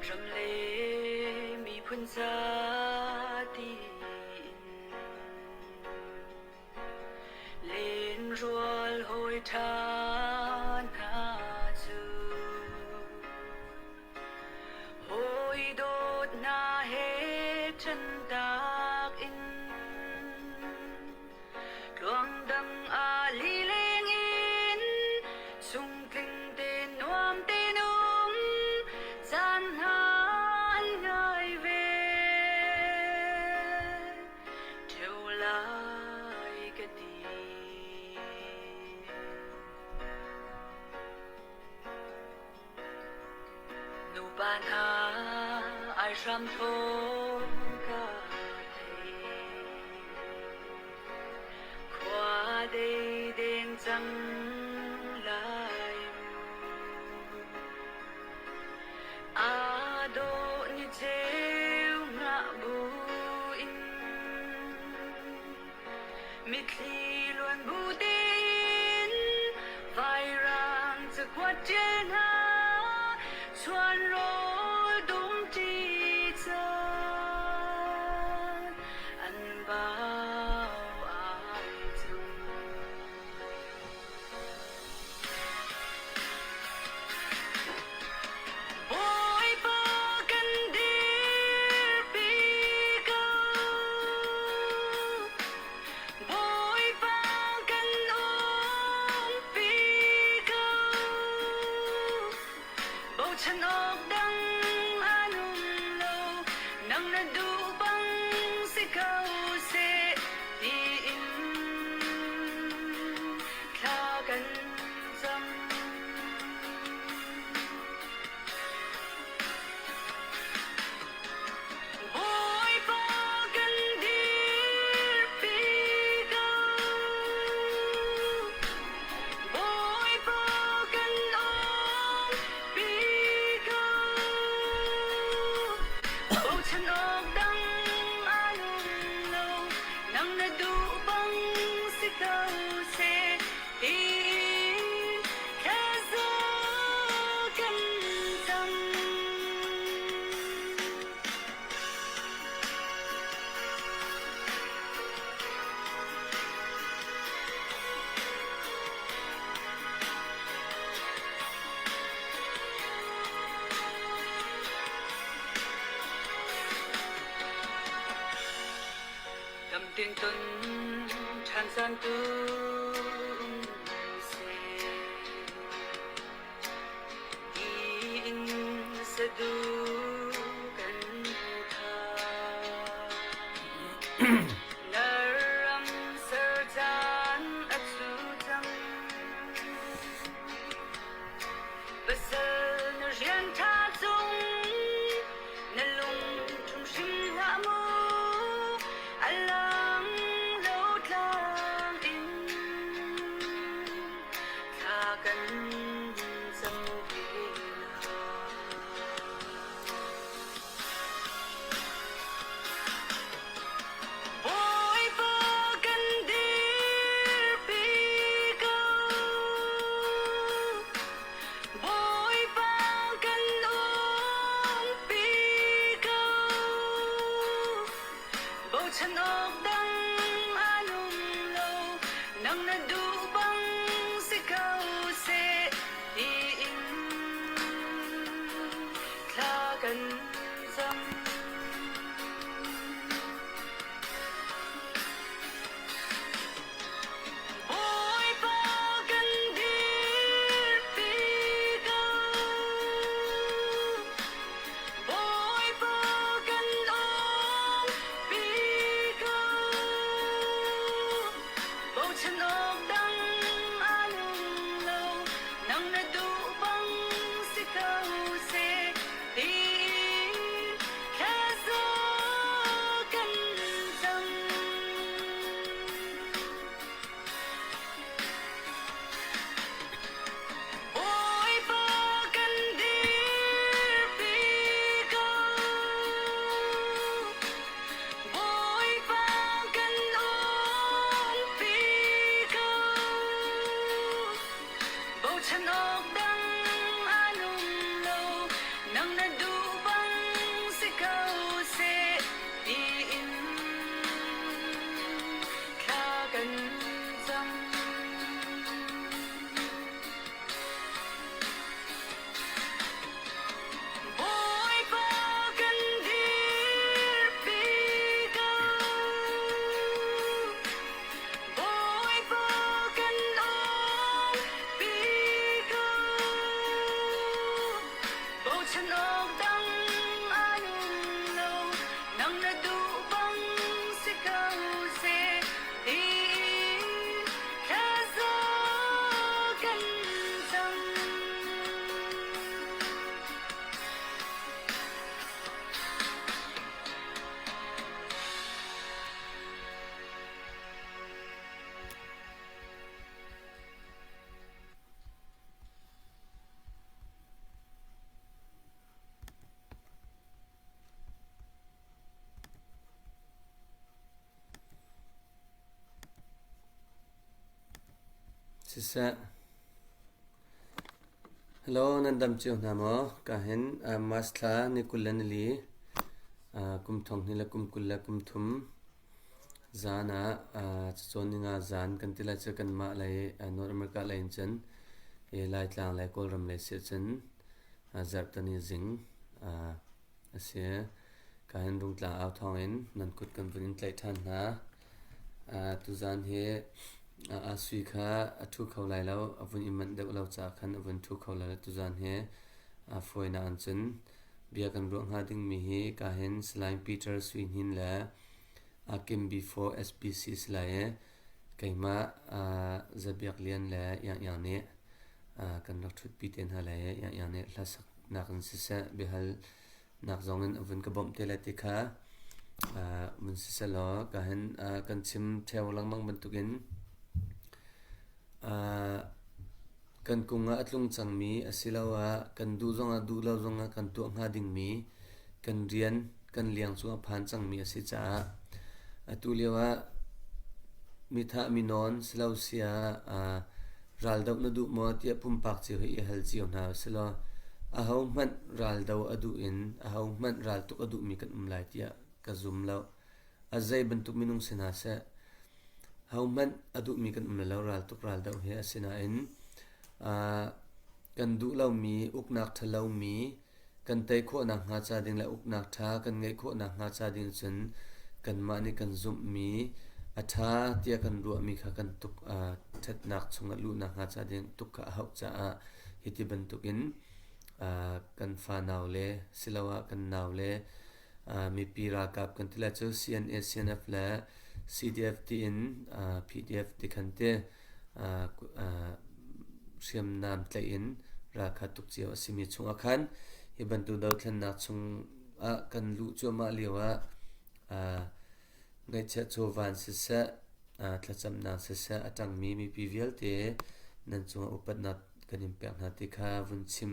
Ram le miphun ca tiin Lenrual hawi ṭha hna cu hawi dawt hna he ṭhentak in tluangdang ah lileng in chungtling te nuam tein um caan hna an ngai ve. Ṭheo lai ka ti. Nupa hna ai hram thawng ka thei. Khua dei deng cang lai mu. Aa dawh ni ceu ngah buin mitthli luan bu tein vairang cakuat ṭial hna chuan rawl dum ṭi caan an bau ai cang. Bawipa kan dirpi ko. Bawipa kan umpi ko. Bochan awk dang an um lo. Nang na duh bang si ko seh tiin thla kan cam. Bawipa kan dirpi ko. Bawipa kan umpi ko. Bochan awk dang an um lo. Nang na duh bang si ko seh tiin thlaza kan cam. Dam tein ton ṭhan caan tu um seh. Tiin saduh kan thah. Na ram ser caan a cu cang. Pasal na rian ṭha cung na lung ṭhum hrim hlah mu. A lang lo tlang in thla kan cam te lai. Bawipa kan dirpi ko. Bawipa kan umpi ko. Bochan awk dang an um lo. Nang na duh bang si ko seh tiin thla kan cam. Bawipa kan dirpi ko. Bawipa kan umpi ko. Bochan awk dang an um lo. Nang na duh bang si ko seh tiin thla. Chan awk dang an um lo, nang na duh bang si ko seh tiin thlaza kan cam. Siseh. Hello, nan dam cio hna maw? Ka hin uh, March thla ni 20 le nili uh, kum thong hnih le kum 20 le kum thum Zan ah cacawn ninga zan kan ti lai cu kanmah lei North America lei in cun Laitlang le Kawlram lei si ahcun zarhteni zing a si. Ka hin Rungtlang au thawng in nan kut kan vun in tlaih ṭhan hna. Tuzan hi Asui kha a ṭhu kho lai lo, a vun i manh deuh lo caah khan a vun ṭhu kho lai lo. Tuzan hi fawinak in cun bia kan ruah hnga dingmi hi ka hin Salai Peter Sui Hnin le Kim before SPC si lai i keimah Za Biak Lian le Iang Iang nih kan rak ṭhutpi te hna lai i Iang Iang nih hlasaknak in siseh biahalnak zong in a vun ka bawmh te lai ti kha vun siseh law ka hin kan chim ṭheo lengmang bantukin Kan kung ah a tlung cangmi asiloah kan duh zongah duh lo zongah kan tuah hnga dingmi kan rian kan liang cungah phan cangmi a si caah atu lio ah mithah minawn silo siah raldoh na duh maw tiah pumpak cio hi i hal cio hna usilaw ahohmanh raldo a duh in ahohmanh raltuk a duhmi kan um lai tiah ka zum lo. A zei bantuk minung si hna seh, hohmanh a duhmi kan um lo raltuk raldoh hi asinain kan duh lomi uknak ṭhalomi kan tei khawhnak hnga ca ding le uknak ṭha kan ngeih khawhnak hnga ca ding cun kanmah nih kan zumhmi a ṭha tiah kan ruahmi kha kan tuk ṭhatnak chungah luhnak hnga ca ding tuk kha a hauh caah hiti bantukin kan fanau le siloah kan nau le mipi ralkap kan ti lai cu CNA, CNF le CDF tiin PDF ti khan ti hriamnam tlaih in ralkha tuk cio a simi chungah khan hi bantuk dothlennak chungah kan luh cuahmah lio ah ngaihchiat chawvan siseh thlacamnak siseh a ṭangmi mipi vialte nan cungah upatnak kan in pek hna ti kha vun chim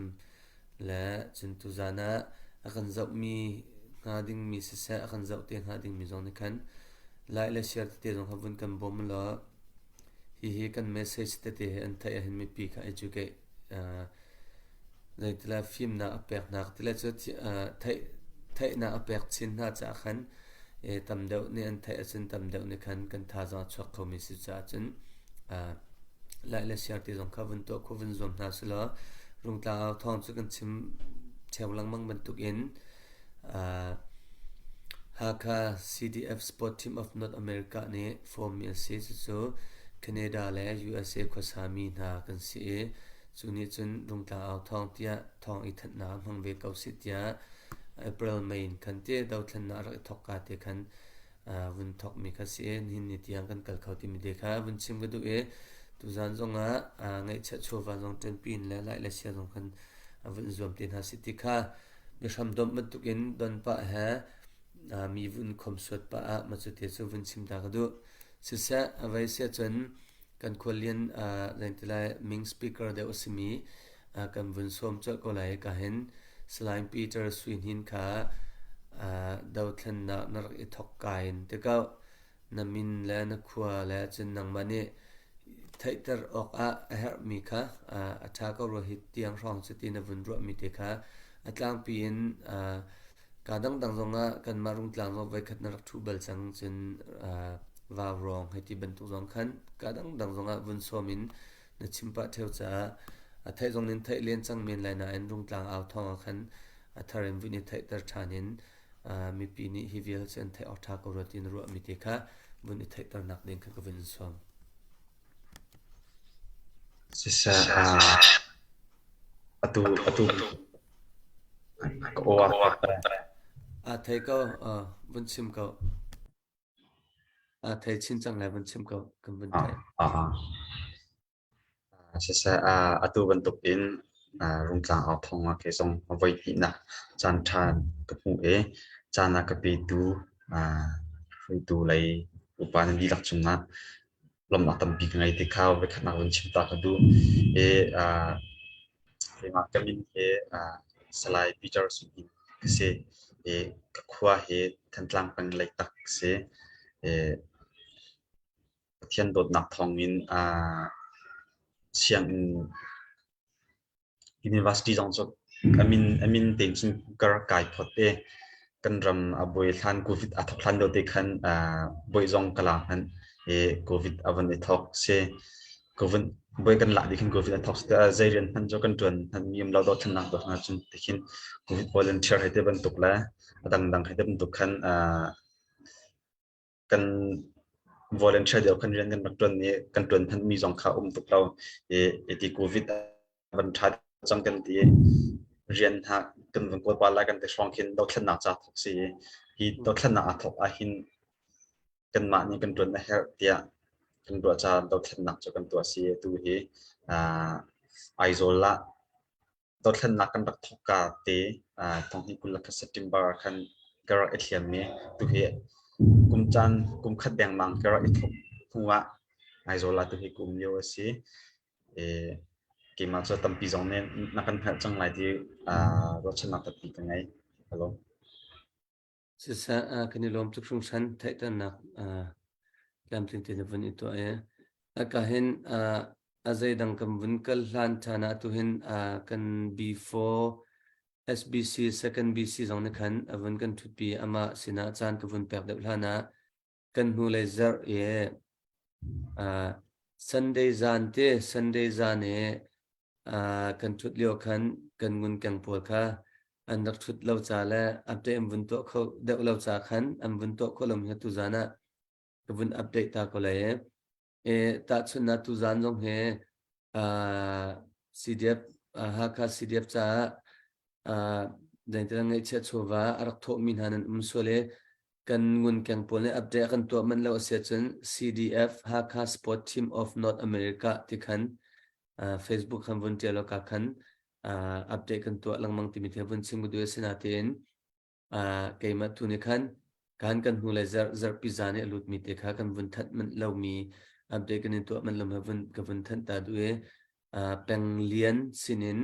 Le cun tuzaan ah a kan zohmi hnga dingmi siseh a kan zoh te hnga dingmi zong nih khan like le share tete zong kha vun kan bawm law hihi kan message tete he an theih ahhin mipi kha educate uh, zeitila fimnak a pek hna tile cu theih theihnak a pek chin hna caah khan e tam deuh nih an theih ahcun tam deuh nih khan kan thazaang a chuak khomi si caah cun uh, Lai le siar ti zong kha vun tuah kho vun zuam hna selaw Rungtlang au thawng cu kan chim ṭheo lengmang bantukin uh, Hakha CDF Sport Team of North America nih form mi an si. Cucu Canada le USA khuasami hna kan si i cu nih cun Rungtlang au thawng tiah thawng i thanhnak hmang ve ko sih tiah April May in khan ti dothlennak rak i thawk ka te khan vun thawkmi kha si i nihin ni tiang kan kal kho timi te kha vun chim ka duh i tuzan zongah ngaihchiat chawva zong ṭanpi in le laih le sia zong kan vun zuam te hna si ti kha biahram domh bantukin don pah he mi vun khomsuat pah ah macu te cu vun chim ta ka duh. Siseh a vei sia cun kan khuallian zeiti ming speaker deuh a simi kan vun sawm colh ko lai ka hin Salai Peter Sui Hnin kha dothlennak na rak i thawk ka in ti ko na min le na khua le cun nangmah nih theihter awkah a herhmi kha a ṭha ko rua hi tiang hrawng cu ti na vun ruahmi te kha a tlangpi in Kaa dangdang zongah kanmah Rungtlang zong voikhat na rak ṭhu bal cang cun vaurawng hei ti bantuk zong khan kaa dangdang zongah vun sawm in na chim pah ṭheo caah a theih zong nin theih len cang men lai nain Rungtlang au thawng ah khan a thar in vun i theihter ṭhan in mipi nih hi vial cu an theih awk ṭha ko rua ti na ruahmi te kha vun i theihternak ding kha ka vun in sawm. Siseh, atu atu. Ka aw aa theih. Aa thei ko. Vun chim ko. Aa thei chin cang lai vun chim ko. Kan vun theih. Siseh, atu bantuk in Rungtlang au thawng ah kei zong voi hnihnak caan ṭha ka hmuh i caan a ka petu hruaitu lei upa nan dihlak cungah lawmhnak tampi ka ngei ti kha voikhatnak vun chim ta ka duh. I keimah ka min hi Salai Peter Sung Hnin ka si i ka khua hi Thantlang peng Leitak ka si. I Pathian dawtnak thawngin sianginn university zong cu a min tein cun ka rak kai phot i kan ram a buai hlan COVID aa thawk hlan lio te khan buai zong ka la hmanh i COVID a van i thawk si. COVID buai kan lak dih khan COVID a thawk si tikah zei rian hmanh cu kan ṭuan hmanh mi um lo dothlennak tuah hna cun tikhin COVID volunteer hei ti bantuk le a dangdang hei ti bantuk khan kan volunteer deuh khan rian kan rak ṭuan i kan ṭuan thanmi zong kha um tuk lo i iti COVID van ṭha cang kan ti rian hna kan van kawl pa lai kan ti hrawng khin dothlennak ca thawk si i hi dothlennak aa thawk ahhin kanmah nih kan ṭuan a herh tiah kan ruah ca dothlennak cu kan tuah si atu hi Aizawl ah Dothlennak kan rak thawkka te thonghnih 21 September ah khan ka rak i thliam i tuhi kum caan kum khat dengmang ka rak i thawk hnu ah Aizawl ah tuhi ka um lio a si. I keimah cu tampi zong nih na kan hngalh cang lai ti ruahchannak tampi ka ngei. Hello. Siseh, kan i lawm tuk hringhran theihternak tlamtling tein na vun i tuah i aka hin a zeidang kan vun kal hlan ṭhan ah tuhin kan B4 SBC second BC zong nih khan a vun kan ṭhutpi amah sinah caan ka vun pek deuh hlan ah kan hnulei zarh i Sunday zan te Sunday zan i kan ṭhut lio khan kan ngunkeng pawl kha an rak ṭhut lo ca le update an vun tuah kho deuh lo ca khan an vun tuah khawh lomi kha tuzan ah ka vun update ta ko lai i e tahchunhnak tuzan zong hi CDF Hakha CDF caah zeitilang ngeihchiah chawva a rak thawhmi hna nan um sual i kan ngunkeng pawl nih update a kan tuah manh lo a si ahcun CDF Hakha Sport Team of North America ti khan Facebook khan vun ṭial awk ah khan update kan tuah lengmang timi thil vun chim ka duh a si natein keimah tu nih khan kan kan hnu le zarh zarhpi zan i a lutmi te kha kan vun thanh manh lomi update kan in tuah manh lo vun ka vun thanh ta duh i peng lian sinin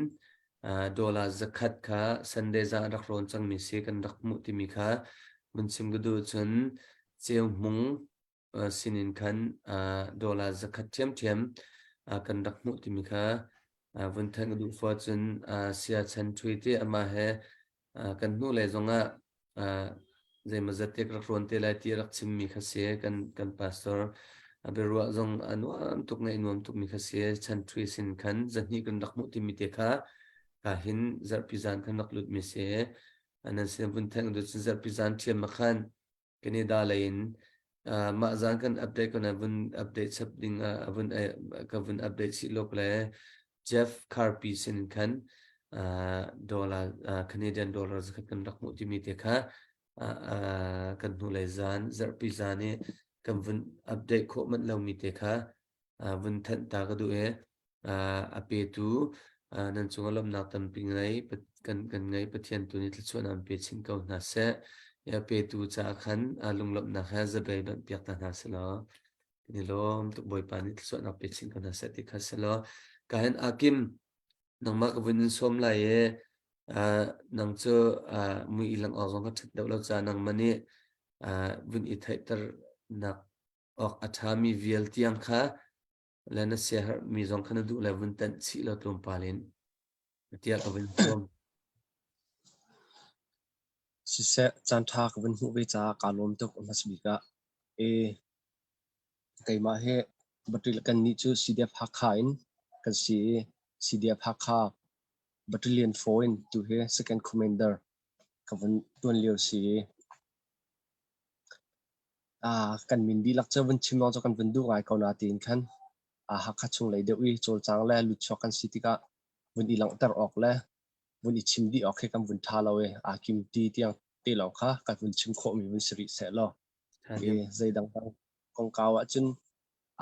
dollar 100 kha Sunday zan rak rawn cangmi si kan rak hmuh timi kha vun chim ka duh cun ceu hmung sinin khan dollar 100 ṭhiamṭhiam kan rak hmuh timi kha vun thanh ka duh fua cun sia chan ṭhui ti amah he kan hnu lei zongah zeimawzat te ka rak rawn te lai ti a rak chimmi kha si kan kan pastor a biaruah zong a nuam tuk ngaih nuam tukmi kha si chan ṭhui sin khan zahnih kan rak hmuh timi te kha ka hin zarhpi zan kan rak lutmi si nan sin vun thanh du cun zarhpi zan ṭhiam ma khan Canada lei in mah zan kan update kan vun update chap ding a vun ka vun update chih lok le Jeff Carpi sin khan dollar Canadian dollar zakhat kan rak hmuh timi te kha kan hnu lei zan zarhpi zan i kan vun update khawh manh lomi te kha vun thanh ta ka duh i a petu nan cungah lawmhnak tampi ngei kan kan ngei Pathian tu nih thluachuahnak an pe chin ko hna seh. A petu caah khan lunglawmhnak he zabei banh piak ta hna seh law kan i lawm tuk Bawipa nih thluachuahnak pe chin ko hna seh ti kha seh law ka hin Akim nangmah ka vun in sawm lai i nang cu mui i lang awk zong ka ṭhat deuh lo caah nangmah nih vun i theihternak awk a ṭhami vial tiang kha le na siaherhmi zong kha na duh le vun tanh chih law tlawmpal in tiah ka vun sawm. Siseh, caanṭha ka vun hmuh ve caah kaa lawm tuk a hmasa bik ah. E, keimah hi Baṭil kannih cu CDF Hakha in kan si i CDF Hakha Battalion 4 in tu hi Second Commander ka vun ṭuan lio si i Kan min dihlak cu vun chim lawng cu kan vun duh ngai ko na tiin khan Hakha chunglei deuh i cawlcang le lutchuak kan si tikah vun i langhter awk le vun i chim dih awk khi kan vun ṭha lo i aa kim ti tiang te lawng kha kan vun chim khawhmi vun si rih seh law. I zeidang dang kongkau ahcun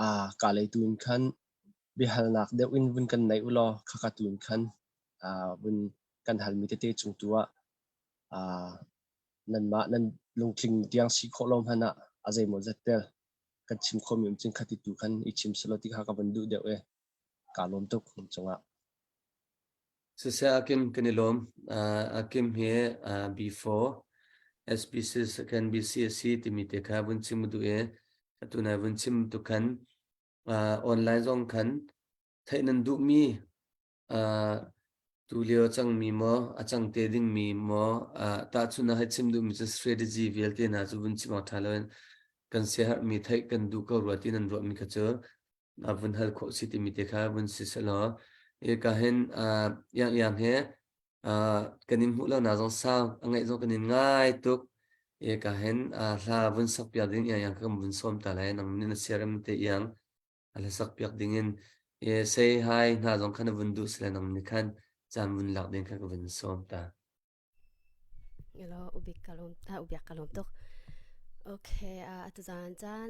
aa ka lei tu in khan biahalnak deuh in vun kan nei u law khaka tu in khan vun kan halmi tete cung tu ah nanmah nan lungtling tiang si khawh lo hmanh ah a zeimaw zat tel kan chim khawhmi um cun khati tu khan i chim selaw ti kha ka vun duh deuh i kaa lawm tuk nan cungah. Siseh Akim kan i lawm. Akim hi B4 SBC second BC a si timi te kha vun chim duh i atu nai vun chim tu khan online zong khan theih nan duhmi Tulio a cangmi maw, a cang te dingmi maw, tahchunh ah hei chim duhmi cu strategy vialte hna cu vun chim awk ṭha loin kan siaherhmi theih kan duh ko rua ti nan ruahmi kha cu vun hal khawh si timi te kha vun si sehlaw hika hin iang he kan in hmuh lonak zong sau a ngaih zong kan in ngai tuk. Hika hin hla vun sak piak ding iang iang kha kan vun sawm ta lai nang nih na siarem te iang. A hlasak piak dingin say hi hna zong khan a vun duh sile nang nih khan caan vun lak ding kha ka vun sawm ta. Hello, ubik kalom ta ubiak kalom tuk. Okay, atu zan caan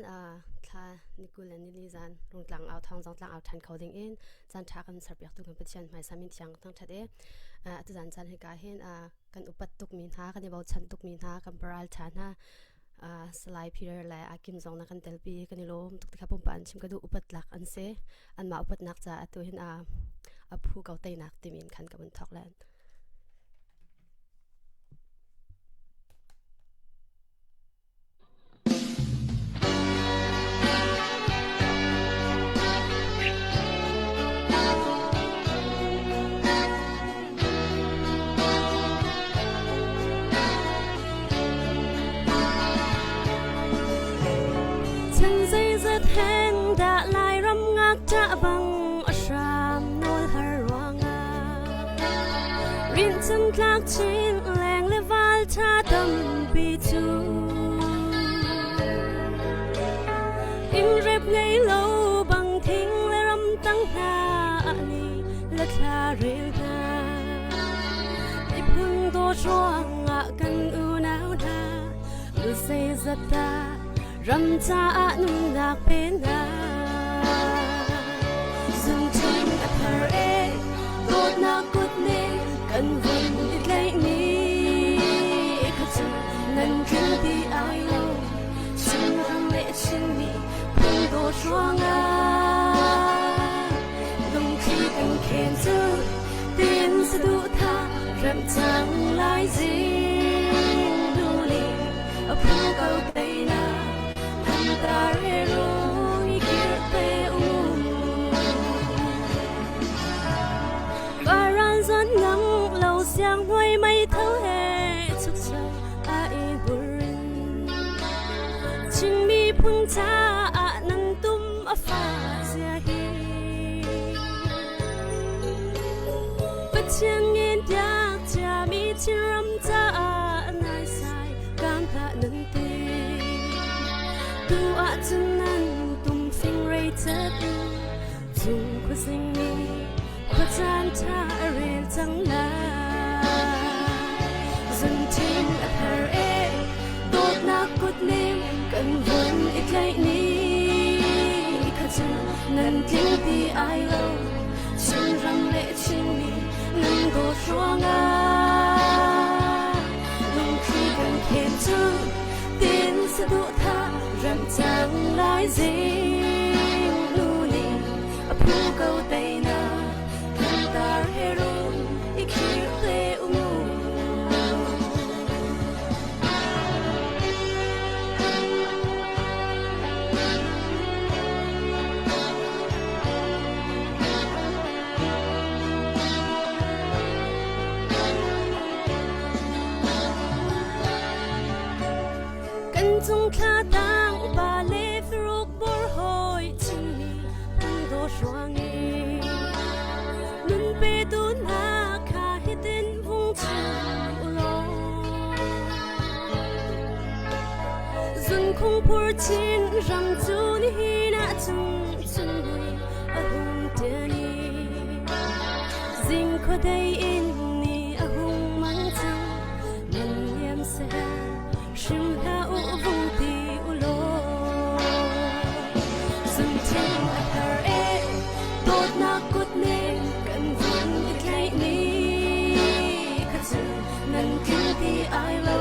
thla nikul le nili zan rungtlang au thong zong tlang au than kho ding in caan tha kan serpiak tu kan Pathian hmaisa min thiang thang that e. Atu zan caan hika hin kan upat tuk mi hna kan i bochan tuk mi hna kan paral tha hna Salai Peter le Akim zong na kan telpi kan i lawm tuk tikha pumpa an chim ka duh upat lak an si anmah upatnak ca atu hin a phu ko teinak timi in khan ka vun thok len. Chan zeizat hen dah Lairam ngakṭah bang a hram nawl har ruangah Rinhchan tlak chin leng le val ṭha tampi cu Innrep ngei lo bang thing le ram tang hna ni le thla rel hna Miphun dawt ruangah kan unau hna Lusei zata ram caah nunnak pe hna Zungthin a thar e dawtnak kut nih kan vun i tlaih ni kha cu nan tling ti ai lo Chinram le Chinmi phun dawt ruangah lungthli kan khen cu tin saduhthah remh cang lai zing nuli a phu ko teinak thantar he rung i kir te u. Varan zon ngang lo siang hnuai mei tho he chuk a i burin Chin miphun caah nan tum a fa zia hi Pathian ngen piak ciami Chinram caah naisai kan hlah nan ti Tu ahcun nan tum fing rei chat u Cung khuasing nih khuacaan ṭha a rel cang lai. Zunṭin a thar e, dawtnak kutnem kan vun i tlaih ni kha cu nan tling ti ai lo. Chinram le Chinmi nan dawt ruangah lungthli kan khen cu tin saduhthah remh cang lai zing nu nih a phu ko teinak thantar he rung i khir te u mu. Kan cung thla tang upa le firuk bor hoi Chinmi an dawt ruang i nun petu hna kha hitin vung chim u law Zunkhung phur chin ram cu nihin ah cun chunmui a hung ṭian i zing khuadei in ni a Nan tling ti ai lo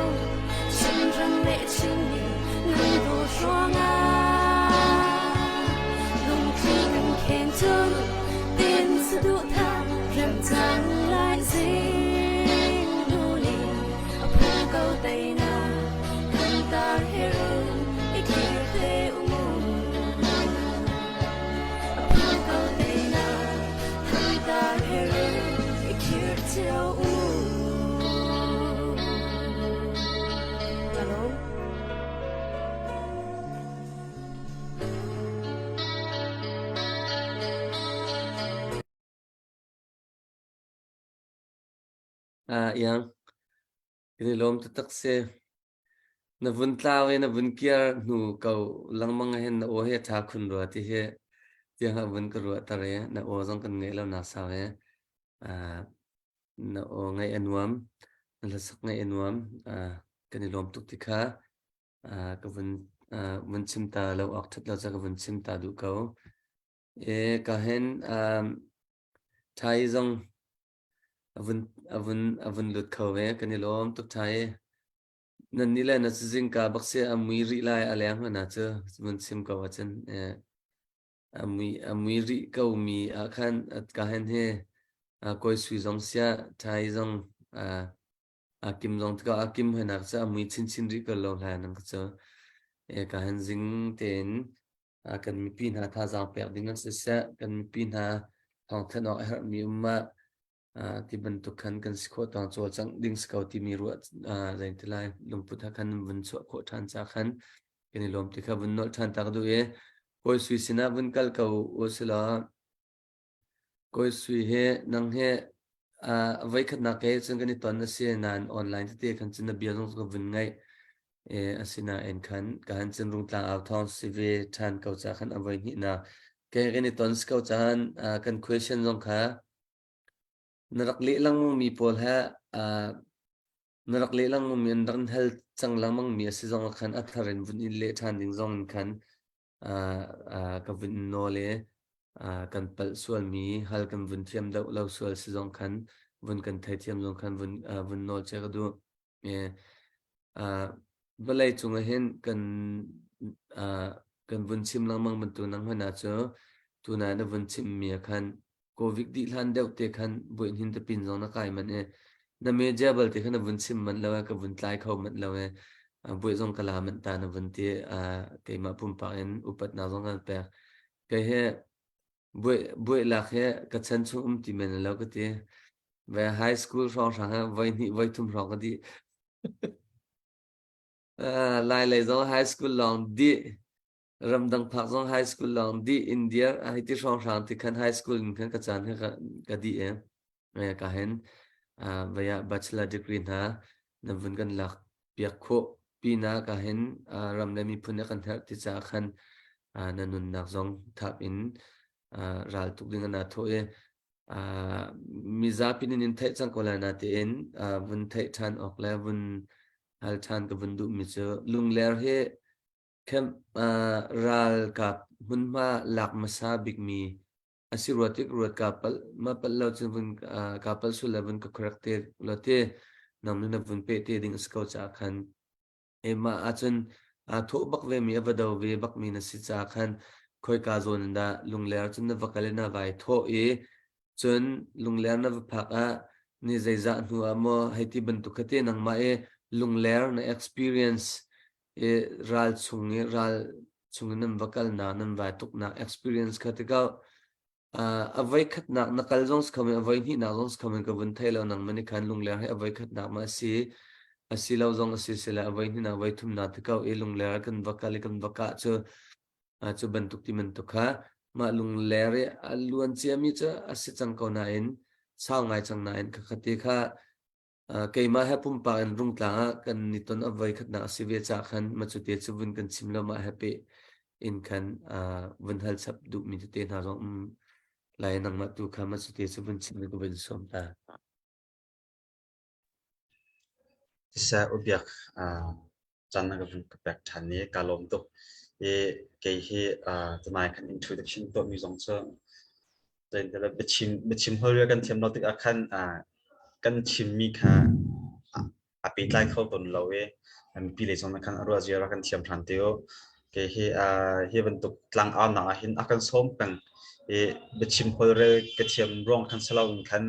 Chinram le Chinmi nan dawt ruangah Lungthli kan khen cun tin saduhthah rem cang lai zing nu nih a phu ko teinak kan tar he run i kir te u mu A phu ko teinak kan tar he run i kir cio u. Hello. Ah, iang. Kan i lawm taktak si. Na vun tlau i na vun kiar hnu ko lengmang ah hin na aw hi a ṭha khun rua ti hi tiang ah vun ka ruahter i na aw zong kan ngaih lo nak sau i ah, na aw ngaih a nuam, na hlasak ngaih a nuam. Ah, kan i lawm tuk ti kha ah, ka vun ah, vun chim ta lo awk ṭhat lo ca ka vun chim ta duh ko. E ka hin um, Thai zong a vun lut kho ve. Kan i lawm tuk ṭha i. Nan nih le na zingka bak si a mui rih lai a leng hmanh ah cu vun chim ko ahcun a mui rih ko mi ah khan ka hen hi kawi sui zong siah ṭhai zong a kim zong tikah a kim hoi cu a mui chinchin rih ko lo hlan ang cu ka hen zing tein kan mipi hna thazaang pek ding an siseh, kan mipi hna thawngthanh awk a herhmi um ah ti bantuk khan kan si khawh tawng cawlcangh ding si ko timi ruah zeiti lai lungput ha khan vun chuah khawh ṭhan ca khan kan i lawm ti kha vun nolh ṭhan ta ka duh i Kawi Sui sinah vun kal ko u silaw Kawi Sui he nang he voikhatnak he cun kan i ton a si nain online tete khan cun na bia zong ka vun ngaih. Asinain khan ka han cun Rungtlang au thawng si ve ṭhan ko ca khan a voi hnihnak ke kan i ton si ko caan kan question zong kha na rak leh lengmang mi pawl he na rak leh lengmang mi an rak hal cang lengmang mi a si zong ah khan a thar in vun in leh ṭhan ding zong in khan ka vun nawl i kan palh sualmi hal kan vun thiam deuh lo sual si zong khan vun kan theithiam zong khan vun vun nawl che ka duh. Vawlei cung ah hin kan kan vun chim lengmang bantuk nang hmanh ah cu tunai na vun chimmi ah khan Covid dih hlan deuh te khan buihnin tapin zong na kai manh i na media balte kha na vun chim manh lo i ka vun tlai kho manh lo i buih zong ka la manh ta na vun ti keimah pumpak in upatnak zong kan pek. Kei he buih buih lak he ka chan chung um ti men lo ka ti. Ve high school hrawnghrang he voi hnih voi thum hrawng ka dih. Lai lei zong high school lawng dih. Ramdang phak zong high school lawng dih India hei ti hrawnghrang ti khan high school in khan ka caan kha ka dih i ka hin vaya bachelor degree hna na vun kan lak piak khawh pina ka hin ram le miphun a kan herh ti caah khan na nunnak zong thap in ral tuk ding ana thawh i mizapi nin in theih cang ko lai na tiin vun theih ṭhan awk le vun hal ṭhan ka vun duhmi cu Lungler hi Camp ralkap hmunhma lak hmasa bikmi a si rua tik ruat kaa palh ma palh lo cun vun kaa palh sual le vun ka correct te law te nang nih na vun peh te ding a si ko caah khan mah ahcun aa thawh bak ve mi a va do ve bak mi na si caah khan khoika zawn in dah Lungler cun na va kal i na vai thawh i cun Lungler na va phak ah ni zeizah hnu ah maw hei ti bantuk kha te nangmah i Lungler na experience i ral chung i ral chung in nan va kalnak nan vai tuknak experience kha tikah a voi khatnak na kal zong si kho men a voi hnihnak zong si kho men ka vun thei lo nang man i khan Lungler hi a voi khatnak ma a si a si lo zong a si si le a voi hnihnak voi thumnak tikah i Lungler kan va kal i kan va kah cu cu bantuk ti bantuk kha mah Lungler i a luan ciami cu a si cang ko nain sau ngai cang nain khakhat te kha Keimah he pumpak in Rungtlang ah kan i ton a voi khatnak a si ve caah khan macute cu vun kan chim lo mah he peh in khan vun hal chap duhmi tete hna zong um lai nangmah tu kha macute cu vun chim in ka vun sawm ta. Siseh ubiak caan na ka vun ka pek ṭhan i kaa lawm tuk. I kei hi tunai kan introduction tuahmi zong cu biachim biachim holh kan thiam lo tikah khan kan chimmi kha. pehtlai kho tawn lo i mipi lei zong nih khan a ruah zia rak kan thiam hram te u. Kei hi hi bantuk tlangaunak ah hin a kan sawm peng i biachim holhrel ka thiam ruang khan si loin khan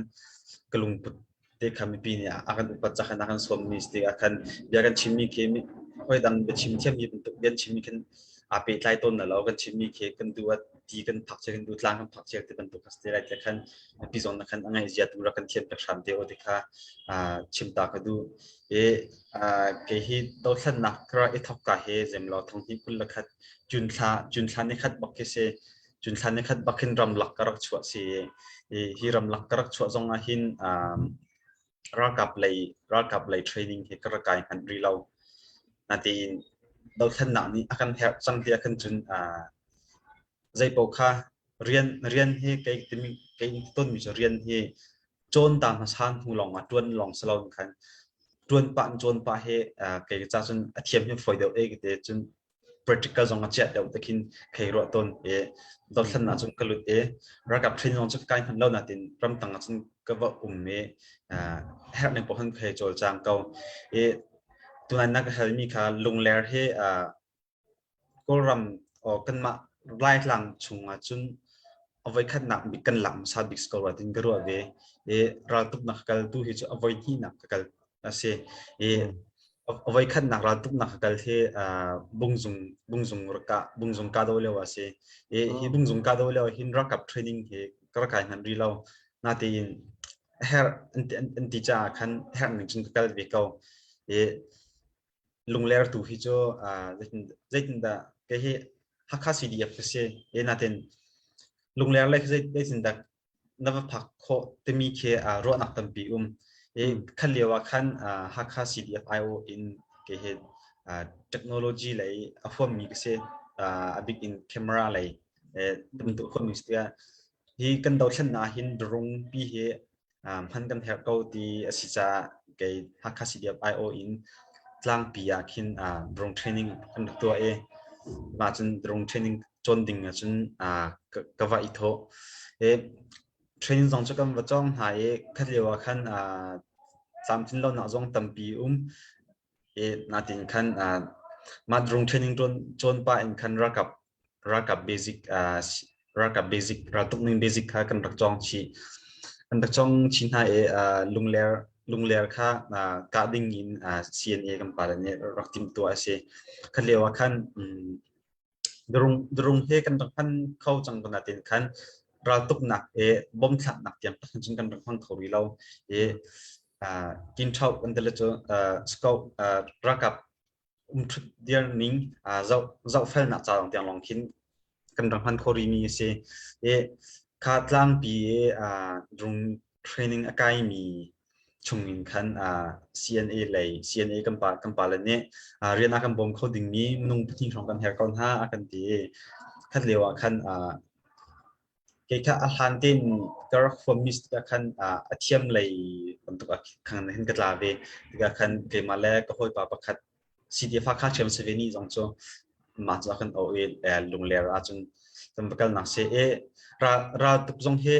ka lungput te kha mipi nih a kan upat ca khan a kan sawmmi si tikah khan bia kan chimmi khi hawi dang biachim thiammi bantuk bia an chimmi khan aa pehtlai tawn na lo. Kan chimmi khi kan duh ah ti kan phak cia, kan duh tlang kan phak cia ti bantuk a si te lai ti khan mipi zong na khan a ngaih zia tu rak kan thiam piak hram te u ti kha chim ta ka duh. I kei hi dothlennak ka rak i thawk ka hi zemlo thong hnih 21 June thla June thla ni khat bak khi si. June thla ni khat bak hin ramlak ka rak chuah si i hi ramlak ka rak chuah zong ah hin ralkap lei ralkap lei training hi ka rak kai hmanh rih lo. Natein dothlennak nih a kan herh cang ti ah khan cun zeipaoh kha rian rian hi kei timi kei tonmi cu rian hi cawn ta hmasa hnu lawng ah ṭuan lawng si loin khan ṭuan pah in cawn pah hi kei ca cun a thiam hi fawi deuh e ka ti cun practical zong a chiah deuh te khin khei ruah tawn i dothlennak cun ka lut i ralkap training zong cu ka kai hmanh lo natin ramtang ah cun ka va um i herh ning paoh khan ka hei cawlcang ko i tunai na ka halmi kha Lungler hi Kawlram or kanmah Laitlang chung ah cun a voikhatnak bik kan lak hmasa bik si ko rua tin ka ruah ve i raltuknak ka kal tu hi cu a voi hnihnak ka kal a si i a voikhatnak raltuknak ka kal hi Bungzung Bungzung raka Bungzung kahdoh lio a si i hi Bungzung kahdoh lio hin ralkap training hi ka rak kai hmanh rih lo natein herh an ti caah khan herh ning cun ka kal ve ko i Lungler tu hi cu zeitindah kei hi Hakha CDF ka si i natin Lungler lei khi zeitindah na va phak khawh timi khi ruahnak tampi um. I khan lio ah khan Hakha CDF IO in kei hi technology lei a huammi ka si. A bik in camera lei bantuk huammi si tiah hi kan dothlennak hin drone pi hi hman kan herh ko ti a si caah kei Hakha CDF IO in tlangpi ah khin drone training kan rak tuah i mah cun drone training cawn ding ahcun ka va i thawh. I training zong cu kan va cawng hna i khat lio ah khan tlamtlin lonak zong tampi um. I natin khan mah drone training cawn pah in khan ralkap ralkap basic ralkap basic raltuk ning basic kha kan rak cawng chih. Kan rak cawng chih hna i Lungler Lungler kha kah ding in CNA kan pale nih rak timhtuah a si. Khat lio ah khan Durung he kan rak hman kho cang ko nain khan raltuknak i bom thlaknak tiang cun kan rak hmang kho rih lo i kinṭhauh kan ti le cu scope ralkap umṭhut dir ning zohfelnak ca tiang lawng khin kan rak hman kho rihmi a si. I kha tlangpi i drone training a kaimi chungin khan CNA lei CNA kan pa kan pale nih rian a kan bawm kho dingmi minung pahnih hrawng kan herh ko hna a kan ti i khat lio ah khan kei kha a hlan tein ka rak huammi tikah khan a thiam lei bantuk ah khan hin ka tla ve tikah khan keimah le ka hawipa pakhat CDF Hakha ṭhiam Seveni zong cu mah cu a kan auh i Lungler ahcun kan va kalnak si i raltuk zong hi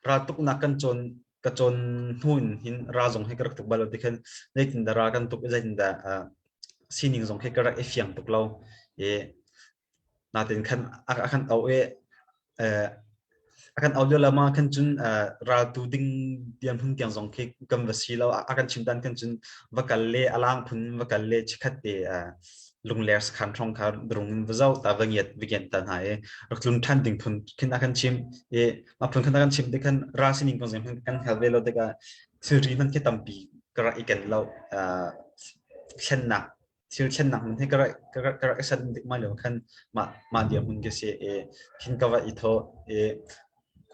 raltuknak kan cawn ka cawn hnu in hin ral zong hi ka rak tuk bal lo ti khan zeitindah ral kan tuk i zeitindah sining zong khi ka rak i fiang tuk lo i natin khan a kan auh i a kan auh lio lama khan cun raltu ding dirhmun tiang zong khi kan va si lo. A kan chim dan khan cun va kal le a lang phun va kal le chikhat te Lungler sakhan hrawng kha drung in va zoh ta va ngiat va kian ta hna i rak tlun ṭhan ding phun khin a kan chim i mah phun khan a kan chim te khan ral sining kong zong kan hngal ve lo tikah thilri hmanh khi tampi ka rak i ken lo. Thlennak thil thlennak man hi ka rak ka rak i san dik ma lio khan mah mah dirhmun ka si i khin ka va i thawh i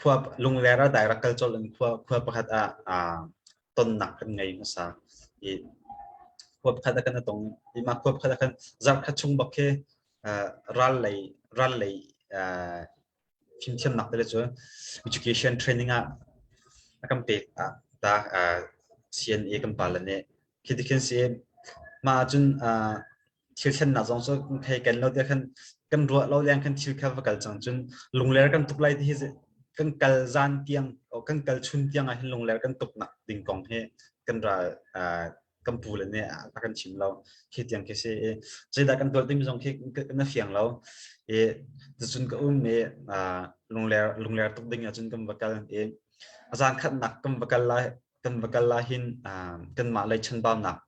khua Lungler ah direct kal colh in khua khua pakhat ah tonnak kan ngei hmasa i khua pakhat ah kan tong i mah khua pakhat ah khan zarh khat chung bak khi ral lei ral lei fimthiamnak te le cu education training ah a kan pek ta CNA kan pale nih khi ti khin si mah ahcun thil thlennak zong cu thei ken lo te khan kan ruah lo leng khan thil kha va kal cang cun Lungler kan tuk lai ti hi kan kal zan tiang kan kal chun tiang ah hin Lungler kan tuk nak ding kong hi kan ral. Kan pu le nih a kan chim lo. Khi tiang khi si i zeidah kan tuah timi zong khi na fiang lo. I cun ka um i lungler lungler tuk ding ahcun kan va kal i a zan khatnak kan va kal lai kan va kal lai hin kanmah lei chanbaunak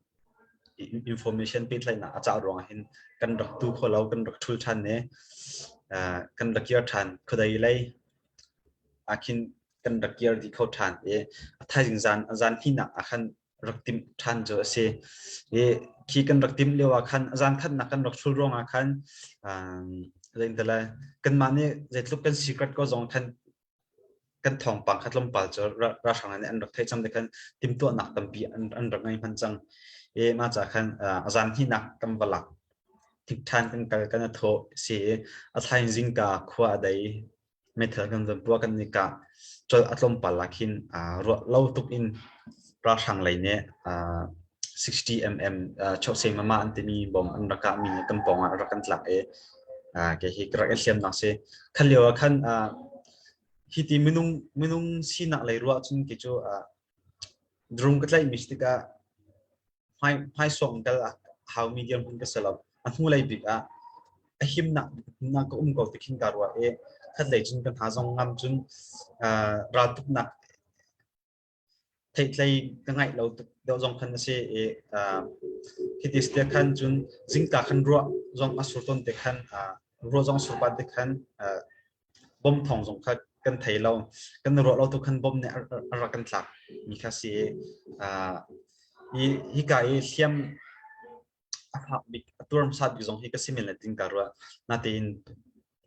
information pehtlaihnak a cah ruangah hin kan rak tu kho lo kan rak ṭhul ṭhan i kan rak kir ṭhan khuadei lei ah khin kan rak kir dih kho ṭhan i a thaizing zan zan hnihnak ah khan rak timh ṭhan cu a si. I khi kan rak timh lio ah khan zan khatnak kan rak ṭhul ruangah khan zeintile kanmah nih zeitluk kan secret ko zong khan kan thawngpang kha tlawmpal cu ralhrang nih an rak theih cang ti khan timhtuahnak tampi an rak ngei hman cang. I mah ca khan a zan hnihnak kan va lak tik ṭhan kan kal kan i thawh si i a thlain zingka khua a dei meithal kan van puah kan i kah colh a tlawmpal ah khin ruah lo tuk in ralhrang lei nih 60 mm chokse mama an timi bom an rak kahmi nih kan pawng ah rak kan tlak i kei hi ka rak i hliamnak si. Khan lio ah khan hi ti minung minung sinak lei ruah cun kei cu drung ka tlaihmi si tikah hmai hmaisuang kal a haumi dirhmun ka si lo. A hnulei bik ah a himnak himnak ka um ko ti khin ka ruah i khatlei cun ka hna zong ngam cun raltuknak Theihtlei ka ngaih lo tuk deuh zong khan a si i hiti si khan cun zingka khan ruah zong a sur tawn te khan ruah zong sur pat te khan bom thawng zong kha kan thei lo. Kan ruah lo tu khan bom nih a rak kan tlak mi kha si i hika i hliam a fak bik a tuar hmasa bik zong hi ka si men lai tin ka ruah. Natein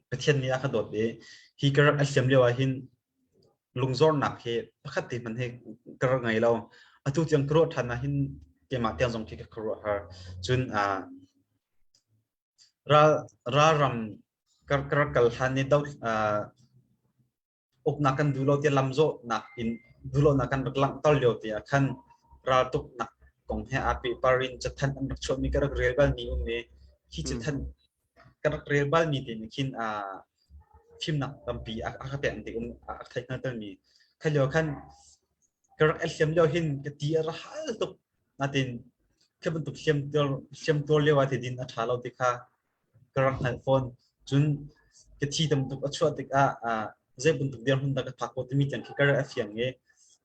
Pathian nih a ka dawt i hi ka rak a hliam lio ah hin lungzornak hi pakhat te hmanh hi ka rak ngei lo. Atu tiang ka ruah ṭhan ah hin keimah tiang zong khi ka khuaruah har. Cun ral ralram ka rak kal hlan i do uknak kan duh lo tiah lamzawhnak in duhlonak kan rak langhter lio te ah khan raltuknak kong he aa pehpar in cathanh an rak chuahmi ka rak rel balmi um i hi cathanh ka rak rel balmi te nih khin fimnak tampi a ka pek ti um a theih hngaltermi kha lio khan ka rak hliam lio hin ka ti a ra hal tuk natin khi bantuk hliam hliam tuar lio ah ti din a ṭha lo ti kha ka rak hngalh fawn. Cun ka thi tam tuk a chuah tikah zei bantuk dirhmun dah ka phak ko timi tiang khi ka rak a fiang i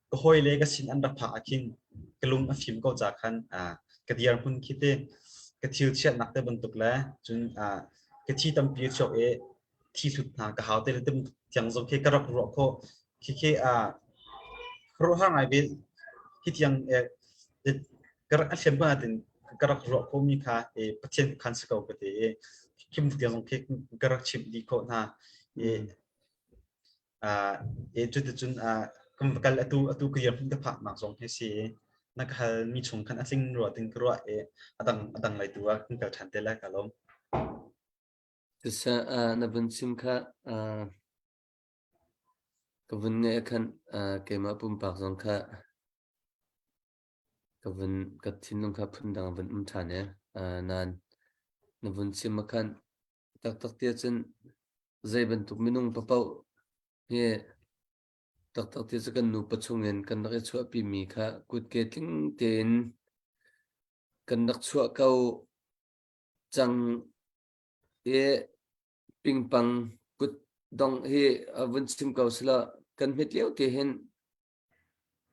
ka hawile ka sin an rak phak ah khin ka lung a fim ko ca khan ka dirhmun khi te ka thil chiatnak te bantuk le cun ka thi tampi a chuak i thi hlut hna ka hau te le tim tiang zong khi ka rak ruah khawh. Khi khi khuaruahhar ngai ve hi tiang ka rak a hliam ko nain ka rak ruah khomi kha Pathian khan si ko ka ti i khim tiang zong khi ka rak chimh dih khawh hna i i cuticun kan va kal atu atu ka dirhmun ka phaknak zong hi si i na ka hal mi chung khan a tling rua ting ka ruah i a dang lei tu ah kan kal ṭhan te lai ka lawm. Siseh na vun chim kha ka vun ngeih khan keimah pumpak zong kha Ka vun ka thinlung kha phundang a vun um ṭhan i nain na vun chim ah khan taktak ti ahcun zei bantuk minung paohpaoh hi taktak ti cu kan nupa chungin kan rak i chuahpimi kha kutke tling tein kan rak chuah ko cang i pingpang kut dong hi vun chim ko sila kan hmet lio te hin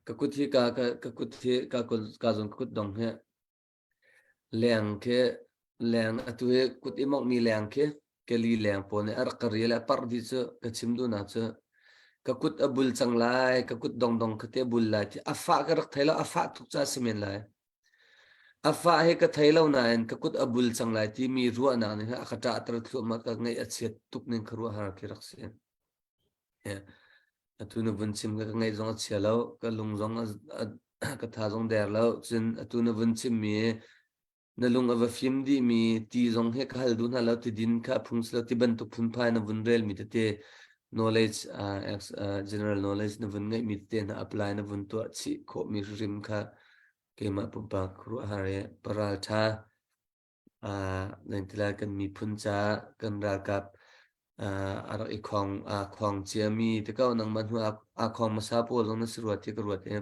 Ka kut hi ka ka kut hi ka ka zawn ka kut dong hi leng khi leng atu hi kut i mawngmi leng khi keli leng pawl nih a rak ka rial i a parh dih cu ka chim duhnak cu ka kut a bul cang lai ka kut dongdong kha te a bul lai ti a fah ka rak thei lo a fah tuk caah si men lai. A fah hi ka thei lo nain ka kut a bul cang lai timi ruahnak nih a ka ṭahter thluahmah ka ngaih a chiat tuk ning ka ruah har khi rak si. Atu na vun chim ka ngaih zong a chia lo, ka lung zong ka tha zong der lo. Cun atu na vun chimmi na lung a va fim dihmi ti zong hi ka hal duh hna lo, ti din kha a phung si lo, ti bantuk phunphai na vun relmi tete knowledge general knowledge na vun ngeihmi tete hna apply na vun tuah chih khawhmi hrim kha keimah pumpak ruahhar i paral ṭha Zeitilah kan miphun caah kan ralkap a rak i khong aa khong ciami ti ko nangmah hnu aa khong hmasa pawl zong na si rua ti ka ruat i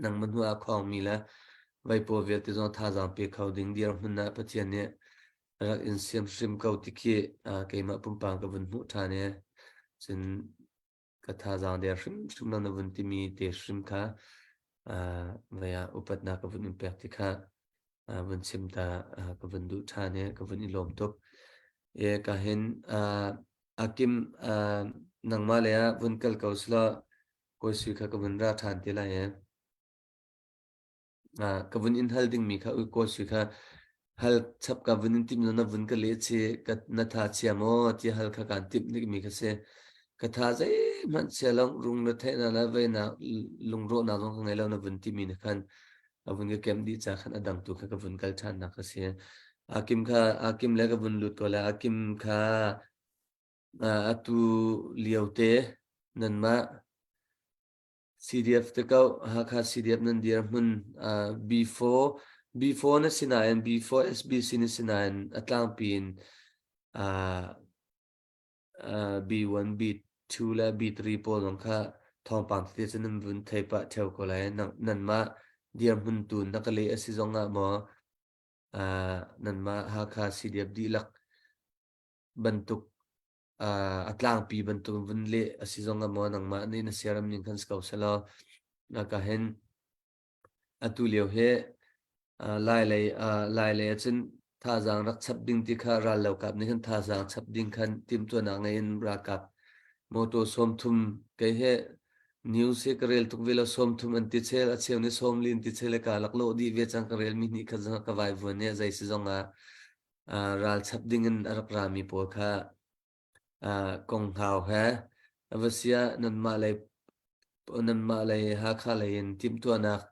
nangmah hnu aa khongmi le Vai pawl vialte zong thazaang pe kho ding dirhmun ah Pathian nih rak in siam hrim ko ti khi keimah pumpak ka vun hmuh ṭhan i cun ka thazaang der hrimhrim lo na vun timi te hrim kha vai ah upatnak ka vun in pek ti kha vun chim ta ka vun duh ṭhan i ka vun i lawm tuk. E ka hin akim nangmah le ah vun kal ko selaw kawi sui kha ka vun ra ṭhan te lai e. Ka vun in hal dingmi kha ui sui kha hal chap ka vun in timh na vun ka leh chi ka na tha chia maw ti hal kha kaan timh dingmi kha si. Ka tha zeihmanh chia lo rung na theih na la vei na lungrawh na zong ka ngei lo na vun timi na khan a vun ka kem dih ca khan a dang tu kha ka vun kal ṭhan nak a si. Akim kha Akim le ka vun lut ko le Akim kha atu lio te nanmah CDF te ko Hakha CDF nan dirhmun B4 B4 na si nain B4 SBC na si nain a tlangpi in B1 B2 le B3 pawl zong kha thawngpang tete cu nan vun thei pah theo ko lai. Nanmah dirhmun tu na ka leh a si zong ah maw nanmah Hakha CDF dihlak bantuk a tlangpi bantuk vun leh a si zong ah maw nangmah nih na siaram ning khan si ko selaw ka hin atu lio hi lai lei lai lei ahcun thazaang rak chap ding ti kha ral lo kap nih khan thazaang chap ding khan timhtuahnak ngei in ralkap motor 30 kei he news hi ka rel tuk ve lo 30 an ti chel a cheu ni 40 an ti chel ka lak lo dih ve cang ka rel mi nih kha ka vai vuan ne zei si zong ah ral chap ding in a rak rami pawl kha kong hau he a va si ah nanmah lei nanmah lei Hakha lei in timhtuahnak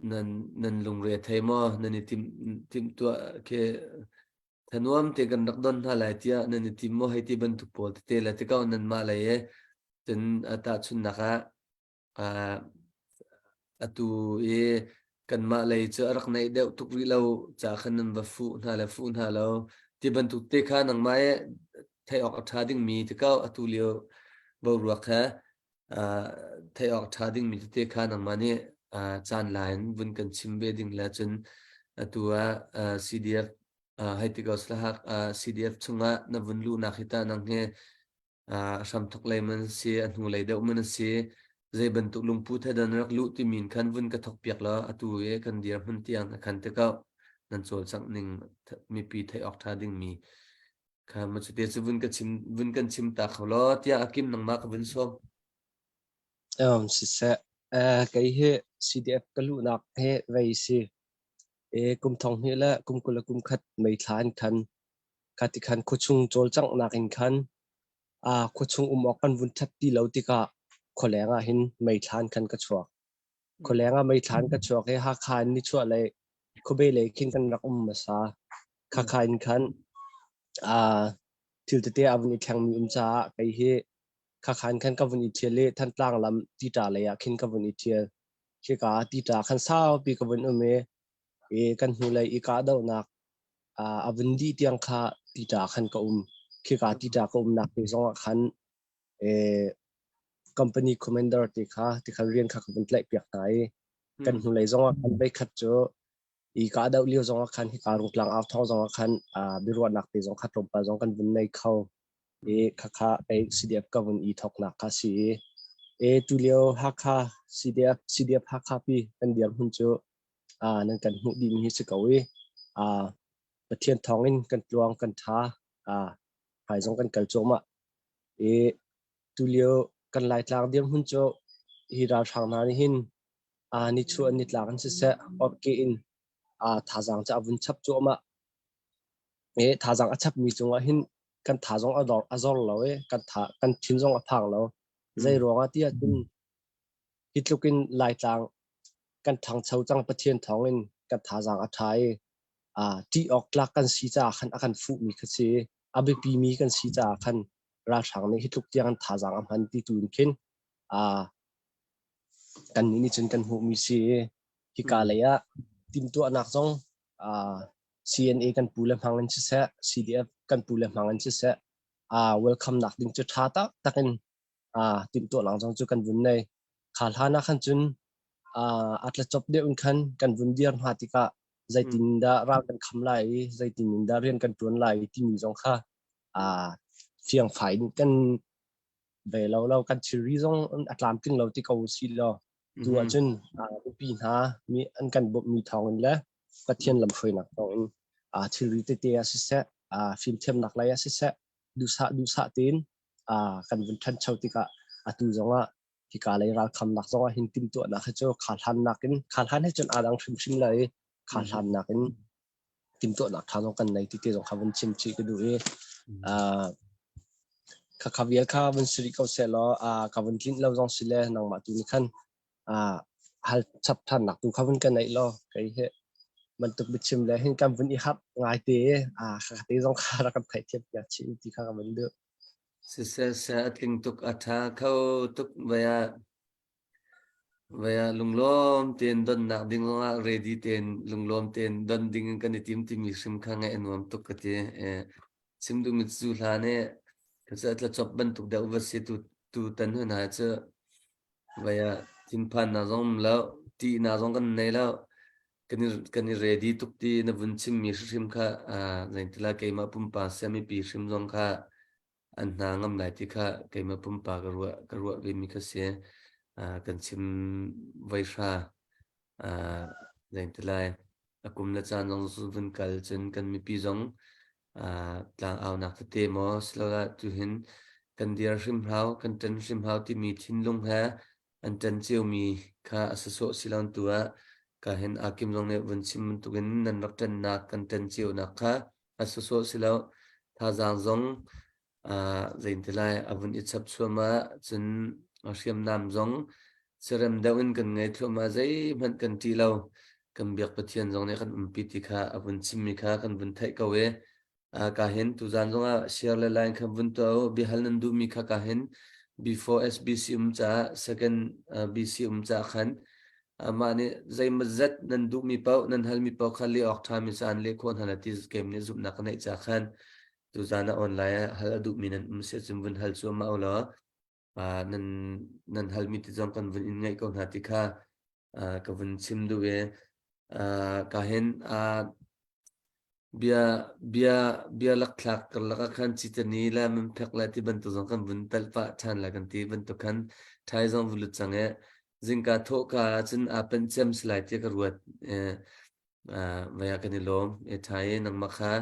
nan nan lungre a thei maw nan i timh timhtuah khi thanuam te kan rak don hna lai tiah nan i tim maw hei ti bantuk pawl tete le tikau nanmah lei i cun tahchunhnak ah Atu i kanmah lei cu a rak naih deuh tuk rih lo ca khan nan va fuh hna le fuh hna lo ti bantuk te kha nangmah i theih awk a ṭha dingmi ti ko atu lio boruak he theih awk ṭha dingmi tete kha nangmah nih caan la in vun kan chim ve ding le cun atu ah CDF hei ti ko sahak CDF chungah na vun luhnak hi tah nang hi A hramthawk lei man a si, a hnulei deuh man a si, zei bantuk lungput he dah na rak luh timi in khan vun ka thawkpiak law atu i kan dirhmun tiang na khan te ko. Nan cawlcangh ning mipi theih awk ṭha dingmi kha ma cute cu vun ka chim vun kan chim ta kho law tiah a kim nangmah ka vun sawm. Um, siseh, kei hi CDF ka luhnak he vei si. E, kum thong hnih le kum 20 le kum khat mei thla in khan Kha ti khan khuachung cawlcanghnak in khan khuachung um awk kan vun ṭhat ti lo tikah khualeng ah hin meithlan khan ka chuak. Khualeng ah meithlan ka chuak i Hakha in nichuah lei khuabe lei khin kan rak um hmasa. Khakha in khan thil tete a vun i thlengmi um caah kei hi khakha in khan ka vun i ṭhial i Thantlang lam Tita lei ah khin ka vun i ṭhial. Khika ah Tita khan saupi ka vun um i kan hnulei i kahdohnak a vun dih tiang kha tita khan ka um. Khika tita ka umnak te zongah khan company commander te kha tikhan rian kha ka vun tlaih piak hna i kan hnulei zongah khan voikhat cu i kahdoh lio zongah khan hika Rungtlang au thawng zongah khan biaruahnak te zong kha tlawmpal zong kan vun nei kho i khakha kei CDF ka vun i thawknak kha si i e tulio Hakha CDF CDF Hakha pi kan dirhmun cu nan kan hmuh dihmi hi si ko i Pathian thawngin kan tluang kan ṭha hmai zong kan kal cuahmah i tulio kan Laitlang dirhmun cu hi ralhrang hna nih hin nichuah nitlak in siseh orke in thazaang cu a vun chap cuahmah i thazaang a chapmi cungah hin kan tha zong a dor a zor lo i kan tha kan thin zong a phang lo zei ruangah tiah cun hi tluk in Laitlang kan ṭhangcho cang Pathian thawngin kan thazaang a ṭha i ṭih awk tlak kan si caah khan a kan fuhmi kha si a biapimi kan si caah khan ralhrang nih hi tluk tiang an thazaang a hman ti tu in khin kannih nih cun kan hmuhmi si i hika lei ah timhtuahnak zong CNA kan pu le hmang in siseh CDF kan pu le hmang in siseh welcome nak ding cu ṭha taktak in timhtuahnak zong cu kan vun nei. Kha hlan ah khan cun A tlacop deuh in khan kan vun dir hna tikah zeitin dah ral kan kham lai i zeitin in dah rian kan ṭuan lai timi zong kha fiangfai in kan ve lo lo kan thilri zong a tlamtling lo ti ko si law tu ahcun mipi hna mi an kan bawmhmi thawng in le Pathian lamhruainak thawng in thilri tete ah siseh fimthiamnak lei ah siseh duhsah duhsah tein kan vun ṭhancho tikah atu zongah hika lei ralkhamnak zongah hin timhtuahnak hi cu kha hlan nakin kha hlan he cun aa dang hrimhrim lai i kha hlan nakin timhtuahnak ṭha zong kan nei ti te zong kha vun chim chih ka duh i kha kha vial kha vun si rih ko seh law ka vun tlinh lo zong si le nangmah tu nih khan hal chap ṭhannak tu kha vun ka neih law kei hi bantuk biachim le hin kan vun i harh ngai te kha te zong kha rak kan theihthiam piak chih ti kha ka vun duh. Siseh seh a tling tuk a ṭha kho tuk vai ah vai ah lunglawm tein donnak ding zongah ready tein lunglawm tein don ding in kan i tim timi hrim kha ngaih a nuam tuk ka ti. Eh, chim duhmi cu hlan i ka cu a tlacop bantuk deuh va si tu tu tan hun ha cu vai ah thinphannak zong um lo, ṭihnak zong kan nei lo. Kan i kan i ready tuk ti na vun chimmi hrimhrim kha uh, zeintila keimah pumpak siamipi hrim zong kha an hna ngam lai ti kha keimah pumpak ka ruah ka ruah ve mi kha si. Uh, kan chim voihra uh, zeintilai a kum le caan zong vun kal cun kan mipi zong uh, tlang aunak tete maw siloah tuhin kan dir hrim hau kan ṭan hrim hau timi thinlung he an ṭan ciomi kha a sasawh si lo tu ah ka hin Akim zong nih vun chim bantukin nan rak ṭannak kan ṭan cionak kha a sasawh si lo thazaang zong uh, zeintilai a vun i chap chuahmah cun hriamnam zong serem deuh in kan ngei thluahmah zeihmanh kan ṭih lo kan biak Pathian zong nih kan umpi ti kha a vun chimmi kha kan vun theih ko i Ka hin tuzaan zongah share le line kha vun tuah u. Biahal nan duhmi kha ka hin before SBC um caah second BC um caah khan mah nih zeimawzat nan duhmi paoh nan halmi paoh kha leh awk ṭhami caan leh khawh hna la ti game nih zumhnak ka neih caah khan tuzaan ah online ah hal a duhmi nan um si ahcun vun hal cuahmah u law nan nan halmi ti zong kan vun in ngaih ko hna ti kha ka vun chim duh i ka hin bia bia bia lakthlak karlak ah khan citani le memphek le ti bantuk zong kan vun telh pah ṭhan lai kan ti bantuk khan ṭhai zong vun lut cang i zingka thawh ka ahcun aa penh cem si lai tiah ka ruat vai ah kan i lawm e ṭhai nangmah kha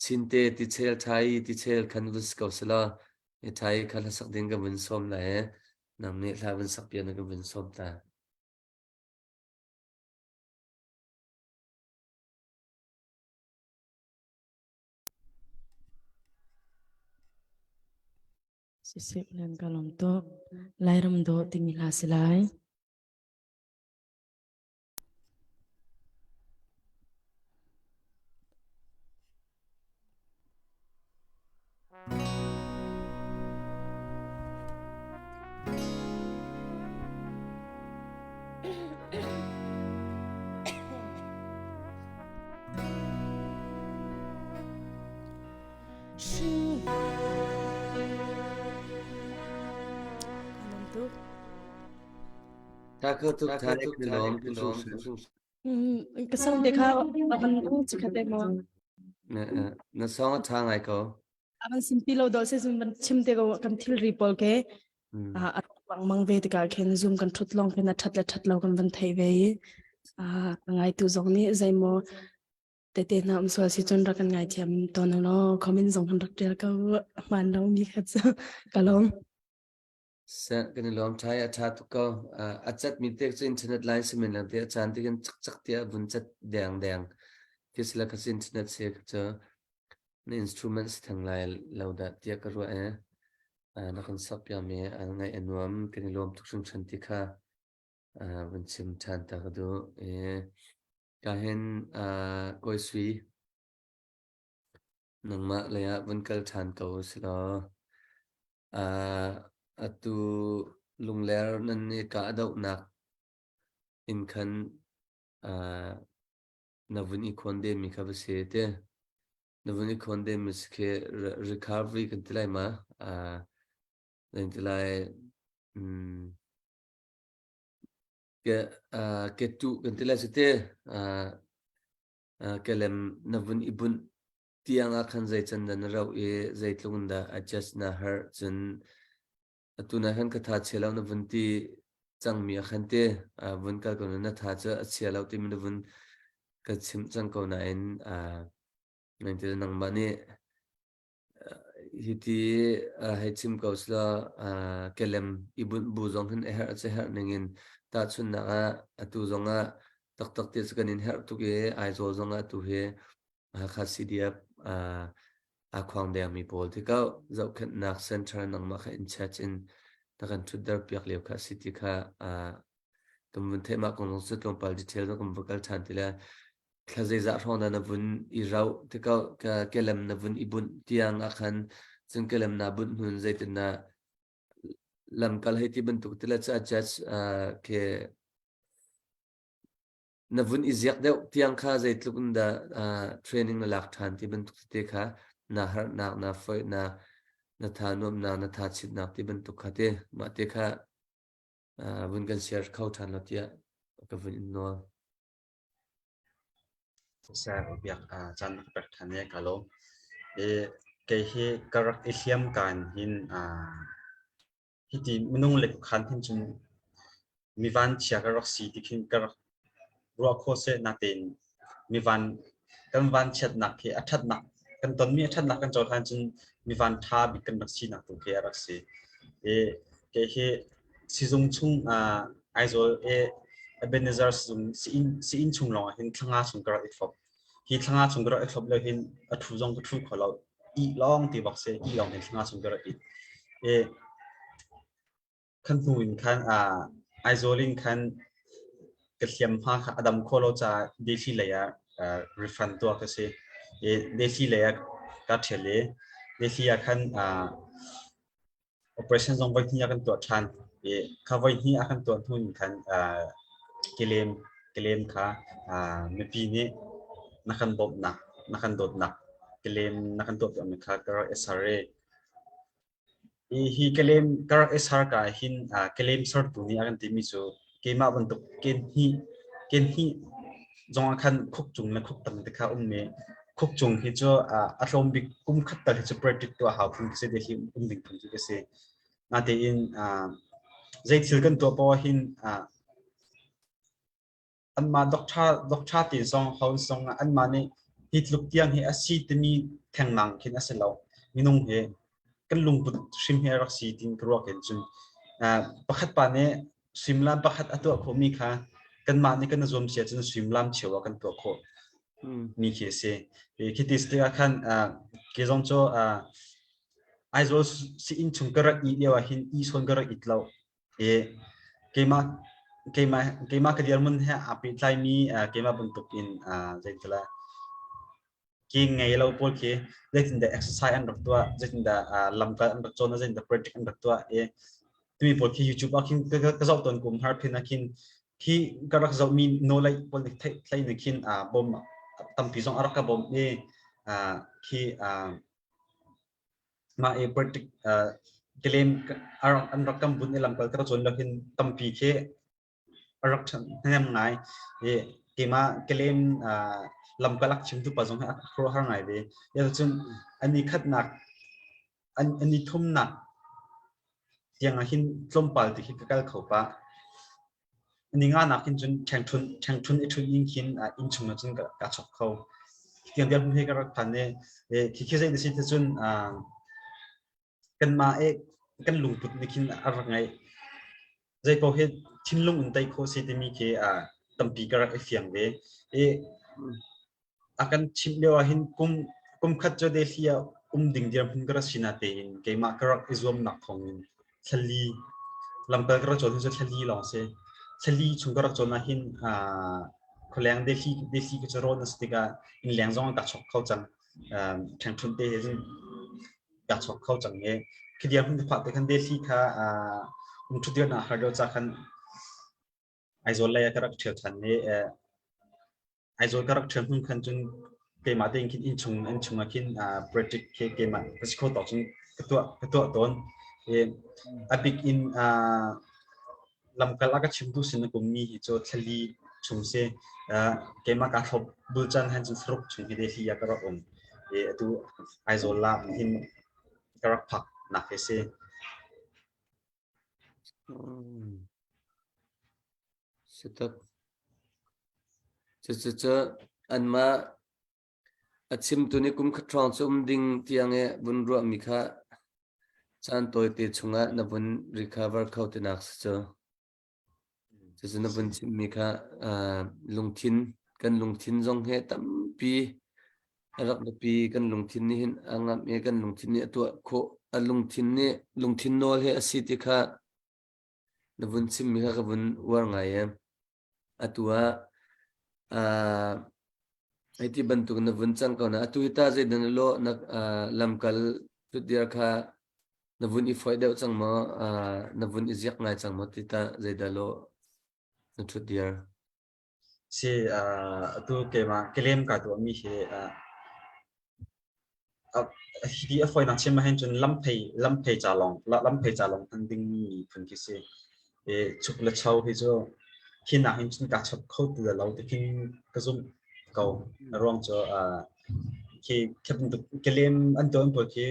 chinte ti chel ṭhai ti chel khan vun si ko selaw e ṭhai kha hlasak ding ka vun sawm lai e nang nih hla vun sak piak na ka vun sawm ta. Siseh nan ka lawm tuk. Lairam dawh timi hla si lai. Tha kho tuk tha tuk lawm Ka song te kha avan chikhat te maw? Na song a tha ngai ko. Avan simpi lo dol se zum van chim te ko kan thilri pawl ke a mang ve tikah khin zoom kan thut long khin a that le that lo kan van thei ve i a ngai tu zong nih zeimaw tete hna um sual si cun rak kan ngai thiam tawn lo comment zong kan rak tial ko hman lo mi kha cu ka lawm. Seh kan i lawm ṭhai a ṭha tuk ko. A cat mi te cu internet line si men lang te a caan te kan cakcak tiah vun cat deng deng. Khi sila ka cu internet si ka cu na instrument si theng lai lo dah tiah ka ruah e. Na kan sak piakmi a ngaih a nuam kan i lawm tuk hringhran ti kha vun chim ṭhan ta ka duh. E, ka hin Kawi Sui nangmah lei ah vun kal ṭhan ko silaw Atu Lungler nan i kahdohnak in khan na vun i khawndenmi kha va si ti. Na vun i khawndenmi si khi recovery kan ti lai ma? Nan ti lai. Ke ke tu kan ti lai cu te kelem na vun i bunh tiang ah khan zei can dah na rauh i zeitluk in dah adjust na harh cun atu na khan ka tha chia lo na vun ti cangmi ah khan te vun kal ko na tha cu a chia lo timi na vun ka chimh cang ko nain nangmah nih Hiti hei chim ko selaw kelem i bunh bu zong hin a herh a herh ningin tahchunhnak ah atu zongah taktak ti cu kan in herh tuk i Aizawl zongah atu hi Hakha CDF aa khuang dengmi pawl ti ko zohkhenhnak center nangmah kha in charge in na kan ṭhutder piak lio kha a si ti kha kan vun theih mah kong zong cu tlawmpal detail zong kan va kal ṭhan ti le thla zeizah hrawng dah na vun i rauh tikah ka kelem na vun i bunh tiang ah khan cun kelem naa bunh hnun zeitindah lamkal hei ti bantuk ti le cu a judge ke na vun i ziak deuh tiang kha zeitluk in dah training na lak ṭhan ti bantuk tete kha na harhnak na foihnak na tha nuamnak na tha chitnak ti bantuk kha te mah te kha vun kan share kho ṭhan lo tiah ka vun in nawl. Sir biak caan na ka pek ṭhan i ka lawm. I kei hi ka rak i hliam kaan hin hiti minung le khan hin cun mi vanchia ka rak si ti khin ka rak ruah khawh seh natein mi van kan vanchiatnak hi a ṭhatnak kan tonmi a ṭhatnak kan cohlan cun mi van ṭha bik kan rak sinak tu khi a rak si. I kei hi Sizung chung Aizawl i Ebenezer sizung sii-inn chung lawngah hin thla nga chung ka rak i thlop. Hi thla nga chung ka rak i thlop lio hin a ṭhu zong ka ṭhu kho lo. Ih lawng ti bak si, ih lawng hin thla nga chung ka rak it. I khan hnu in khan Aizawl in khan ka hliamhma kha a dam khawh lo caah Delhi lei ah refund tuah ka si. I Delhi lei ah kaa ṭhial i Delhi ah khan Operation zong voihnih a kan tuah ṭhan i kha voihnih a kan tuah hnu in khan kelem kelem kha mipi nih na kan bawmhnak, na kan dawtnak kelem na kan tuahpiakmi kha ka rak i ser i hi kelem ka rak i ser ka ah hin kelem sertu nih a kan timi cu keimah bantuk ken hnih zong ah khan khuk cung le khuk tang te kha um i khuk cung hi cu a tlawm bik kum khat tal hi cu practice tuah hau phun si te hi um ding phun cu si. Natein zei thil kan tuah poah hin anmah doctor te zong ho zong anmah nih hi tluk tiang hi a si timi thengmang khin a si lo. Minung hi kan lungput hrim hi a rak si tin ka ruak in cun pakhat pa nih suimilam pakhat a tuah khawhmi kha kanmah nih kan i zuam sia cun suimilam cheu ah kan tuah khawh mi khi a si. Khi ti tikah khan ke zong cu Aizawl si-inn chung ka rak ih lio ah hin ih sawn ka rak it lo. I keimah keimah keimah ka dirhmun he aa pehtlaimi keimah bantuk in zeitala ki ngei lo pawl khi zeitindah exercise an rak tuah, zeitindah lamkal an rak cawn, zeitindah practice an rak tuah i timi pawl khi YouTube ah khin ka zoh tawn kum har phin ah khin khi ka rak zohmi knowledge pawl nih theih thlei nih khin bawm tampi zong a rak ka bawmh i khi mah i practice claim an rak kan bunh i lamkal ka rak cawn lo hin tampi khi a rak ṭhahnem ngai i keimah claim lamkal a chimtu pa zong hi a khuaruahhar ngai ve. Cun an i khatnak an i thumnak tiang ah hin tlawmpal ti khi ka kal kho pah. Ni nga nak hin cun ṭhengṭhunh ṭhengṭhunh i ṭhunh in khin inn chung ah cun ka chok kho. Tiang tiang he ka rak phan i khi khi zei na si ti cun kanmah i kan lungput nih khin a rak ngeih. Zeipaoh hi thinlung in tei khawh si timi khi tampi ka rak i fiang ve. I a kan chimh lio ah hin kum kum khat cu Delhi ah um ding dirhmun ka rak si natein keimah ka rak i zuamnak thawngin thlali lamkal ka rak cawn hi cu thlali lawng si. Thlali chung ka rak cawn ah hin khualeng Delhi Delhi ka cu rawn a si tikah innleng zong ka chok kho cang. Ṭhengṭhunh te he cun kaa chok kho cang i khi dirhmun ka phak te khan Delhi kha um ṭhut dirnak har deuh ca khan Aizawl lei ah ka rak ṭhial ṭhan i Aizawl ka rak ṭhial hnu khan cun keimah tein khin innchung innchung ah khin practice khi keimah ka si kho tawk cun ka tuah ka tuah tawn. I a bik in. Lamkal a ka chimtu sin na kummi hi cu thlali chung si. Keimah kaa thlop bulcan han cun thlaruk chung hi Delhi ah ka rak um. I atu Aizawl ah hin ka rak phak nak hi si. Si tak. Cucu anmah A chimtu nih kum khat hrawng cu um ding tiang i vun ruahmi kha caan tawite chungah na vun recover kho tinak si cu. Cucu na vun chimmi kha uh, lungthin kan lungthin zong he tampi a rak biapi kan lungthin nih hin a ngamh i kan lungthin nih a tuah khawh a lungthin nih lungthin nawl he a si ti kha na vun chimmi kha ka vun uar ngai e. Atu ah uh, hiti bantuk na vun cang ko na atu hi ta zeidah na lawh na uh, lamkal thutdir kha na vun i foih deuh cang maw uh, na vun i ziak ngai cang maw ti ta zeidah lawh na thutdir Si uh, atu keimah kelem ka tuahmi hi uh, Hi a fawinak chim ahhin cun lamphei lamphei ca lawng lamphei ca lawng hman dingmi phun khi si. I chuk le cho hi cu hi nakin cun kaa chap kho ti lo ti khin ka zumh ko. A ruang cu khi khi bantuk kelem an tuah pawl khi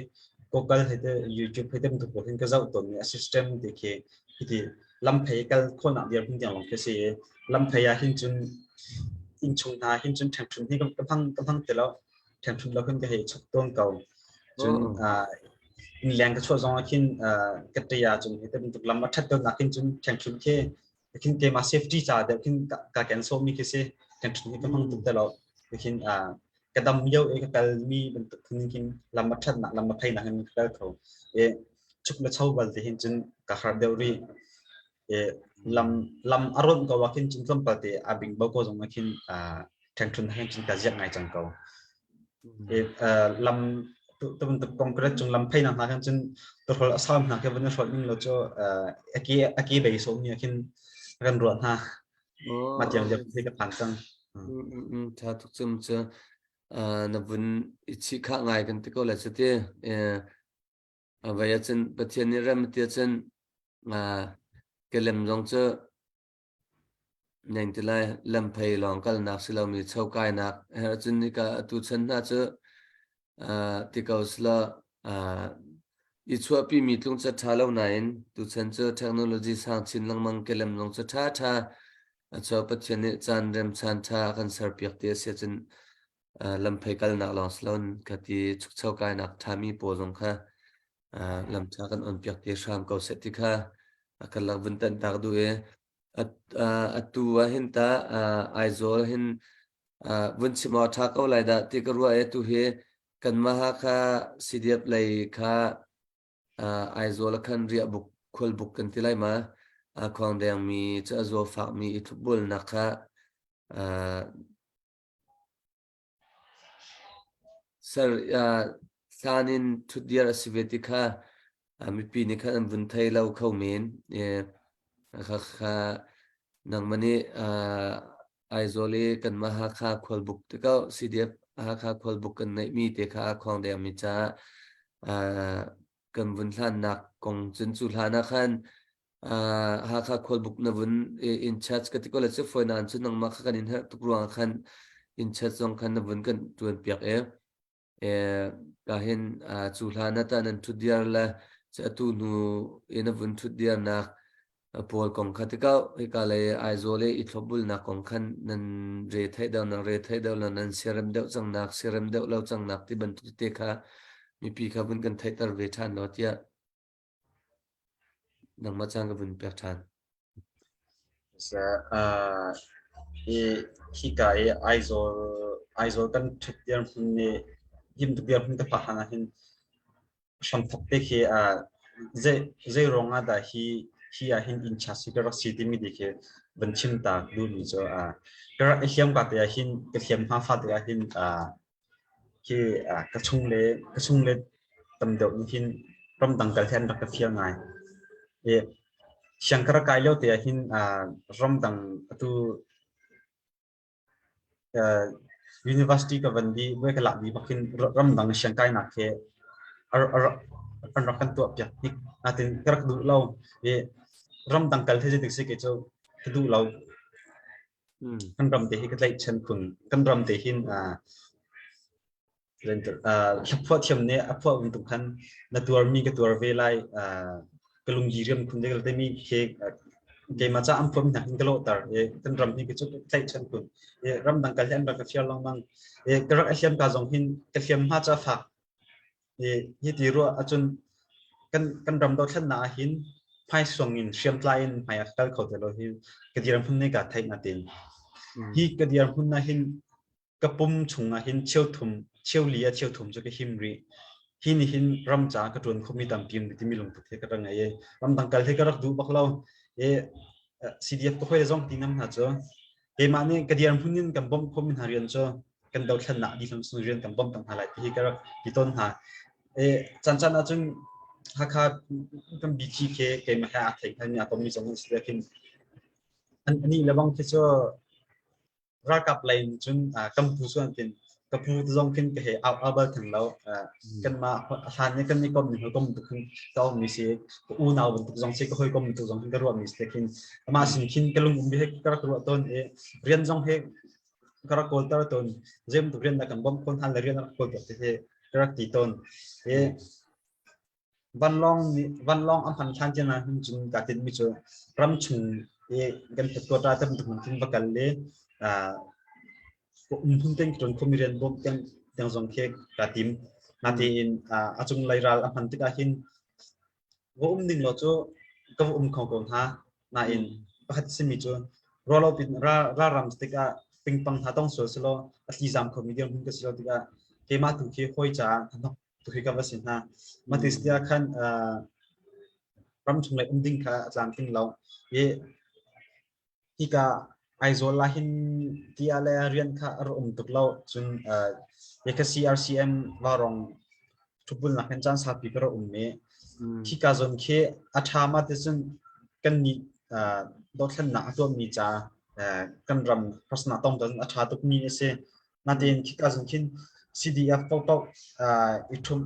Google hei ti YouTube hei ti bantuk pawl hin ka zoh tawnmi a system ti khi hiti lamphei kal khawhnak dirhmun tiang lawng khi si i lamphei ah hin cun innchung hna hin cun ṭhengṭhun hi ka hmang ka hmang ti lo. Ṭhenṭhut lo khin ka hei chok tawn ko. Cun innleng ka chuah zong ah khin ka ṭia cun hi bantuk lam a ṭhat deuhnak khin cun ṭhenṭhut khi khin keimah safety ca deuh khin ka ken sawhmi khi si. Ṭhenṭhut hi ka hmang tuk te lo. Khin ka dam lio i ka kalmi bantuk khin khin lam a ṭhatnak lam a pheinak hin ka kal kho. I chuk le cho bal ti hin cun ka har deuh rih. I lam lam a rawnh ko ah khin cun tlawmpal te a bingbo ko zong ah khin ṭhengṭhun he cun ka ziak ngai cang ko. I lam tu bantuk concrete cung lam pheinak hna khan cun tuhrol a sau hna khi van i hrolh ning lo cu a ke a ke bei sawhmi ah khin kan ruah hna. Mah tiang tiang hi ka phan cang. Tha tuk cum cu na vun i chih khah ngai kan ti ko le cu ti. Vai ahcun Pathian nih rem ti ahcun kelem zong cu Neng ti lai lamphei lawng kalnak si lomi chokainak her cun nika atu chan hna cu ti ko selaw i chuahpimi tlungcat ṭha lo nain tuchan cu technology sang chin lengmang kelem zong cu ṭhaṭha a chuak Pathian nih caan rem caan ṭha a kan serpiak ti a si ahcun lamphei kalnak lawng si loin khati chukcho kainak ṭhami pawl zong kha lam ṭha kan on piak te hram ko seh ti kha a kan lak vun tanh tak duh i atu ah hin ta Aizawl hin vun chim awk ṭha ko lai dah ti ka ruah i tu hi kanmah Hakha CDF lei kha Aizawl ah khan riahbuk khualbuk kan ti lai ma khuangdengmi cu a zawfakmi i tlukbualnak kha Ser hlan in ṭhutdir a si ve ti kha mipi nih khan an vun thei lo kho men. Khakha nangmah nih Aizawl i kanmah Hakha khualbuk te ko CDF Hakha khualbuk kan neihmi te kha khuang dengmi caah kan vun hlannak kong cun cu hlan ah khan Hakha khualbuk na vun in charge ka ti ko le cu fawi nain cu nangmah kha kan in herh tuk ruangah khan in charge zong khan na vun kan tuan piak i ka hin cu hlan ah ta nan thutdir le cu atu hnu i na vun thutdirnak pawl kong kha ti ko hika lei Aizawl i i thlopbulnak kong khan nan re theih deuh nan re theih deuh lo nan siarem deuh cangnak siarem deuh lo cangnak ti bantuk te kha mipi kha vun kan theihter ve ṭhan law tiah nangmah caan ka vun pek ṭhan. Hi hika i Aizawl Aizawl kan ṭhut dirhmun nih him tuk dirhmun ka phak hlan ah hin hramthok te khi zei zei ruang ah dah hi hi ah hin inn ṭha si ka rak si timi ti khi van chim ta duhmi cu ka rak i hliam ka te ah hin ka hliam hma fa te ah hin Khi ka chung le ka chung le tam deuh nih hin ramdang kal hi an rak ka fial ngai. I siang ka rak kai lio te ah hin ramdang atu university ka van dih voi ka lak dih bak hin ramdang siang kainak hi an rak kan tuah piak hnik. Natin ka rak duh lo. I. Ramdang kal hi zeitik si kei cu ka duh lo. Kan ram te hi ka tlaihchan khun. Kan ram te hin hlaphuah thiam nih a phuah bantuk khan na tuarmi ka tuar ve lai ka lungdi riam khun de timi khi keimah ca an phuahmi hna hin ka lawhter i kan ram hi ka cu tlaihchan khun i ramdang kal hi an rak ka fial lengmang i ka rak a hliam ka zong hin ka hliam hma ca fak i hi ti ruah ahcun kan kan ram dothlennak ah hin hmaisuang in hriamtlai in hmai ah ka kal kho te lo hi ka dirhmun nih ka theih na tin hi ka dirhmun ah hin ka pum chungah hin cheuthum cheuli ah cheuthum cu ka him rih. Hi nih hin ram caah ka ṭuan khomi tampi um timi lungput he ka rak ngei i ramdang kal hi ka rak duh bak lo. I CDF ka hawi zong ti ngam hna cu keimah nih ka dirhmun in kan bawmh khomi hna rian cu kan dothlennak dihlam sung rian kan bawmh hna lai ti hi ka rak ti tawn hna. I caan caan ahcun Hakha kan BTK keimah he aa thei hngalmi aa kommi zong an si khin an anih le bang khi cu ralkap lei in cun kan pu cu an tin ka pu zong khin ka he au au bal theng lo kanmah hlan nih kan i kom ni kom tuk khin ka um mi si ka unau bantuk zong si ka hawikom bantuk zong khin ka ruah mi si khin amah sin khin ka lung um bi he ka rak ruah tawn i rian zong he ka rak kawl tar tawn zei bantuk rian dah kan bawmh khawh hna le rian rak kawl te he ka rak ti tawn i Vanlawng nih vanlawng a hman hlan tiang ahhin cun kaa tinhmi cu ramchung i kan headquarter te bantuk hmanh khin va kal i umhmun tein ka ṭuan khomi rian bawmh tiang tiang zong khi kaa tim. Natein a cunglei ral a hman tikah hin va um ning law cu ka va um kho ko hna. Nain pakhat simi cu ruahlo pin ralram tikah pingpang hna tong sual selaw a tlizaam khomi dirhmun ka si lo tikah keimah tu khi hawi caah hnahnok tu ka va si hna. Matis tiah khan ramchung lei um ding kha a tlamtling lo. I hika Aizawl ah hin tia le rian kha a um tuk lo. Cun ka CRCM varong thupulnak hin caan saupi ka ra um i khika zawn khi a ṭha ma ti cun kan nih dothlennak a tuahmi ca kan ram harsnak tong a ṭha tukmi a si. Natein khika zong khin CDF paohpaoh i ṭhumh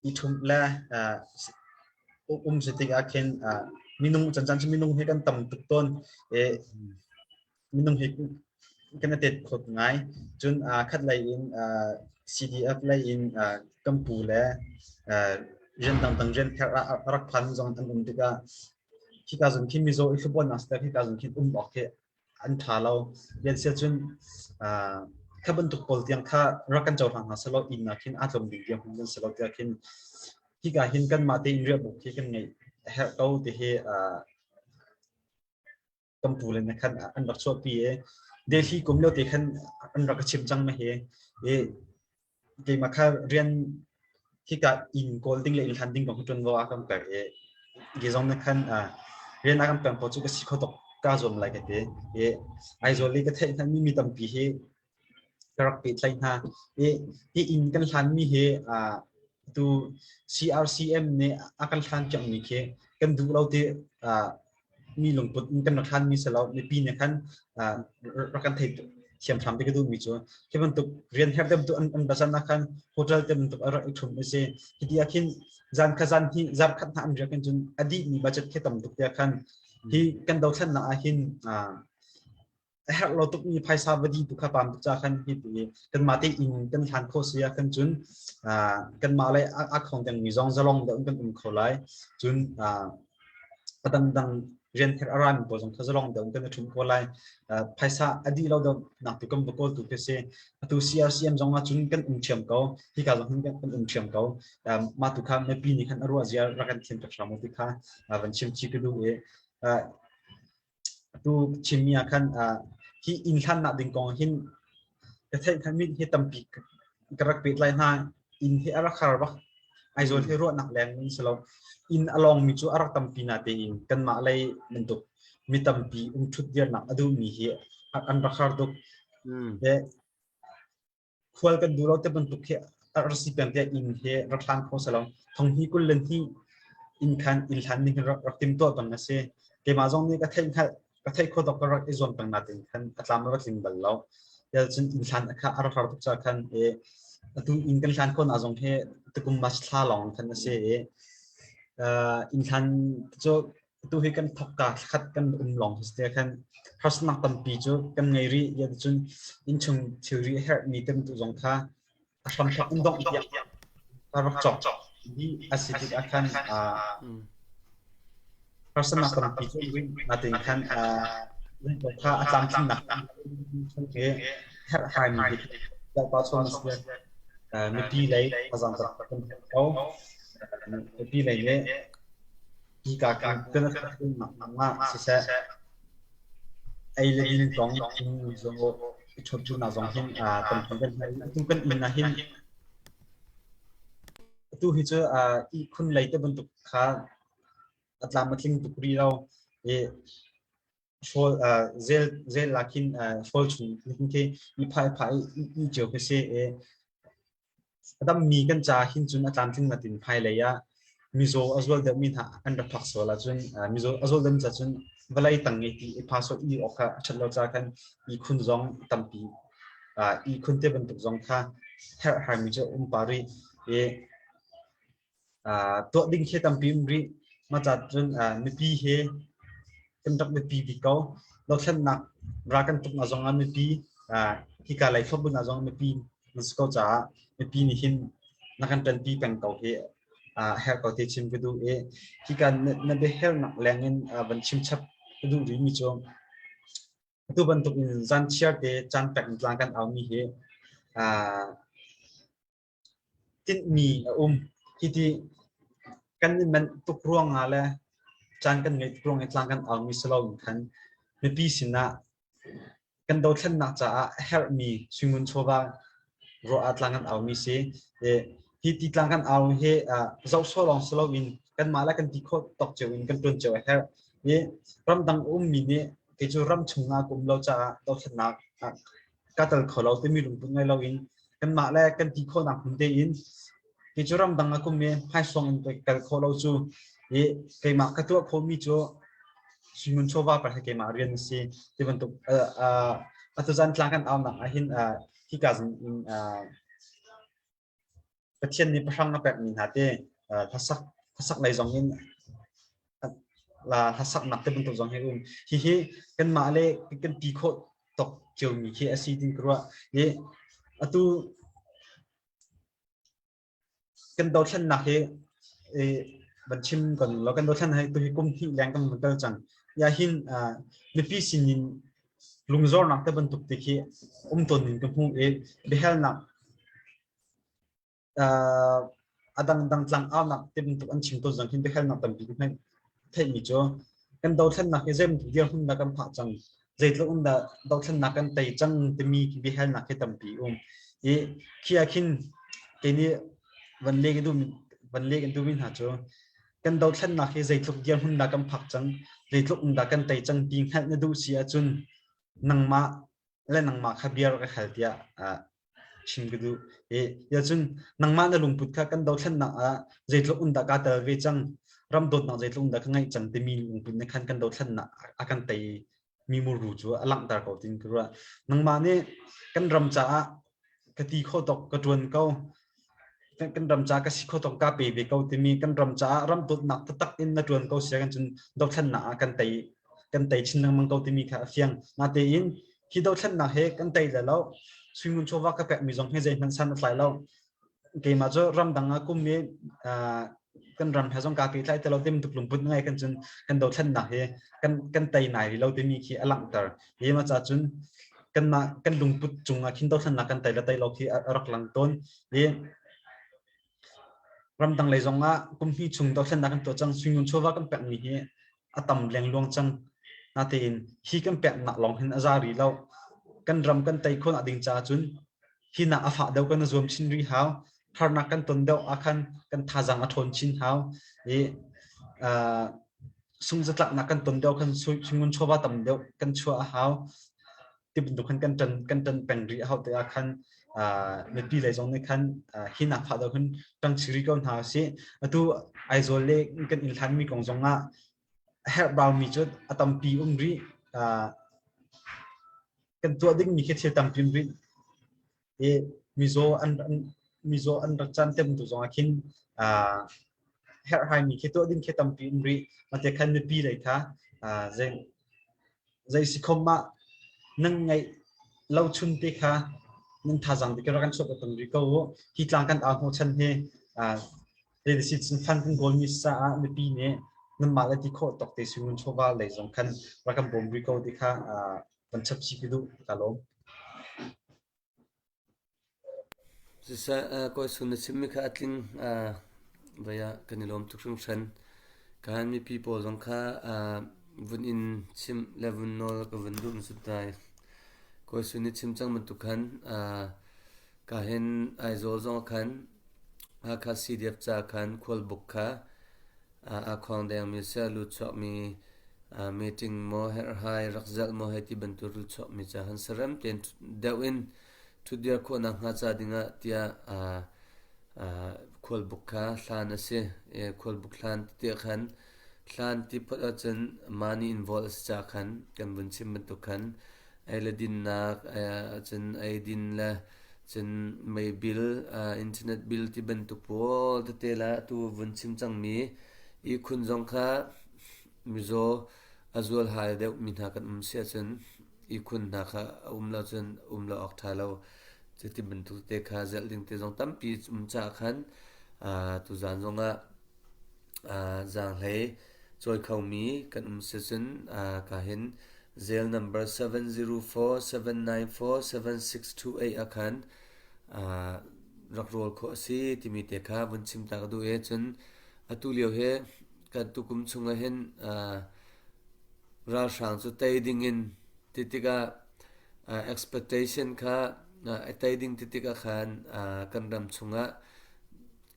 i ṭhumh le um si tikah khin minung cancan cu minung hi kan tam tuk tawn i minung hi kan i tet khawt ngai. Cun khat lei in CDF lei in kan pu le rian dangdang rian herh ah a rak phan zong an um tikah khika zong khin mizaw i hlubuannak si khika zong khin um awk khi an ṭha lo. Rian sia cun kha bantuk pawl tiang kha rak kan cohlang hna selaw inn ah khin aa tlawm ding tiang hmun kan si lo tiah khin hika hin kanmah tein riahbuk hi kan ngeih a herh ko ti hi kan pu le ne khan an rak chuahpi i Delhi kum lio te khan an rak ka chim cang ma hi i keimah kha rian hika inn kawl ding le inn hlan ding kong hi ṭuanvo a kan pek i ke zong nih khan rian a kan pek paoh cu ka si kho tuk kaa zuam lai ka ti i Aizawl i ka theih hna mi mi tampi hi ka rak pehtlaih hna i hi inn kan hlanmi hi tu CRCM nih a kan hlan piakmi khi kan duh lo ti mi lungput in kan rak hlanmi si lo mipi nih khan rak kan thei thiam hram ti ka duhmi cu khi bantuk rian herh te bantuk an bazan ah khan hotel te bantuk a rak i ṭhum a si hiti ah khin zan kha zan hi zarh khat hna an riak in cun a dihmi budget khi tam tuk tiah khan hi kan dothlennak ah hin a herh lo tukmi phaisa va dih tu kha pam tuk ca khan hi ti kanmah te inn kan hlan khawh si ah khan cun kanmah le a khong dengmi zong zalong deuh in kan um kho lai cun a dangdang rian ther a rami pawl zong kha zalong deuh in kan i ṭhum kho lai phaisa a dih lo deuh nak tu kan va kawl tu khi si atu CRCM zong ah cun kan um ṭhiam ko hika zong hin kan um ṭhiam ko mah tu kha mipi nih khan a ruah zia rak kan thiam tuk hram ti kha van chim chi ka duh i Atu Chinmi ah khan hi inn hlannak ding kong hin ka theih mi hi tampi ka rak pehtlai hna. Inn hi a rak har bak. Aizawl hi ruahnak leng in si lo. Inn a lawngmi cu a rak tampi natein kanmah lei bantuk mi tampi um ṭhut dirnak a duhmi hi an rak har tuk. Khual kan duh lo te bantuk khi a rak si peng tiah inn hi rak hlan kho si lo. Thong hi kul le hnih inn khan inn hlan ning rak rak timtuah bang a si. Keimah zong nih ka theih hngalh ka theih khawh tawk ka rak i zuam peng natin khan a tlam a rak tling bal lo. Tial cun inn hlan kha a rak har tuk caah khan i atu inn kan hlan khawhnak zong hi tukum March thla lawng khan a si i inn hlan cu. Atu hi kan thokka thlakhat kan um lawng si te khan harsatnak tampi cu kan ngei rih. Ya cun innchung thilri a herhmi tamtu zong kha a hramthok in dongh tiang ka rak cawk dih a si tikah khan harsatnak tampi cu um rih. Natein khan kha a tlamtlinnak chung hi herhhaimi hi pa chawn a si. Mipi lei thazaang kan herh ko. Mipi lei nih hika kan ah siseh, ei le din kong zaw i ṭhutnak zong hin tampi kan hal. Atu kan inn ah hin atu hi cu ihkhun lei te bantuk kha a tlam a tling tuk rih lo i hrawl zel zel ah khin hrawl chung hin khi i phai phai i cio khi si i a dammi kan ca hin cun a tlamtling natin hmailei ah mizaw a zual deuhmi hna an ra phak sual ahcun mizaw a zual deuhmi ca cun vawlei tang i ti i pha sual i awk kha a ṭhat lo ca khan ihkhun zong tampi ihkhun te bantuk zong kha herhhaimi cu um pah rih i Tuah ding khi tampi um rih. Mah ca cun mipi he kan rak biapi bik ko. Dothlennak ral kan tuk nak zong ah mipi hika lei thlopbul nak zong ah mipi nan si ko caah mipi nih hin na kan ṭanpi peng ko hi a herh ko ti chim ka duh i hika na biahernak leng in van chim chap ka duh rih mi cu atu bantuk in zanchiar te caan pek in tlang kan au mi hi Tinhmi a um. Hiti kan i manh tuk ruangah le caan kan ngeih tuk ruang i tlang kan aumi si loin khan mipi sinah kan dothlennak caah a herhmi suingun chawva ruah ah tlang kan aumi si. Hi ti tlang kan au hi zoh sawh lawng si loin kanmah le kan ti khawh tawk cio in kan ṭuan cio a herh. I ramdang ummi nih kei cu ram chung ah ka um lo caah dothlennak ka tel kho lo timi lungput ngei loin kanmah le kan ti khawhnak hmun tein kei cu ramdang a kum i hmaisuang in kal khawh lo cu i keimah ka tuah khawhmi cu suimun chawva pa hi keimah rian a si ti bantuk atu zan tlang kan aunak ah hin hika zan in Pathian nih pahrang a pekmi hna te hlasak hlasak lei zong in hlasaknak te bantuk zong hi um. Hihi kanmah le kan ti khawh tok ciomi khi a si tin ka ruah. I atu kan dothlennak hi van chim kan lo kan dothlen hi tu hi kum hnih leng kan van kal cang. Ya hin mipi sinin lungzornak te bantuk te khi um tawn ning ka hmu i biahalnak a dangdang tlangaunak ti bantuk an chim tawn zong hin biahalnak tampi ka hmeih theihmi cu kan dothlennak hi zeibantuk dirhmun dah kan phah cang zeitluk in dah dothlennak kan tei cang timi biahalnak hi tampi um i khi ah khin kei nih van leh ka duh van leh kan duhmi hna cu kan dothlennak hi zeitluk dirhmun dah kan phak cang zeitluk in dah kan tei cang ti hngalh na duh si ahcun nangmah le nangmah kha bia rak i hal tiah chim ka duh. I cun nangmah na lungput kha kan dothlennak ah zeitluk in dah kaa tel ve cang, ram dawtnak zeitluk in dah ka ngeih cang timi lungput nih khan kan dothlennak a kan tei mi muru cu a langhter ko tin ka ruah. Nangmah nih kan ram caah ka ti kho tok ka ṭuan ko, kan ram caah ka si kho tok ka pe ve ko timi kan ram caah ram dawtnak taktak in na ṭuan ko sia kan cun dothlennak ah kan tei kan tei chin lengmang ko timi kha a fiang. Natein hi dothlennak he kan tei le lo suingun chawva ka pekmi zong hi zeihmanh san a tlai lo. Keimah cu ramdang ah kum i kan ram he zong kaa pehtlai ti lo tim tuk lungput ngai kan cun kan dothlennak hi kan kan tei nai rih lo timi khi a langhter. Hi ma ca cun kanmah kan lungput cungah khin dothlennak kan tei le tei lo khi a rak lang tawn. I ramdang lei zong ah kum hnih chung dothlennak kan tuah cang suingun chawva kan pekmi hi a tam lengluang cang. Natein hi kan peknak lawng hin a za rih lo. Kan ram kan tei khawh ding caah cun hi nak a fah deuh kan zuam chin rih hau. Harnak kan ton deuh ah khan kan thazaang a ṭhawn chin hau. I uh, sungzatlaknak kan ton deuh khan sungun chawva tam deuh kan chuah a hau. Ti bantuk khan kan ṭan kan ṭan peng rih a hau te ah khan mipi lei zong nih khan hi nak fah deuh khan ṭang chiri ko hna usih. Atu Aizawl le kan inn hlanmi kong zong ah herhbaumi cu a tampi um rih. Kan tuah dingmi khi thil tampi um rih. I mizaw an mizaw an rak caan tem tu zong ah khin. Herhhaimi khi tuah ding khi tampi um rih. Mate khan mipi lei kha zei zei si khom ah nan ngaih lo chun te kha nan thazaang te rak kan chuah tung rih ko u. Hi tlang kan au hnawhchan hi zei si cun fan kan kawl mi caah mipi nih nanmah le ti khawh tawk te suingun chawva lei zong khan rak kan bawm rih ko ti kha van chap chih ka duh. Ka lawm. Siseh, kawi Sun na chimmi kha a tling. Voi ah kan i lawm tuk hringhran. Kahan mipi pawl zong kha vun in chimh le vun nawl ka vun duh hmasat Kawi Sun nih chim cang bantuk khan kahin Aizawl zong ah khan Hakha CDF ca khan khualbuk kha Aa khuang dengmi seh lutchuakmi meeting maw herhhai rak zelh maw hei ti bantuk lutchuakmi ca han sarem tein deuh in ṭhutdir khawhnak hnga ca dingah tiah khualbuk kha hlan a si. Khualbuk hlan tiah khan hlan ti phot ahcun money involve a si caah khan kan vun chim bantuk khan ei le dinnak cun eidin le cun mei bill, internet bill ti bantuk pawl tete le atu vun chim cangmi ihkhun zong kha mizaw a zualhai deuhmi hna kan um si ahcun ihkhun hna kha a um lo cun um lo awk ṭha lo. Cuti bantuk te kha zelh ding te zong tampi um caah khan tuzaan zongah Zaanghlei cawi khomi kan um sicun ka hin zel number 704-794-7628 ah khan rak rawl khawh a si timi te kha vun chim ta ka duh i cun atu lio hi kan tukum chung ah hin ralhrang cu tei ding in ti tikah expectation kha tei ding ti tikah khan kan ram chungah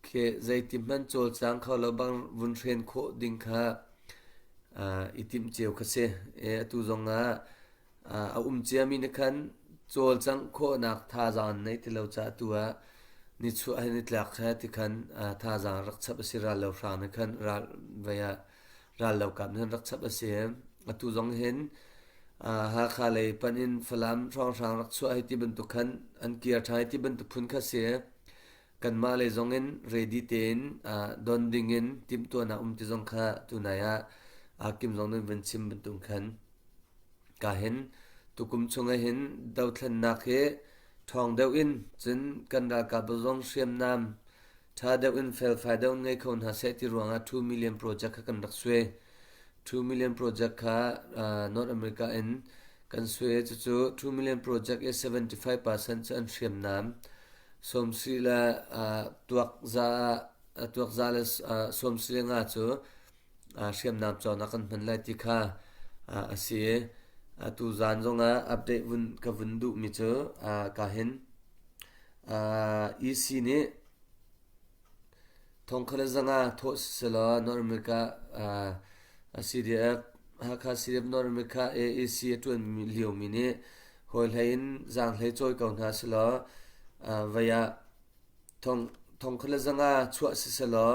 Khi zeiti hmanh cawlcang kho lo bang vun hren khawh ding kha i timh cio kha si. Atu zong ah a um ciami nih khan cawlcangh khawhnak thazaang an nei ti lo caah atu ah nichuah he nitlak he ti khan thazaang rak chap a si ral lo hrang nih khan ral vei ah ral lo kap nih rak chap a si. Atu zong hin Hakha lei panh in Falam hrawnghrang rak chuah hei ti bantuk khan an kir ṭhan hei ti bantuk phun kha si. Kanmah lei zongin ready tein don dingin timhtuahnak um ti zong kha tunai ah Kim zong nih vun chim bantuk khan ka hin tukum chung ah hin dothlennak hi ṭhawng deuh in cun kan ralkap zong hriamnam ṭha deuh in felfai deuh in ngei kho hna seh ti ruangah 2 million project kha kan rak suai. 2 million project kha North America in kan suai cucu 2 million project i 75% cu an hriamnam Sawmsarih le tuakza le sawmsarih le nga cu hriamnam cawknak kan hman lai ti kha a si i atu zan zongah update vun ka vun duhmi cu ka hin EC nih Thongkhat le zanga thawh siselaw North America CDF Hakha CDF North America AEC a ṭuan liomi nih hawihlei in zaanghlei cawi ko hna selaw vei ah thongkhat le zanga chuah siselaw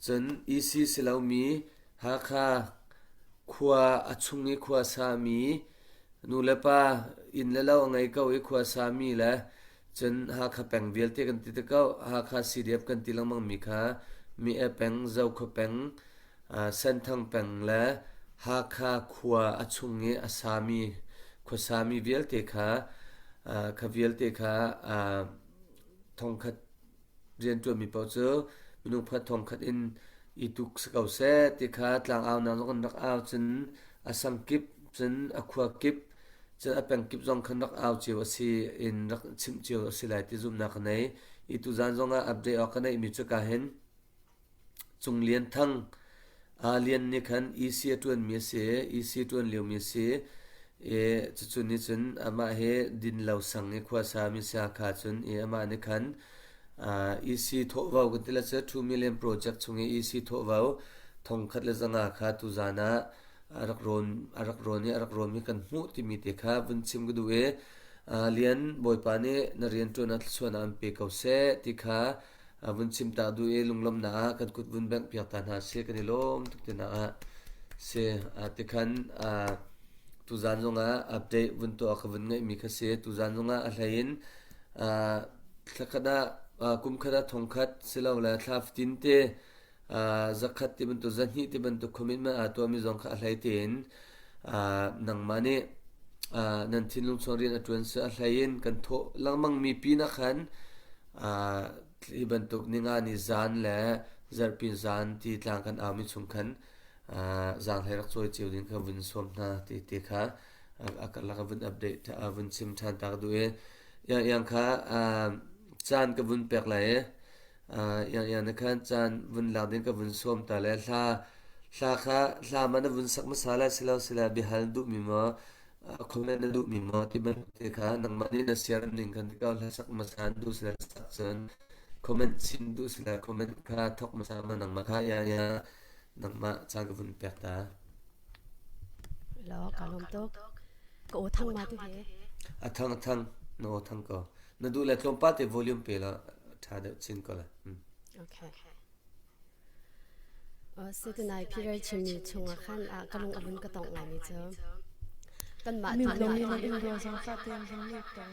cun EC si lomi Hakha khua a chung i khua sami nu le pa inn le lo a ngei ko i khua sami le Cun Hakha peng vialte kan ti te ko. Hakha CDF kan ti lengmang mi kha Mi-e peng, Zokhua peng, Senthang peng le Hakha khua a chung i a sami khuasami vialte kha kha vialte kha thongkhat rianṭuanmi paoh cu minung pakhat thongkhat in i tuk si ko seh ti kha tlangaunak zong kan rak au cun a sang kip cun a khua kip cun a peng kip zong khan rak au cio a si in rak chimh cio a si lai ti zumhnak ka nei i tuzan zong ah update awk ka neihmi cu ka hin Cung Lian Thang Aa Lian nih khan EC a ṭuanmi a si i EC a ṭuan liomi a si i cucu nih cun amah hi dinlo sang i khuasa mi si Hakha cun i amah nih khan EC thawhvo kan ti le cu 2 million project chung i EC thawhvo thongkhat le zanga kha tuzan ah a rak rawn a rak rawn i a rak rawnmi kan hmuh timi te kha vun chim ka duh i Lian Bawipa nih na rianṭuan ah thluachuahnak an pe ko seh ti kha vun chim ta duh i lunglawmhnak ah kan kut vun bengh piak ta hna sih kan i lawm tuk tinak ah si tikhan tuzan zongah update vun tuah ka vun ngeihmi kha si tuzan zongah a hlei in thla khat ah kum khat ah thong khat silole thla fatin te. Zakhat ti bantuk zahnih ti bantuk commitment aa tuahmi zong kha a hlei tein nangmah nih nan thinlung chung rian a ṭuan si a hlei in kan thawh lengmangmi pinah khan hi bantuk ninga ni zan le zarhpi zan ti tlang kan aumi chung khan zaanghlei rak cawi cio ding kha vun sawm hna ti ti kha a karlak ah vun update vun chim ṭhan ta ka duh i iang iang kha caan ka vun pek lai i iang iang na khan caan vun lak ding ka vun sawm ta le hla hla kha hla ma na vun sak hmasa lai silo sila biahal duhmi maw comment na duhmi maw ti bantuk te kha nangmah nih na siaram ning khan ko hla sak hmasa duh sila sak cun comment chim duh sila comment kha thok hmasa ma nangmah kha ya ya nangmah caan ka vun pek ta. Lo ka lawm tuk. Ka aw thang ma tu he. A thang a thang na aw thang ko. Na duh le tlawmpal te volume pe la ṭha deuh chin ko la. Okay. Si tunai Peter chimmi chungah khan ka lung a vun ka tongh ngaimi cu kanmah Mute lomi nan in rual zangfah tein zong mute tawn.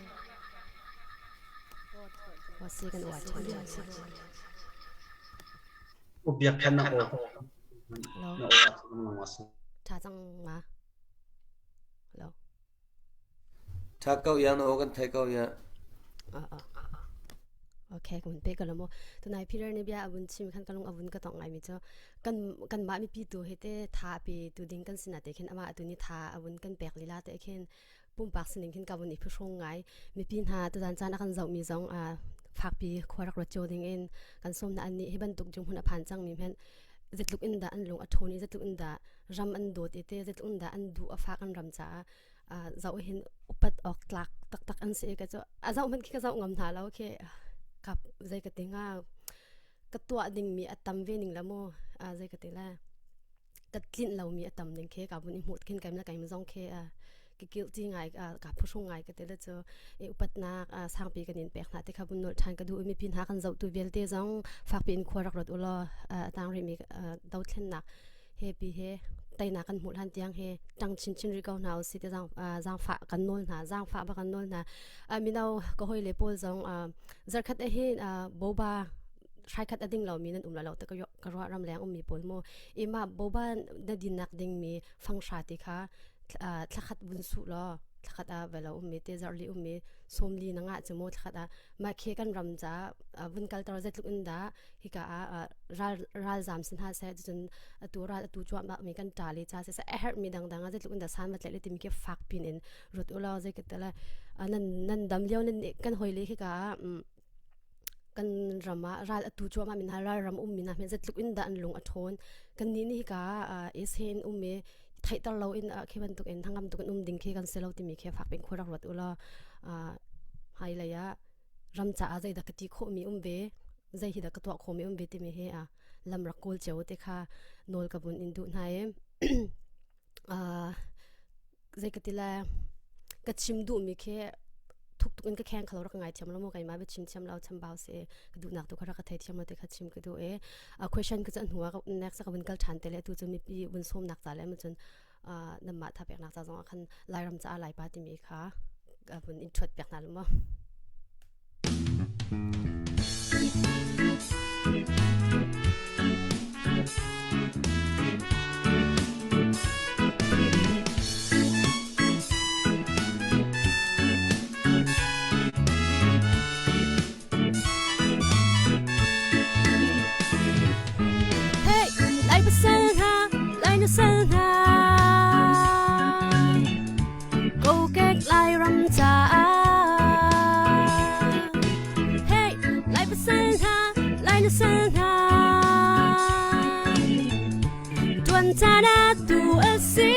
Si kan uar ṭhan. Ubiak khan na aw. Lo. Na aw a Ṭha cang ma? Lo. Ṭha ko ya na aw kan thei ko ya. Okay, kun pe ka lo mo. Tunai Peter nih bia abun chim khan kalung abun ka tong ngai mi chu kan kan mah mi pi tu he te tha pe tu ding kan sina te khin ama atu ni tha abun kan pek lila te khin pumpak sining khin ka bun i phuhrung ngai mipi hna tuzan caan a kan zoh mi zong a fakpi khuarak rat cio ding in kan som na an nih hi bantuk jung hun a phan cang mi hmenh zetluk in dah an lung a ṭhawn i zetluk in dah ram an dawt i te zetluk in dah an duh a fak an ram caah zoh hin upat awk tlak taktak an si ka cu a zoh hmanh khi ka zoh ngam hna lo khi kap zei ka ti nga ka tuah ding mi a tam ve ning la mu zei ka ti la ka tlinh lomi a tam ning khi ka vun i hmuh khin kaim le kaim zong khi ka guilty ngai ka phuhrung ngai ka ti le cu i upatnak sangpi kan in pek hna ti kha vun nolh ṭhan ka duh i mipi hna kan zohtu vialte zong fakpi in khua rak rat u law a tang rihmi dothlennak he pi he teinak kan hmuh hlan tiang he ṭang chinchin rih ko hna usih ti zaangfah kan nawl hna zaangfah ba kan nawl hna mino ka hoi le pawl zong zarkhat a hin boba hraikhat a ding lomi nan um lo te ka ruah ram leng ummi pawl mu ima boba na dinnak dingmi fanghra ti kha thlakhat vun su law thlakhat a velo ummi te zarli ummi somli na ngah chu mu thlakhat a ma khe kan ram ca vun kalter zetluk in da hika a ral ralzam sin ha se cun atu ral atu chuah mi kan ta le cha se a herh mi dangdang a zetluk in da san ma tle timi ke fak pin in rut ulaw zei ka tala nan nan dam lio nan kan hoi le hika Kan ram ah ral atu cuahmah mi hna ralram ummi hna hmanh zeitluk in dah an lung a ṭhawn. Kannih nih hika ah is he in um i theihter loin khi bantuk in hnangam tuk in um ding khi kan si lo timi khi fak piin khua rak ruat u law hmailei ah ram caah zeidah ka ti khawhmi um ve, zei hi dah ka tuah khawhmi um ve timi hi lam rak kawl cio te kha nawl ka vun in duh hna i zei ka ti lai ka chim duhmi khi thuk tuk in ka kheng khalo rak ngai thiam lo mu keimah bia chim thiam lo chambau si ka duhnak tu kha rak ka thei thiam lo ti kha chim ka duh i a question ka cu hnu ah next ka vun kal ṭhan te le tu cu mipi vun sawmnak ca le cun nanmah tha peknak ca zong ah khan Lairam caah Laipa timi kha ka vun in ṭhuat piak hna lu mu. Hey, lai pasal hna, lai nusal hna. Kokek Lairam caah Hey, Lai pasal hna, Lai nusal hna Tuan caan ah tu a si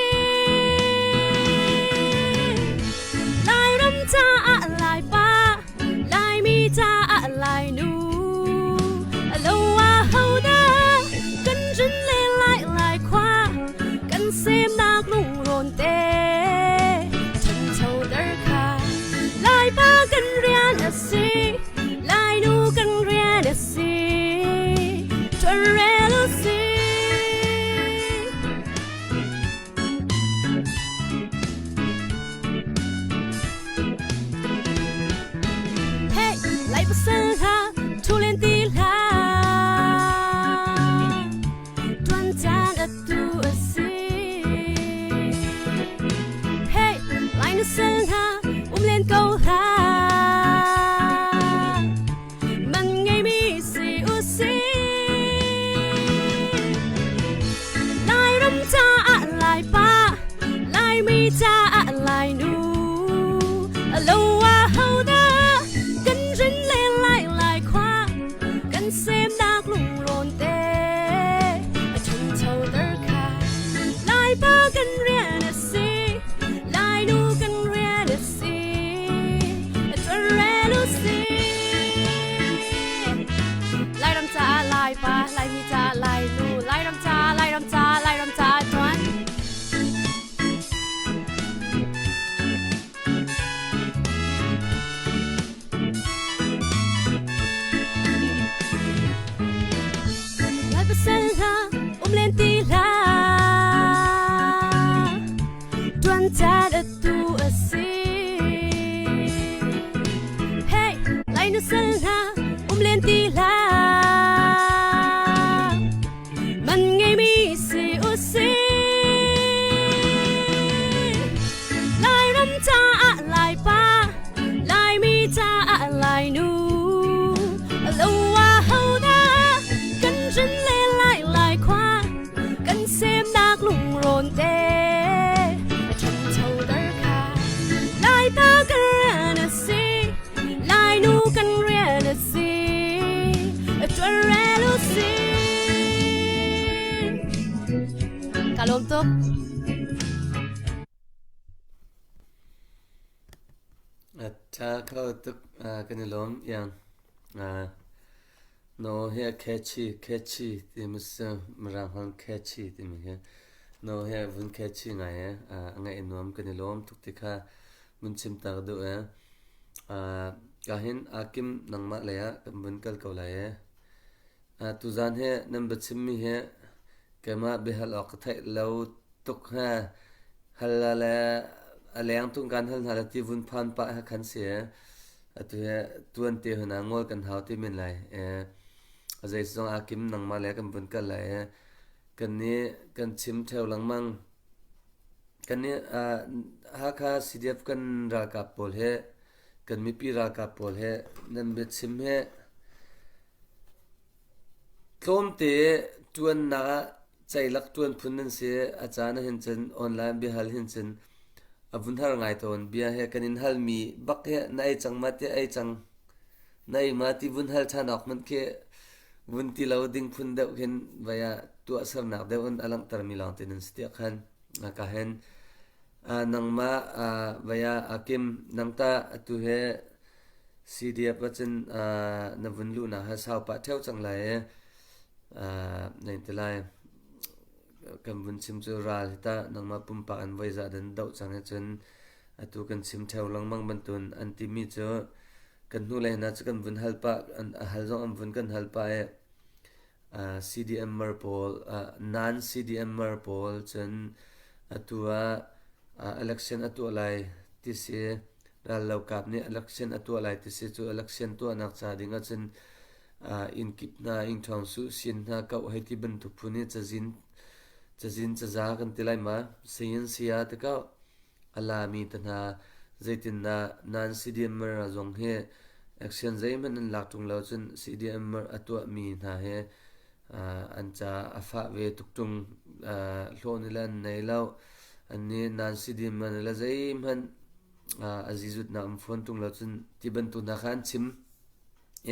Lairam caah Laipa Laimi caah Lainu Alo ah hodah kan rin le lai lai khua kan semnak lungrawn te ṭhanchoter kha Laipa kan rian a si Lainu kan rian a si ṭuanrel u si Hey, lai pasal hna, thu len ti hlah. Lainu sal hna um len ti hlah. Man ngeimi si u si. Lairam caah Laipa, Laimi caah Lainu. Lo ah hodah kan rin le lai lai khua, kan semnak lungrawn te. Ṭhanchoter kha Laipa kan rian a si, Lainu kan rian a si, ṭuan rel u si. Ka lawm tuk. A ṭha kho tuk kan i lawm iang. No hi a catchy catchy timi si Mirang holh catchy timi hi no hi a vun catchy ngai i a ngaih a nuam kan i lawm tuk ti kha vun chim ta ka duh i ka hin Akim nangmah lei ah kan vun kal ko lai i Tuzaan hi nan biachimmi hi keimah biahal awk ka theih lo tuk he hal le a leng tung kan hal hna le ti vun phan pah he khan si. Atu hi tuan te hna ngol kan hau ti men lai. A zeizong ah kim nangmah le kan vun kal lai. Kan nih kan chim theo lengmang. Kan nih Hakha CDF kan ralkap pawl he kan mipi ralkap pawl he nan biachim he Tlawmte ṭuannak ah ceilak ṭuan phun nan si. A caan ahhin cun online biahal hin cun a vun har ngai tawn. Bia he kan in halmi bak hi na ei cang ma tiah ei cang. Na ei ma ti vun hal ṭhan awk hmanh khi vun ti lo ding phun deuh khin vai ah tuahsernak deuh in a langhtermi lawngte nan si tiah khan ka hen. Nangmah vai ah Akim nang tah atu he CDF ahcun na vun luhnak hi sau pah ṭheo cang lai i na in ti lai. Kan vun chim cu ral hi tah nangmah pumpak in voi zah dan doh cang hi cun atu kan chim ṭheo lengmang bantun an timi cu kan hnulei hna cu kan vun hal pah a hal zong an vun kan hal pah i CDMer pawl non CDMer pawl cun atu ah election a tuah lai ti si. Rallokap nih election a tuah lai ti si cu election tuahnak ca ding ahcun inn kip hna inn ṭhawng suh sin hna koh hei ti bantuk phun hi cazin cazin caza kan ti lai ma sayin saya te ko a lami te hna zeitindah nan CDMer zong hi action zeihmanh an lak ṭung lo cun CDMer a tuahmi hna hi an ca a fah ve tuk ṭung hlawh nih le an nei lo an nih nan CDMer le zeihmanh a zizutnak um fawn ṭung lo cun ti bantuk hna kha an chim.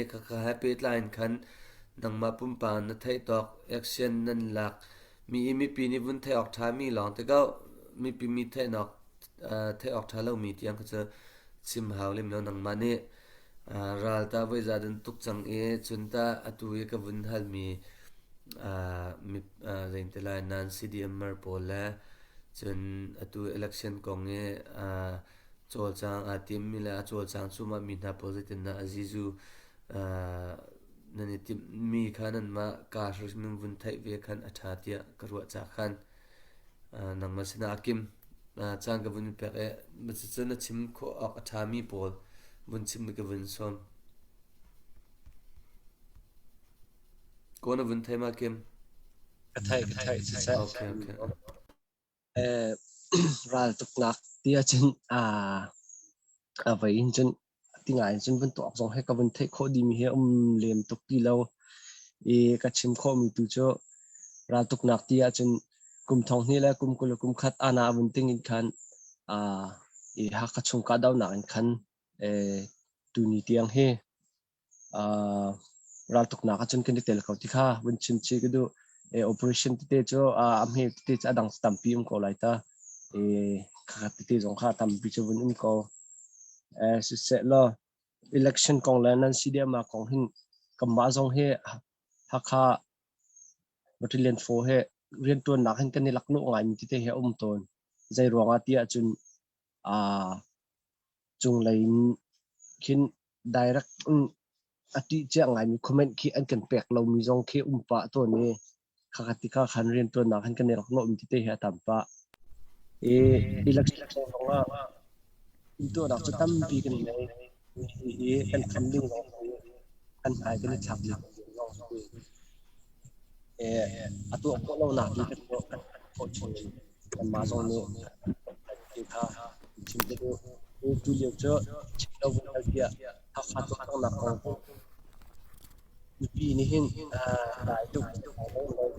I khakha he pehtlai in khan nangmah pumpak na theih tawk action nan lak mi i mipi nih vun theih awk ṭha mi lawng te ko mipi mi theihnak theih awk ṭha lomi tiang kha cu chim hau lem lo nangmah nih ral ta voi za dan tuk cang i cun ta atu i ka vun halmi mi zein te lai nan CDMer pawl le Cun atu election kong i cawlcang aa timmi le a cawlcang cuahmahmi hna pawl zeitindah a zizu nan i timhmi kha nanmah kaa hrim in vun theih ve khan a ṭha tiah ka ruah caah khan nangmah sinah a kim. Caan ka vun pek i cucu na chim khawh awk a ṭhami pawl vun chim ka vun sawm. Kaw na vun thei ma Kim? Ka theih, ka theih, siseh. Okay, okay. Eh, raltuknak ti ahcun aa a voi in cun ti ngai in cun vun tuak zong he ka vun theih khawh dimi hi a um lem tuk ti lo i ka chim khawhmi tu cu raltuknak ti ahcun kum thong hnih le kum 20 le kum khat ana vun ting in khan aa i Hakha chung kahdohnak in khan eh tuni tiang hi uh, raltuknak ahcun kan i tel ko ti kha vun chim chih ka duh. E, operation tete cu a hme tete cu a dang tampi um ko lai ta. E, khakhat tete zong kha tampi cu vun um ko. E, siseh law election kong le nan CDMA kong hin kanmah zong hi Hakha Battalion 4 he riantuannak hin kan i laklawh ngaimi tete he um tawn. Zei ruangah ti ahcun uh, cunglei in khin direct in a ṭih cia ngaimi comment khi an kan pek lomi zong khi um pah tawn i khakha ti kha khan rianṭuannak hin kan i rak lawhmi tete hi a tam pah. I election zong ah tuahnak cu tampi kan ngei. I kan kham ding zong hi kan hmai kan i thlak ding zong hi a tuah khawh lonak hi kan tuah kan khawh chung in kanmah zong nih ti kha chim te duh. Tu lio cu chim lo vun kal tiah Hakha cawlcanghnak kong mipi nih hin dai tuk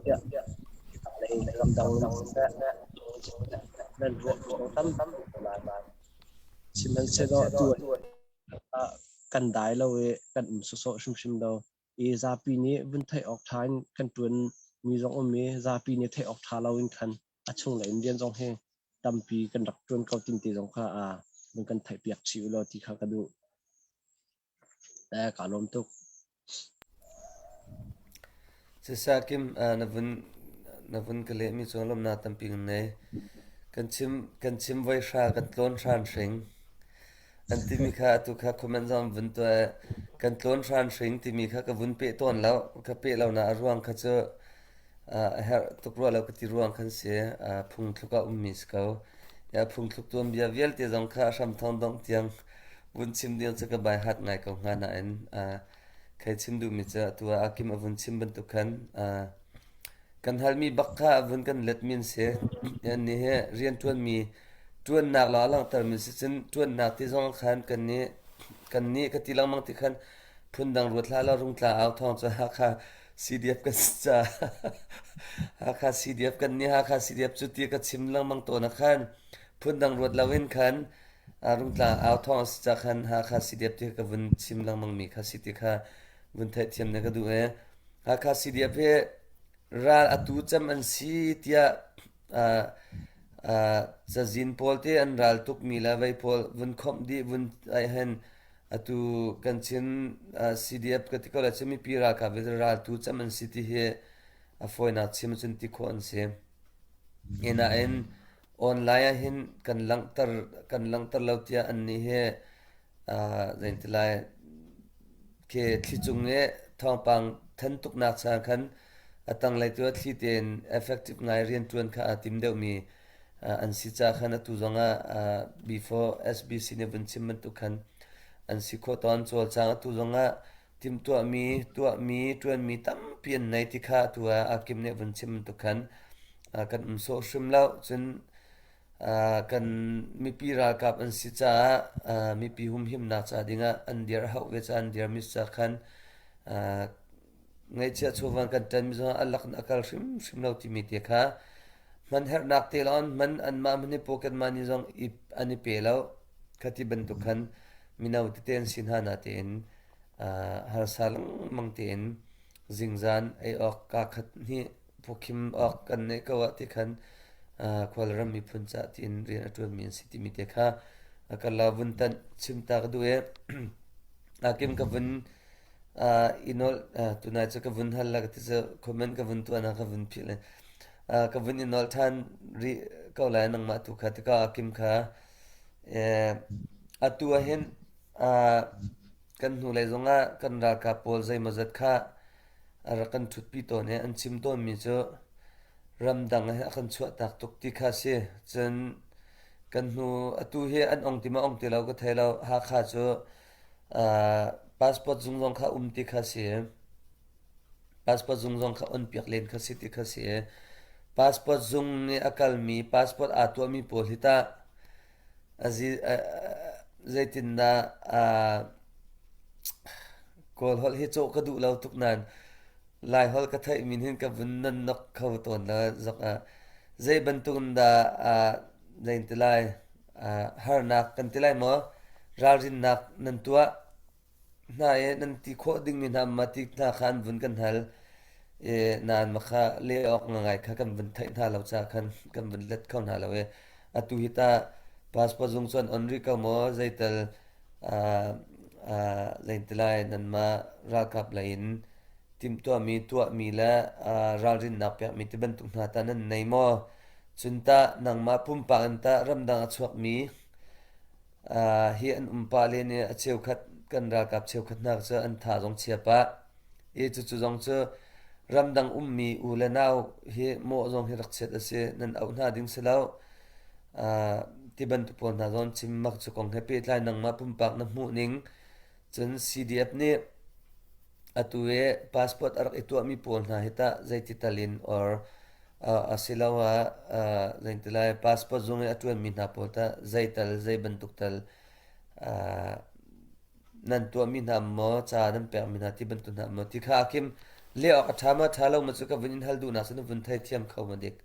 tiah lei ramdang siseh nan ruah tam ko lai. Sihmanhsehlaw atu ah kan dai lo i kan um sawsawh hrimhrim lo. I zapi nih vun theih awk ṭha in kan ṭuan mi zong um i zapi nih theih awk ṭha lo in khan a chunglei in rian zong hi tampi kan rak ṭuan ko tin te zong kha vun kan theihpiak chih u law ti kha ka duh. Kaa lawm tuk. Siseh Kim, na vun na vun ka lehmi cu lawmhnak tampi kan ngei. Kan chim kan chim voi hra kan tlawn hran hring. An timi kha atu kha comment zong vun tuah. Kan tlawn hran hring timi kha ka vun peh tawn lo. Ka peh lo na a ruang kha cu a herh tuk rua lo ka ti ruang khan si. Phungthluk ah ummi si ko. Ya phungthluk tuanbia vialte zong kha a hram thong dongh tiang vun chim ding cu ka bai hat ngai ko hnga nain Khei chim duhmi cu atu ah Akim a vun chim bantuk khan kan halmi bak kha a vun kan letmi an si. Annih hi rianṭuanmi ṭuannak lawng a langhtermi si cun ṭuannak ti zong khan kannih kannih ka ti lengmang ti khan phundang ruat hlah law rungtla au thawng cu Hakha CDF kan si caah Hakha CDF kan nih Hakha CDF cu ti ka chim lengmang tawn ah khan phundang ruat loin khan Rungtlang au thawng a si ca khan Hakha CDF ti ka vun chim lengmang mi kha si ti kha vun theihthiam ne ka duh i Hakha CDF hi ral atu cem an si tiah cazin pawl te an ral tuk mi le vei pawl vun khomh dih vun ai hen atu kan chin CDF ka ti ko le cun mipi ralkap ral tu cem an si ti hi a fawinak chim cun ti khawh an si. Nain Online ah hin kan langhter kan langhter lo tiah annih hi zeiti lai khi thlicung i thawngpang than tuknak caah khan a tanglei tu ah thli tein effective ngai rianṭuan kha aa tim deuhmi an si caah khan atu zongah before SBC nih vun chim bantuk khan an si khawh tawn cawlcang atu zongah timhtuahmi tuahmi ṭuanmi tampi an nei ti kha atu ah Akim nih vun chim bantuk khan kan um sawh hrim lo cun kan mipi ralkap an si caah mipi humhimnak ca dingah an dir a hauh ve caah an dirmi ca khan ngaihchiah chawvan kan ṭanmi zong a lak in a kal hrimhrim lo timi te kha hman herhnak te lawng hman anmah hman hi paw kanmah nih zong an i pe lo khati bantuk khan mino tete an si hna na tein harsa lengmang tein zingzan ei awk kaa khat hnih pawkhim awk kan neih ko ah ti khan khualram miphun cah tiin rian a ṭuanmi an si timi te kha ka la vun tanh chim ta ka duh i akim ka vun i nolh tunai cu ka vun hal la ka ti cu comment ka vun tuah na ka vun philh ka vun i nolh ṭhan rih ko lai nangmah tu kha tikah akim kha atu ah hin Kan hnulei zongah kan ralkap pawl zeimawzat kha a rak kan ṭhutpi tawn i an chim tawnmi cu ramdang ah a kan chuahtak tuk ti kha a si. Cun kan hnu atu hi an ong ti maw ong ti lo ka thei lo. Hakha cu passport zung zong kha um ti kha si. Passport zung zong kha on piak len kha si ti kha si. Passport zung nih a kalmi passport aa tuahmi pawl hi tah Zeitindah Kawlholh hi cawh ka duh lo tuk nain Laiholh ka theihmi hin ka vun nannok kho tawn lo zok ah zei bantuk in dah zei ti lai harnak kan ti lai maw ralrinnak nan tuah hna i nan ti khawh dingmi hna ma ti hna kha an vun kan hal i nain ma kha leh awk ngai kha kan vun theih hna lo caah khan kan vun let kho hna lo i atu hi tah passport zung cu an on rih ko maw zeital zeintilai nanmah ralkap lei in timhtuahmi tuahmi le ralrinnak pekmi ti bantuk hna tah nan nei maw cun tah nangmah pumpak in tah ramdang a chuakmi Hi an um pah len i a cheukhat kan ralkap cheukhat hna cu an tha zong chia pah. I cucu zong cu ramdang ummi u le nau hi mawh zong hi rak chiat a si. Nan auh hna ding si lo. Ti bantuk pawl hna zong chim mak cu kong he pehtlai nangmah pumpak na hmuh ning. Cun CDF nih atu i passport a rak i tuahmi pawl hna hi tah zeiti tal in or asiloah zeiti lai passport zung i a ṭuanmi hna pawl tah zeital zei bantuk tal nan tuahmi hna maw ca nan pekmi hna ti bantuk hna maw ti kha a kim leh awk a ṭha ma ṭha lo ma cu ka vun in hal duhnak cu na vun theithiam kho ma dik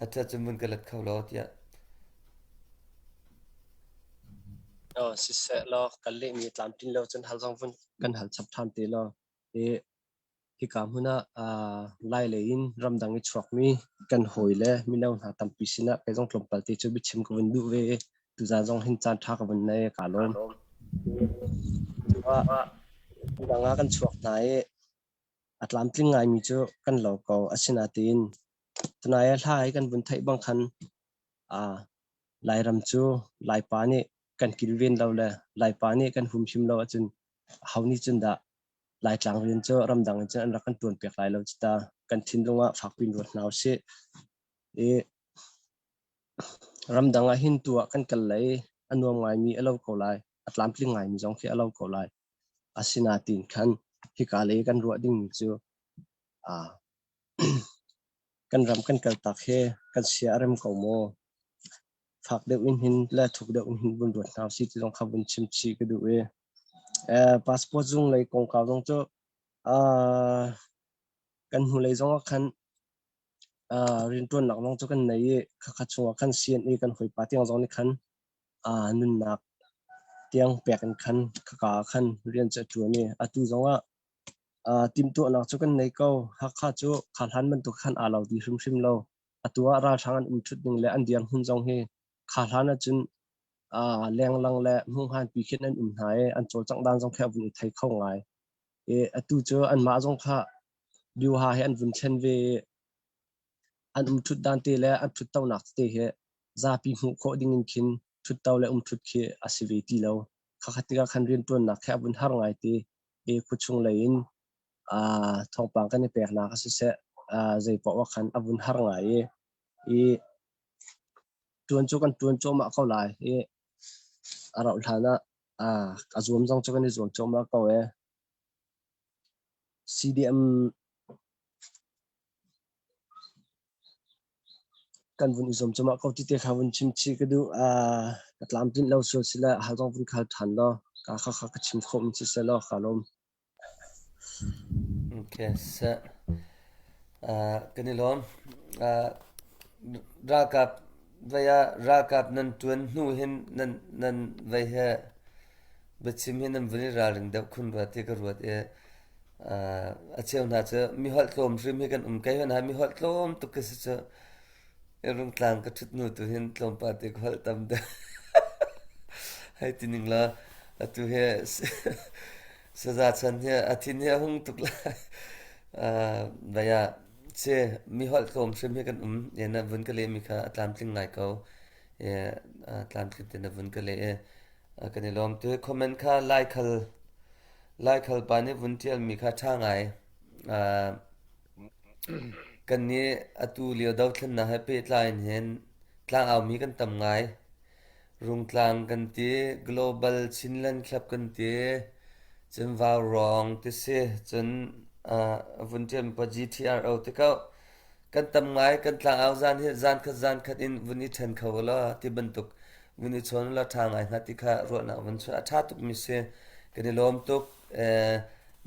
a ṭhat cun vun ka let kho law tiah. Aw siseh law kan lehmi a tlamtlin lo cun hal zong vun kan hal chap ṭhan te law. I hika hmun ah Lailei in ramdang i chuakmi kan hawi le mino hna tampi sinah kei zong tlawmpal te cu biachim ka vun duh ve i tuzaan zong hin caan ṭha ka vun nei kaa lawm. Dang ah kan chuak hna i a tlamtling ngaimi cu kan lo ko. Asinain tunai ah hla hi kan vun theih bang khan Lairam cu Laipa nih kan kilven lo le Laipa nih kan humhim lo ahcun aho nih cun dah Laitlang rian cu ramdang in cun an rak kan ṭuanpiak lai lo cu ta. Kan thinlung ah fakpi in ruat hna usih. I ramdang ah hin tu ah kan kal lei a nuam ngaimi a lo ko lai. A tlamtling ngaimi zong khi a lo ko lai. Asinain khan hika lei kan ruah dingmi cu aa kan ram kan kaltak hi kan sia a rem ko maw? Fak deuh in hin le thuk deuh in hin vun ruat hna usih ti zong kha vun chim chih ka duh i passport zung lei kongkau zong cu kan hnulei zong ah khan rianṭuannak zong cu kan nei i khakha chungah khan CNA kan hawipa tiang zong nih khan nunnak tiang pek in khan khaka ah khan rian cu a ṭuan i atu zong ah Timhtuahnak cu kan nei ko. Hakha cu kha hlan bantuk khan aa lo ti hrimhrim lo. Atu ah ralhrang an um ṭhut ning le an dirhmun zong hi kha hlan ahcun lenglang le hmunghman pi khin an um hna i an cawlcangh dan zong khi a vun i thei kho ngai. I atu cu anmah zong kha Byuha he an vun thlen ve i an um ṭhut dan te le an ṭhuttonak tete hi zapi hmuh khawh ding in khin ṭhutto le um ṭhut khi a si ve ti lo. Khakhat tikah khan rianṭuannak khi a vun har ngai te. I khuachung lei in thawngpang kan i peknak ah siseh zeipaoh ah khan a vun har ngai i i ṭuan cu kan ṭuan cuahmah ko lai i a rauh hlan ah a zuam zong cu kan i zuam cuahmah ko ee. CDM Kan vun i zuam cuahmah ko ti te kha vun chim chih ka duh. Ka tlamtlinh lo sual si le hal zong vun khal ṭhan law ka kha kha ka chim khawh mi siseh law kaa lawm. Okay, seh. Uh, kan i lawm. Uh, ralkap vei ah ralkap nan ṭuan hnu hin nan nan vei he biachim hi nan vun i ralring deuh khun rua ti ka ruat i a cheu hna cu mi holh tlawm hrim hi kan um kei hon ha mi holh tlawm tuk ka si cu rungtlang ka ṭhut hnu tu hin tlawmpal te ka holh tam deuh hei ti ning la atu hi saza chan hi a thin hi a hung tuk lai vai ah si mi holh tlawm hrim hi kan um na vun ka leh mi kha a tlamtling ngai ko tlamtling te na vun ka leh i kan i lawm tu comment kha laikhal Laikhal pa nih vun ṭialmi kha ṭha ngai. Uh, kannih atu lio dothlennak he pehtlai in hin tlangaumi kan tam ngai. Rungtlang kan ti, Global Chinland Club kan ti, cun Vaurawng ti si, cun uh, vun ṭialmi pa GTRO ti ko. Kan tam ngai, kan tlangau zan hi zan khat zan khat in vun i ṭhen kho law ti bantuk vun i chawn law ṭha ngai hnga ti kha ruahnak vun chuah. A ṭha tukmi si. Kan i lawm tuk. Eh,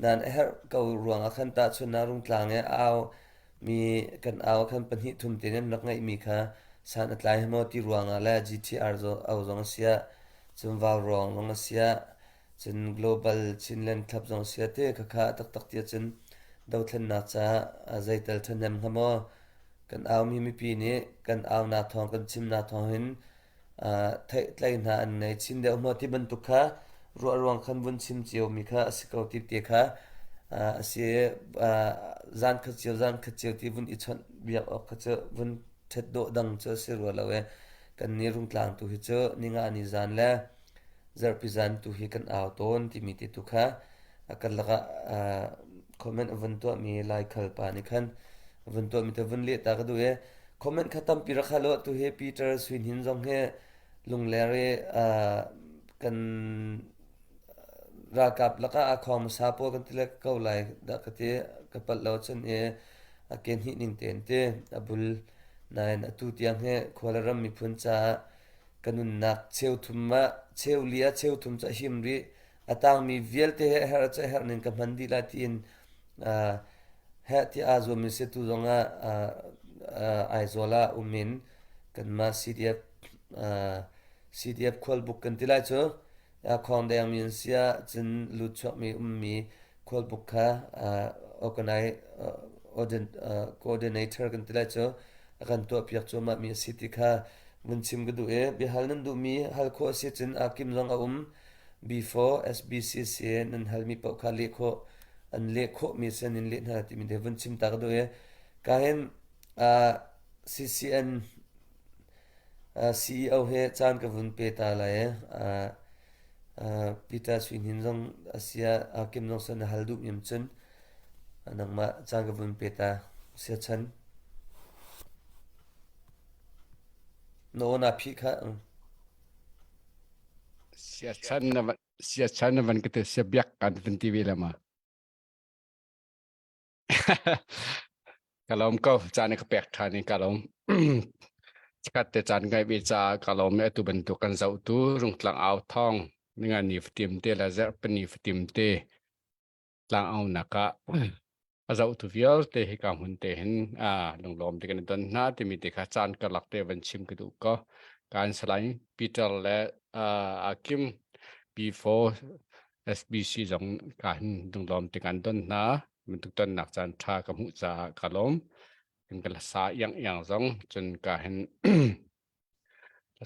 nan a herh ko ruang ah khan tahchunhnak rungtlang i au mi kan au khan pahnih thum te nan rak ngeihmi kha san a tlai maw ti ruangah le GTR au zong a siah cun vaurawng zong a siah cun Global Chinland Club zong a siah te khakha taktak ti ahcun dothlennak caah zeital ṭhahnem hnga maw kan aumi mipi nih kan aunak thawng kan chimnak thawng hin theihtlei hna an nei chin deuh maw ti bantuk kha ruah ruang khan vun chim cio mi kha a si ko ti te kha a si zan khat cio zan khat cio ti vun i chawnh biak awk kha cu vun ṭhet dawh dang cu a si rua lo e kan ni rungtlang tu hi cu ninga ni zan le zarhpi zan tu hi kan au tawn timi te tu kha a kan lakah comment a vun tuahmi laikhal pa nih khan a vun tuahmi te vun leh ta ka duh i comment kha tampi rak hal u tu hi Peter Swin Hin zong hi Lungler i kan Ralkap lakah aa khawng hmasa pawl kan ti le ko lai dah ka ti. Ka palh lo ahcun i a ke hnih ning tein ti a bul. Nain atu tiang hi khua le ram miphun caah ka nunnak cheuthum ah cheuli ah cheuthum cu a him rih. A tangmi vialte he a herh cu a herh ning ka hman dih lai tiin heh tiah aa zuammi si tu zongah Aizawl ah um in kanmah CDF CDF khualbuk kan ti lai cu khawngdengmi an si ahcun lut chuakmi ummi khualbuk kha coordinator kan ti lai cu a kan tuahpiak cuahmahmi a si ti kha vun chim ka duh i biahal nan duhmi hal khawh a si cun Akim zong a um before SBCC nan halmi paoh kha leh khawh an leh khawhmi si an in leh hna timi te vun chim ta ka duh i ka hin CCN CEO he caan ka vun pe ta lai i Peter Sui Hnin zong a sia Kim zong san na hal duh mi cun nangmah caan ka vun pe ta sia chan na aw na phih kha Sia chan na sia chan na van ka te sia biak kan van ti ve la ma. Ka lawm ko. Caan ka pek ṭhan i ka lawm. Chikkhat te caan ngai ve caah ka lawm i atu bantuk kan zohtu Rungtlang au thawng ninga ni fatim te le zarhpini fatim te tlang aunak ah a zohtu vialte hika hmun te hin lunglawm te kan i don hna timi te kha caan karlak te van chim ka duh ko. Kan Salai Peter le Akim P4 SBC zong ka hin lunglawm te kan don hna. Bantuk tonnak caan ṭha ka hmuh caah ka lawm. Kan ka sa iang iang zong cun ka hin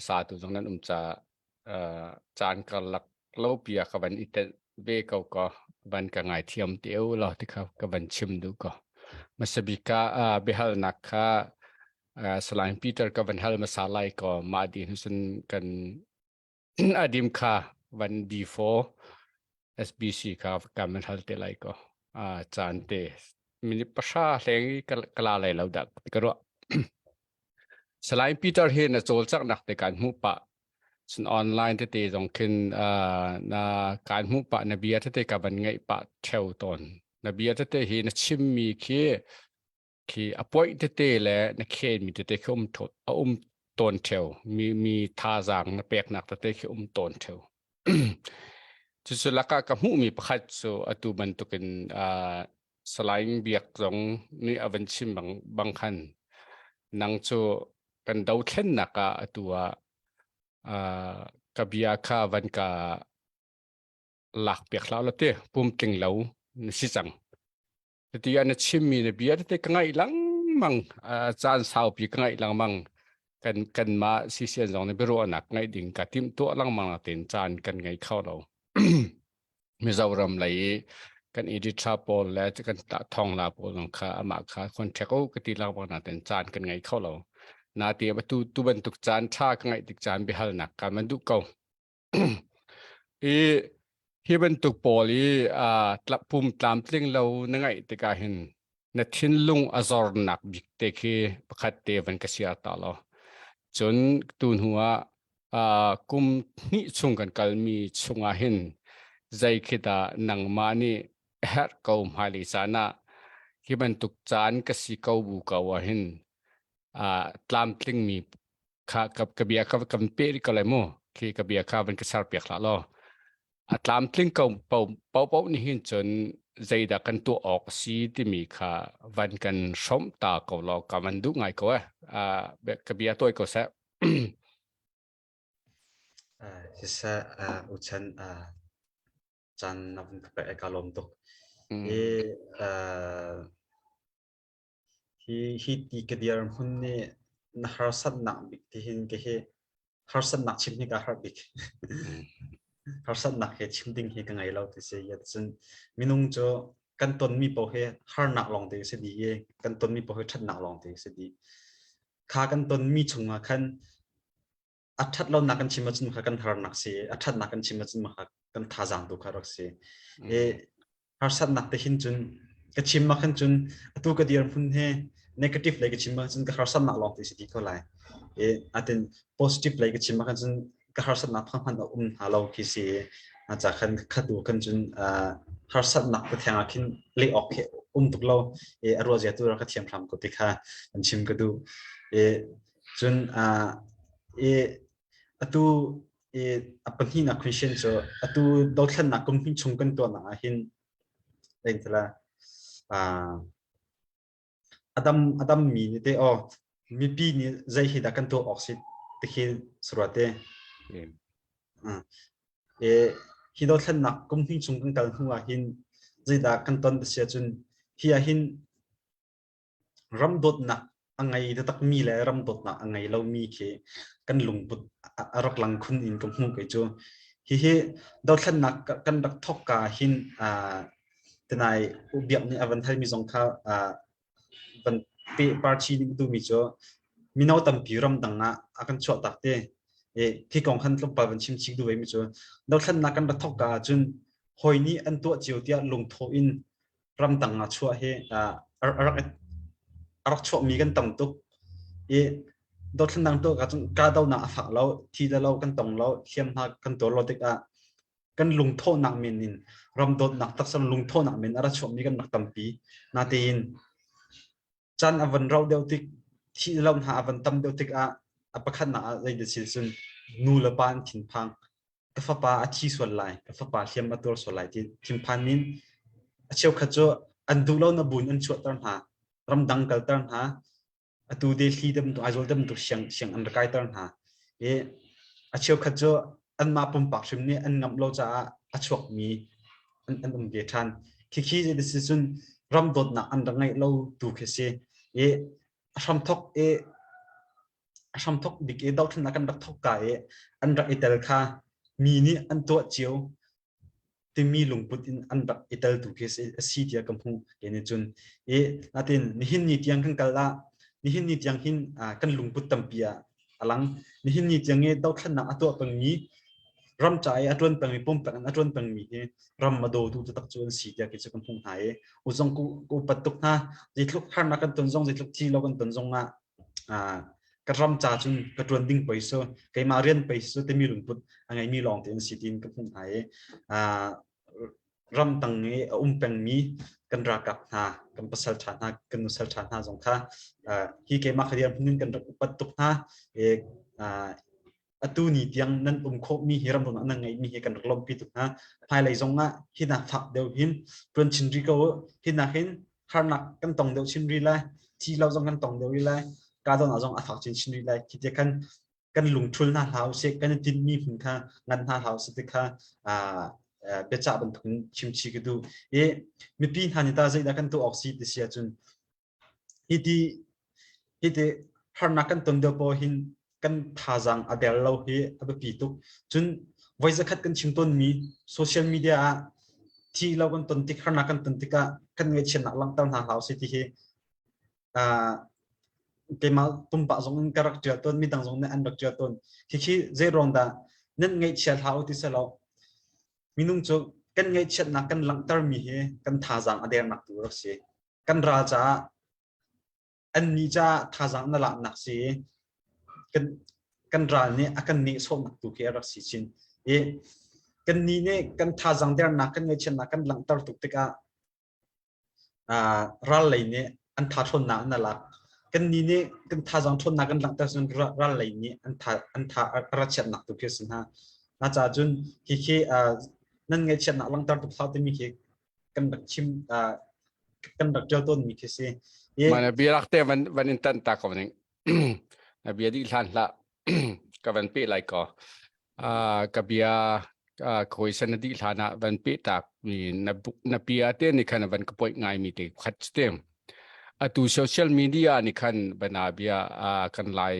sa tu zong nan um caah caan karlak lo pia ka van i telh ve ko ko van ka ngai thiam te u law ti kha ka van chim duh ko. Hmasabik ah biahalnak kha Salai Peter ka van hal hmasa lai ko mah dih hnu cun kan adim kha van before SBC kha kan van hal te lai ko. Caan te minute pahra hleng i ka la lai lo dah ti ka ruah. Salai Peter hi na cawlcanghnak te kan hmuh pah. Cun online tete zong khin na kan hmuh pah na bia tete ka van ngaih pah theo tawn. Na bia tete hi na chimmi khi khi a point tete le na khenmi tete khi um a um tawn theo. Mi mi thazaang na peknak tete khi um tawn theo. Cucu lakah ka hmuhmi pakhat cu atu bantukin Salai Biak zong nih a van chim bang, bang khan nang cu kan dothlennak ah atu ah uh, ka bia kha van ka lak piak hlah la te pumtling lo na si cang. Ti ah na chimmi na bia tete ka ngaih lengmang caan saupi ka ngaih lengmang kan kanmah CCN zong nih biaruahnak ngaih ding ka timh tuah lengmang natin caan kan ngei kho lo. Mizoram lei i kan editor pawl le kan thawngla pawl zong kha amah kha contact u ka ti lengmang natin caan kan ngei kho lo. Natin atu tu bantuk caan ṭha ka ngaih tik caan biahalnak ka man duh ko. I hi bantuk pawl i pum tlamtling lo na ngaih tikah hin na thinlung a zornak bik te khi pakhat te van ka siar ta law. Cun tu hnu ah kum hnih chung kan kalmi chungah hin zei khi dah nangmah nih herh ko hmailei caan ah hi bantuk caan ka si ko bu ko ah hin tlamtlingmi kha ka, ka bia kha kan pe rih ko lai mu khi ka bia kha van ka ser piak hlah law a tlamtling ko po po po nih hin cun zeidah kan tuah awk a si timi kha van kan hrawmh ta ko law ka van duh ngai ko eh ka bia tawi ko seh Siseh uchan caan na vun ka pek ka lawm tuk. I Hi hi ti ka dirhmun nih na harsatnak bik tihin ka hi harsatnak chim hi ka harh bik. Harsatnak he chim ding hi ka ngei lo ti si. Cun minung cu kan tonmi paoh hi harnak lawng te si dih i kan tonmi paoh hi ṭhatnak lawng te si dih. Kha kan tonmi chungah khan a ṭhat lonak kan chim ahcun kha kan harnak si a ṭhatnak kan chim ahcun kha kan thazaang tu kha rak si. I harsatnak te hin cun ka chim ah khan cun atu ka dirhmun he negative lei ka chim ah cun ka harsatnak lawng te si ti ko lai. I atin positive lei ka chim ah khan cun ka harsatnak phang hmanh a um hna lo khi si. Ca khan khatu khan cun harsatnak ka thiang ah khin leh awk khi um tuk lo i a ruah zia tu rak ka thiam hram ko ti kha an chim ka duh. I cun i atu i a pahnihnak question cu atu dothlennak kum hnih chung kan tuahnak ah hin zeintala a dam a dammi nih teh aw mipi nih zei hi dah kan tuah awk si ti khi sarua te. E hi dothlennak kum hnih chung kan kal hnu ah hin zeidah kan ton ti si ahcun hi ah hin ram dawtnak a ngei taktakmi le ram dawtnak a ngei lomi khi kan lungput a rak lang khun in ka hmuh kei cu. Hihi dothlennak kan rak thawk ka hin tenai biak nih a van halmi zong kha van pe party nih duhmi cu mino tampi ramdang ah a kan chuah tak te. Hi kong khan tlawmpal van chim chih duh ve mi cu dothlennak kan rak thawk ka ahcun hawi nih an tuah cio tiah lungthawh in ramdang ah chuah hi a rak a rak chuahmi kan tam tuk i dothlennak tuah ka cun kahdohnak a fak lo thi le lo kan tong lo hliamhma kan tuar lo tikah kan lungthawhnak men in ram dawtnak taksa lungthawhnak men a ra chuahmi kan rak tampi natein caan a van rauh deuh tik thi lo hna a van tam deuh tikah a pakhatnak ah zei sil cun nu le pa an thinphang ka fapa a thi sual lai ka fapa hliam a tuar sual lai ti thinphan min a cheukhat cu an duh lo na bun an chuahter hna ramdang kalter hna atu Delhi te bantuk Aizawl te bantuk siang siang an kaiter hna i a cheukhat cu anmah pumpak hrim nih an ngamh lo caah a chuakmi an, an um ve ṭhan khikhi si cun ram dawtnak an rak ngeih lo tu khi si i a hramthok i a hramthok bik i dothlennak kan rak thok ka i an rak i tel kha mi nih an tuah cio timi lungput in an rak i tel tu khi a si tiah ka hmuh ke nih cun i natin nihin ni tiang kan kal ah nihin ni tiang hin kan lungput tampi ah a lang nihin ni tiang i dothlennak a tuah pengmi ram ca i a tuan pengmi pumpak in a tuan pengmi hi ram a dawtu taktak cu an si tiah kei cu kan hmuh hna i u zong ku ku upat tuk hna zeitluk harnak kan ton zong zeitluk thi lo kan ton zong ah ka ram ca cun ka ṭuan ding pei su keimah rian pei su timi lungput a ngeimi lawng te an si tiin ka hmuh hna i ram tang i a um pengmi kan ralkap hna kan pasal ṭha hna kan nusal ṭha hna zong kha hi keimah kha rian hmun in kan rak upat tuk hna i atu ni tiang nan um khawhmi hi ram ah nan ngeihmi hi kan rak lawmhpi tuk hna. Hmailei zong ah hi nak fak deuh hin tuan chin rih ko u. Hi nak hin harnak kan tong deuh chin rih lai. Thi lo zong kan tong deuh rih lai. Kahdohnak zong a fak chin chin rih lai. Khi ti khan kan lungthul hna hlah usih, kan i tinhmi hmun kha ngan hna hlah usih ti kha biacah bantukin chim chih ka duh. I mipi hna nih tah zeidah kan tuah awk si ti si ahcun Hiti hiti harnak kan ton deuh paoh hin kan thazaang a der lo hi a biapi tuk. Cun voi zakhat kan chim tawnmi social media ah thi lo kan ton tik harnak kan ton tikah kan ngaihchiatnak langhter hna hlah usih ti hi uh, keimah pumpak zong in ka rak ṭial tawn, midang zong nih an rak ṭial tawn. Khikhi zei ruang dah nan ngaihchia hlah u ti selaw minung cu kan ngaihchiatnak kan langhtermi hi kan thazaang a dernak tu rak si. Kan ral caah annih caah thazaang na laknak si i kan kan ral nih a kan nehsawhnak tu khi a rak si chin. I kannih nih kan thazaang dernak kan ngaihchiatnak kan langhter tuk tikah uh, ral lei nih an tha ṭhawnnak an lak. Kannih nih kan thazaang ṭhawnnak kan langhter cun ral lei nih an tha an tha a ra chiatnak tu khi a si hna. Na caah cun hi khi uh, nan ngaihchiatnak langhter tuk hlah timi khi kan rak chim kan rak ṭial tawnmi khi si. Mana biarak te van van in tan ta ko ning. Na bia dih hlan hlah ka van pe lai ko. Ka bia khoi san na dih hlan ah van pe tak mi na na bia te ni khan van ka poih ngai mi te khat te. Atu social media ni khan bana bia kan lai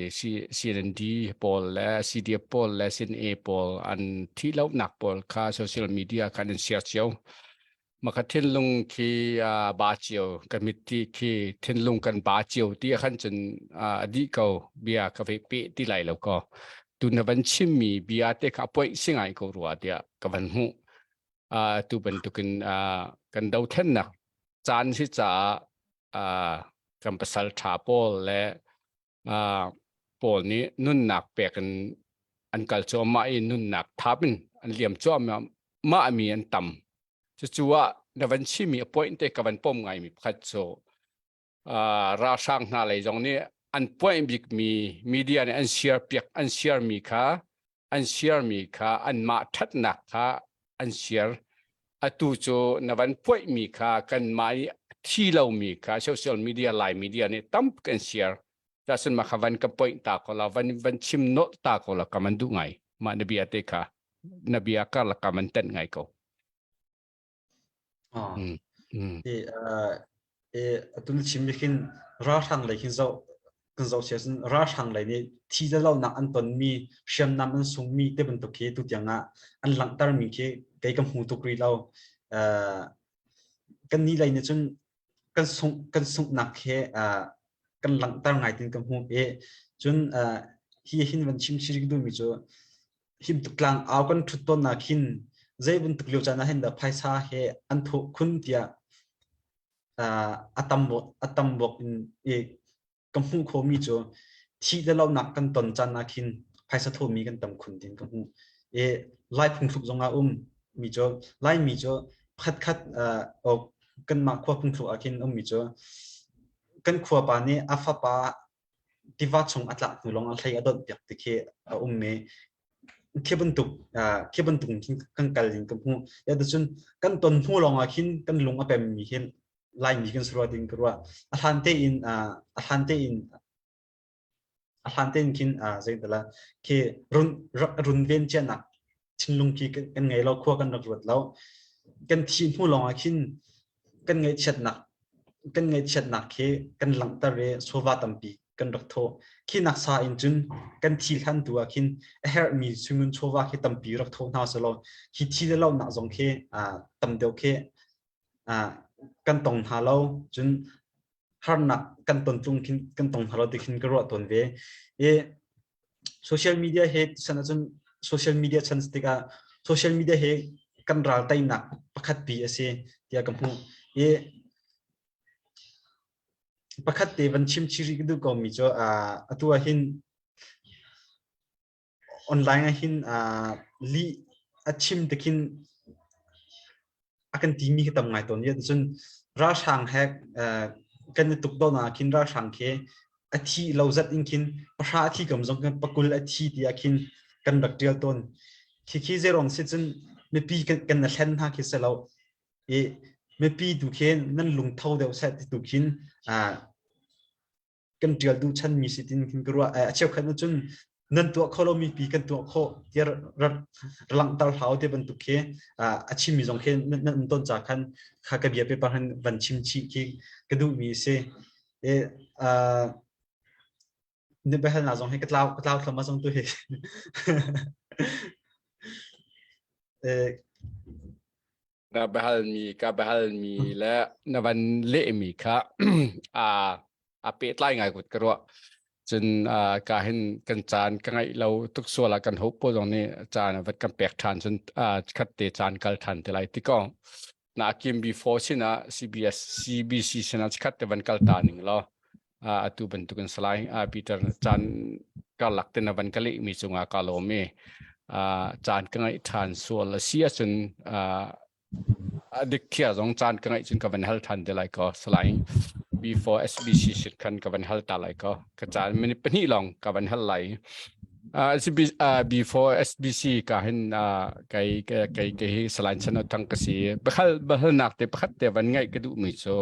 CND pawl le CDF pawl le CNA pawl an thi lo nak pawl kha social media khan in share cio. Maka thinlung khi ba cio kan mitti khi thinlung kan ba cio ti khan cun a dih ko bia ka ve pe ti lai lo ko. Tu na van chimmi bia te kha poih singai ko rua tiah ka van hmuh. Tu bantukin kan dothlennak caan si caah kan pasal ṭha pawl le pawl nih nunnak pek in an kal cuahmah i nunnak thap in an liam cuahmah. mah mi an tam. Cucu ah na van chimmi a point te ka van pom ngaimi pakhat cu ralhrang hna lei zong nih an point bikmi media nih an share piak an share mi kha an share mi kha anmah ṭhatnak kha an share. Atu cu na van puaih mi kha kanmah i thi lomi kha social media Lai media nih tam kan share. Cun mah kha van ka point ta ko la van van chim nolh ta ko la ka man duh ngai. Mah na bia te kha na bia karlak ka man tenh ngai ko. Ah. E e atu na chim mi khin ralhrang lei khin zoh kan zoh sia cun ralhrang lei nih thi le lonak an ton mi hriamnam an sung mi te bantuk khi tu tiang ah an langhter mi khi kei ka hmu tuk rih lo. Kan ni lei nih cun kan sungh kan sunghnak he kan langhter ngai tin ka hmu i cun hi hin van chim chih duh mi cu him tuk tlang au kan thut tawn nak hin zei bantuk lio caan ah hin dah phaisa he an thawh khun tiah a tam a tam bawk in i ka hmuh khawhmi cu thih le lohnak kan ton caan ah khin phaisa thawhmi kan tam khun tin ka hmuh. I Lai phungthluk zong ah um mi cu Laimi cu khatkhat kanmah khua phungthluk ah khin ummi cu kan khua pa nih a fapa tiva chung a tlak hnu lawng ah hlei a donh piak ti khi a um i khi bantuk khi bantuk khin kan kal in ka hmuh. Ya cun kan ton hnu lawng ah khin kan lung a pem mi hin Laimi kan si rua ding ka ruah. A hlan tein a hlan tein a hlan tein khin zeitala khi run runven cianak thinlung khi kan ngei lo khua kan rak ruat lo. Kan thi hnu lawng ah khin kan ngaihchiatnak kan ngaihchiatnak khi kan langhter i sofa tampi kan rak thawh. Khi nak sa in cun kan thi hlan tu ah khin a herhmi sungun chawva khi tampi rak thawh hna selaw hi thi le lonak zong khi tam deuh khi kan tong hna lo cun harnak kan ton tlung khin kan tong hna lo ti khin ka ruah tawn ve i social media he san ahcun social media chan tikah social media he kan ral teinak pakhat pi a si tiah ka hmuh i pakhat te van chim chiri ka duh ko mi cu atu ah hin Online ah hin lih a chim te khin a kan timi khi tam ngai tawn. Cun ralhrang he kan i tukdohnak ah khin ralhrang khi a thi lo zat in khin pahra a thi kam zong khin pakul a thi ti ah khin kan rak ṭial tawn. Khikhi zeiruang si cun mipi kan i hlen hna khi si lo. I mipi tu khi nan lungtho deuh seh ti tu khin kan ṭial duh chanmi si tin khin ka ruah. A cheukhat na cun nan tuah kho lomi pi kan tuah khawh tiah langhter hlau te bantuk khi a chimmi zong khi nan um tawn ca khan kha ka bia paper han van chim chih khi ka duhmi si. E na biahalnak zong hi ka tlau ka tlau thlam zong tu hi. Na biahalmi ka biahalmi le na van lehmi kha a a pehtlai ngai kut ka ruah. Cun ka hin kan caan ka ngaih lo tuk sual ah kan hope pawl zong nih caan vat kan pek ṭhan cun khat te caan kal ṭhan te lai ti ko. Na kim before sinah CBS CBC sinah khat te van kal ta ning law atu bantukin salai Peter caan karlak te na van ka lehmi cungah ka lawm i caan ka ngaih ṭhan sual a si ahcun a dik thia zong caan ka ngaih cun ka van hal ṭhan te lai ko salai before SBC sin khan ka van hal ta lai ko ka caan minute pahnih lawng ka van hal lai Uh, before SBC ka hin uh, kai kai kai kai hi salain chan thang ka si bahal bahal nak te pakhat te van ngai ka duh mi cu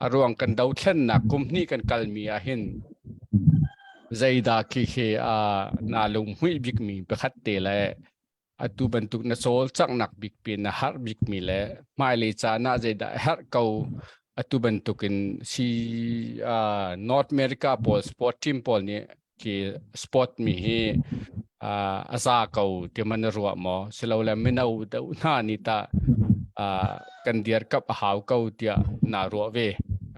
aruang kan do thlen nak kum hnih kan kal mi ah hin zeida khi khi a na lung hmui bik mi pakhat te le atu bantuk na cawlcanghnak bik pi na harh bik mi le hmailei caan ah zeidah a herh ko atu bantukin si uh, North America pawl sport team pawl nih khi sport mi hi uh, a za ko ti man na ruah maw silole mino deuh hna nih tah uh, kan dirkap a hau ko tiah na ruah ve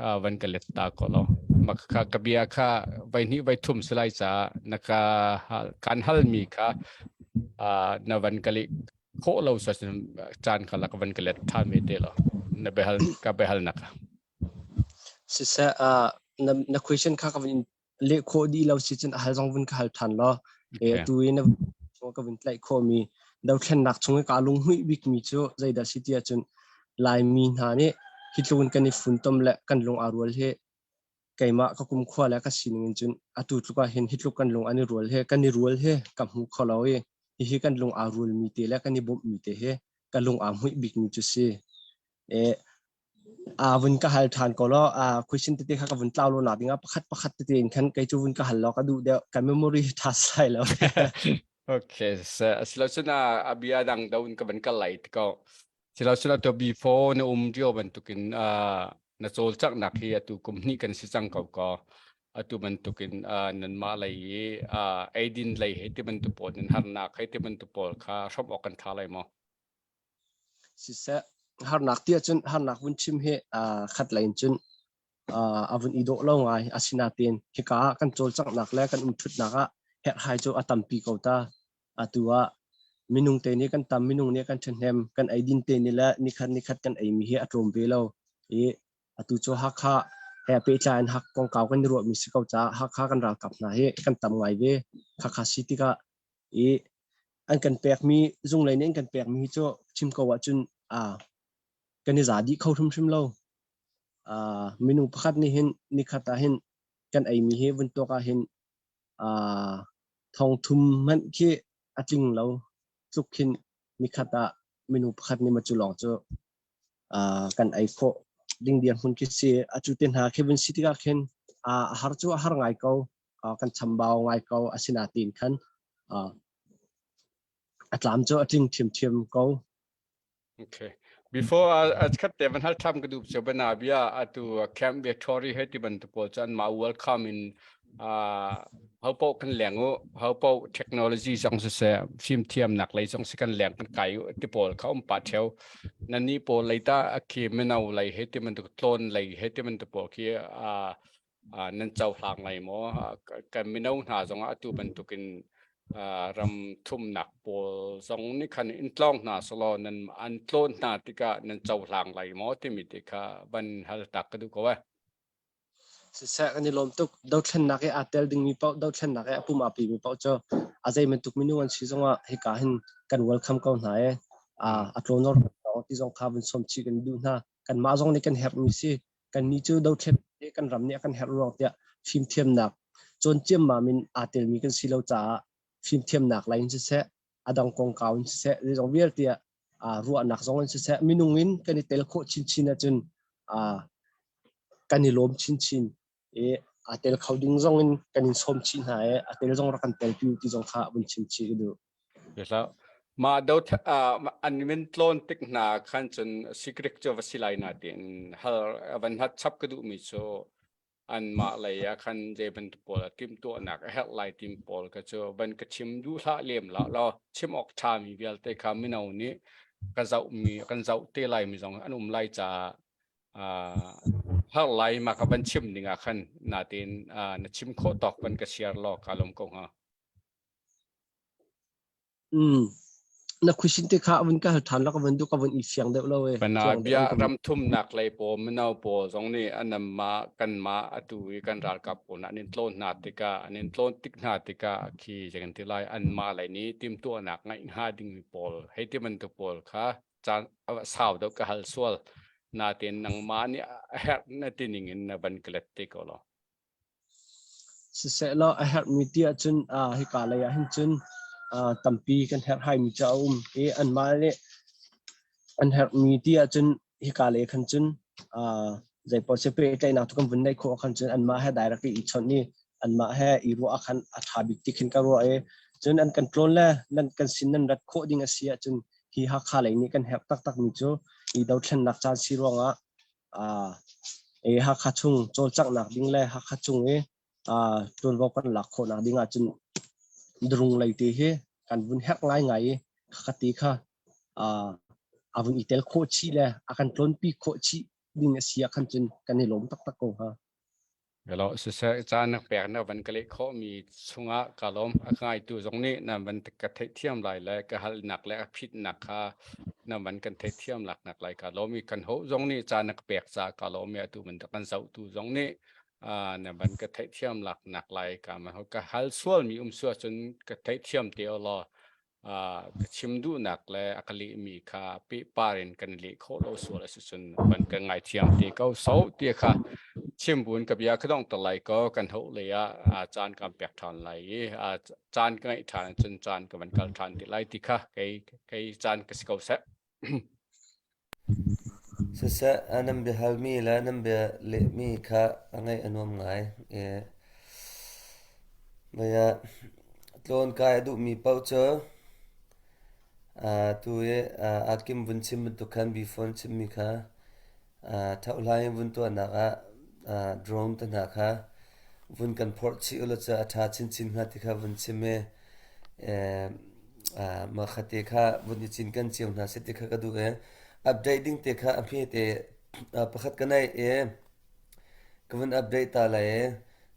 uh, van ka let ta ko lo mak kha ka bia kha vai hnih vai thum silai ca na ka kan hal mi kha na van ka leh khawh lo sa caan kha lak van ka let ṭhan ve te lo na behal ka behal nak Siseh na na question kha ka van leh khawh dih lo si cun a hal zong vun ka hal ṭhan law e atu i na ka vun tlaih khawh mi. Dothlennak chung i kaa lunghmuih bikmi cu zeidah si ti ahcun Laimi hna nih hi tluk in kan i funtom le kan lung aa rual hi keimah ka kumkhua le ka sining in cun atu tluk ah hin hi tluk kan lung an i rual hi kan i rual hi ka hmu kho lo i hihi kan lung aa rualmi te le kan i bawmhmi te hi ka lung aa hmuih bikmi cu si. E, a vun ka hal ṭhan ko law a question tete kha ka vun tlau lo nak dingah pakhat pakhat tete in khan kei cu vun ka hal law ka duh deuh ka memory ṭha sai lo. Okay, silocun a bia dang do in ka van kal lai ti ko. Silocun atu before na um rio bantukin na cawlcanghnak hi atu kum hnih kan si cang ko ko. Atu bantukin nanmah lei i eidin lei he ti bantuk pawl nan harnak he ti bantuk pawl kha hrawmh awk kan ṭha lai maw? Siseh, harnak ti ahcun harnak vun chim hi khat lei in cun a vun i dawh lo ngai. Asinain hika ah kan cawlcanghnak le kan umṭhutnak ah herhhai cu a tampi ko ta. Atu ah minung te nih kan tam, minung nih kan ṭhahnem, kan eidin te nih le nikhat nikhat kan eimi hi a tlawm ve lo. I atu cu Hakha he pehtlai in Hak kongkau kan i ruahmi si ko caah Hakha kan ralkap hna hi kan tam ngai ve. Hakha si tikah i an kan pekmi zunglei nih an kan pekmi hi cu chim ko ahcun kan i za dih kho hrimhrim lo. Minung pakhat nih hin nikhat ah hin kan eimi hi vun tuak ah hin thong thum hmanh khi a tling lo tluk khin nikhat ah minung pakhat nih ma cu lawng cu kan ei khawh ding dirhmun khi si. Atu te hna khi vun si tikah khin a har cu a har ngai ko. Kan chambau ngai ko asinain khan a tlam cu a tling ṭhiamṭhiam ko. Okay. Before a khat te van hal tham ka dup che bana bia atu Camp Victory he ti bantuk pawl chan ma welcome in ho po kan leng u ho po technology zong se se fim thiam nak lei zong se kan leng kan kai u ti pawl kha um pa theu nan ni pawl leita akhi mino lei he ti bantuk tlon lei he ti bantuk pawl khi a nan cohlang lai maw? Kan mino hna zongah atu bantukin ram thumnak pawl zong nih khan in tlawng hna selaw nan an tlawn hna tikah nan cohlang lai maw timi te kha van hal tak ka duh ko eh. Siseh kan i lawm tuk. Dothlennak i aa tel dingmi paoh, dothlennak i a pum aa pimi paoh cu a zei bantuk minung an si zongah hika hin kan welcome ko hna i a tlawnor ti zong kha vun sawm chih kan duh hna. Kanmah zong nih kan herhmi si. Kannih cu dothlennak kan ram nih a kan herh ruang tiah fimthiamnak cawn ciammam in aa telmi kan si lo caah fimthiamnak lei in siseh, a dang kongkau in siseh, zeizong vialte ah ruahnak zong in siseh, minung in kan i tel khawh chinchin ahcun kan i lawm chinchin i aa tel kho ding zong in kan in sawm chih hna i a tel zong rak kan telpi ti zong kha vun chim chih ka duh. Mah do an min tlawn tik hna khan cun secret cu va si lai na tiin hal van hat chap ka duhmi cu anmah lei ah khan zei bantuk pawl a timhtuahnak a herh lai tim pawl ka cu van ka chim duh hlah lem la law chim awk ṭhami vialte kha mino nih ka zohmi kan zoh te lai mi zong an um lai caah har lai ma ka van chim ding ah khan natin na chim khawh tawk van ka share law ka lawm ko hnga. Mm. Na question te kha vun ka hal than la ka vun du ka vun i fiang deuh lo e. Pana bia ram thumnak lei pawl mino pawl zong nih anam ma kan ma atu i kan ralkap pawl an in tlawn hna tikah an in tlawn tik hna tikah khi kan ti lai an ma lei nih timtuahnak ngaih hnga ding mi pawl hei ti bantuk pawl kha caan sau deuh ka hal sual natein nangmah nih a herh na ti ning in na van ka let te ko lo. Sisehlaw a herhmi ti ahcun hika lei ah hin cun tampi kan herhhaimi cu a um i anmah nih an herhmi ti ahcun hika lei khan cun zeipaoh si pehtlaihnak cu kan vun neih khawh ahkhan cun anmah he direct i chawnh i anmah he i ruah ahkhan a ṭha bik ti khin ka ruah i cun an kan tlawn le nan kan sin nan rat khawh ding a si ahcun hi Hakha lei nih kan herh taktakmi cu i dothlennak caan si ruangah i Hakha chung cawlcanghnak ding le Hakha chung i ṭuanvo kan lak khawhnak ding ahcun drung lei te hi kan vun herh ngaingai i khakha ti kha a vun i tel khawh chih le a kan tlawnpi khawh chih ding a si ah khan cun kan i lawm taktak ko hnga. Hello, siseh caan na pek na van ka leh khawhmi chungah ka lawm. A ka ngaitu zong nih na van ka theihthiam lai le ka halnak le a phitnak kha na van kan theihthiam laknak lai ka lawm i kan ho zong nih caan na ka pek caah ka lawm i atu bantuk kan zohtu zong nih na van ka theihthiam laknak lai ka man ka hal sualmi um suah cun ka theihthiam te law. Ka chim duhnak le a ka lehmi kha pehpar in kan leh khawh lo sual a si cun van kan ngaithiam te ko so ti kha chim buin ka bia ka donghter lai ko kan hoh lei ah caan kan pek ṭhan lai i caan ka ngeih ṭhan cun caan ka van kal ṭhan te lai ti kha kei kei caan ka si ko seh. Siseh, nan biahalmi le nan bia lehmi kha a ngaih a nuam ngai. Tlawnkai a duhmi paoh cu tu i aa kim vun chim bantuk khan bifon chimmi kha ṭhohhlai in vun tuahnak ah drone te hna kha vun kan phorh chih ulaw cu a ṭha chinchin hnga ti kha vun chim i mah khate kha vun i cinken cio hna seh ti kha ka duh i update ding te kha a hmete pakhat ka neih i ka vun update ta lai i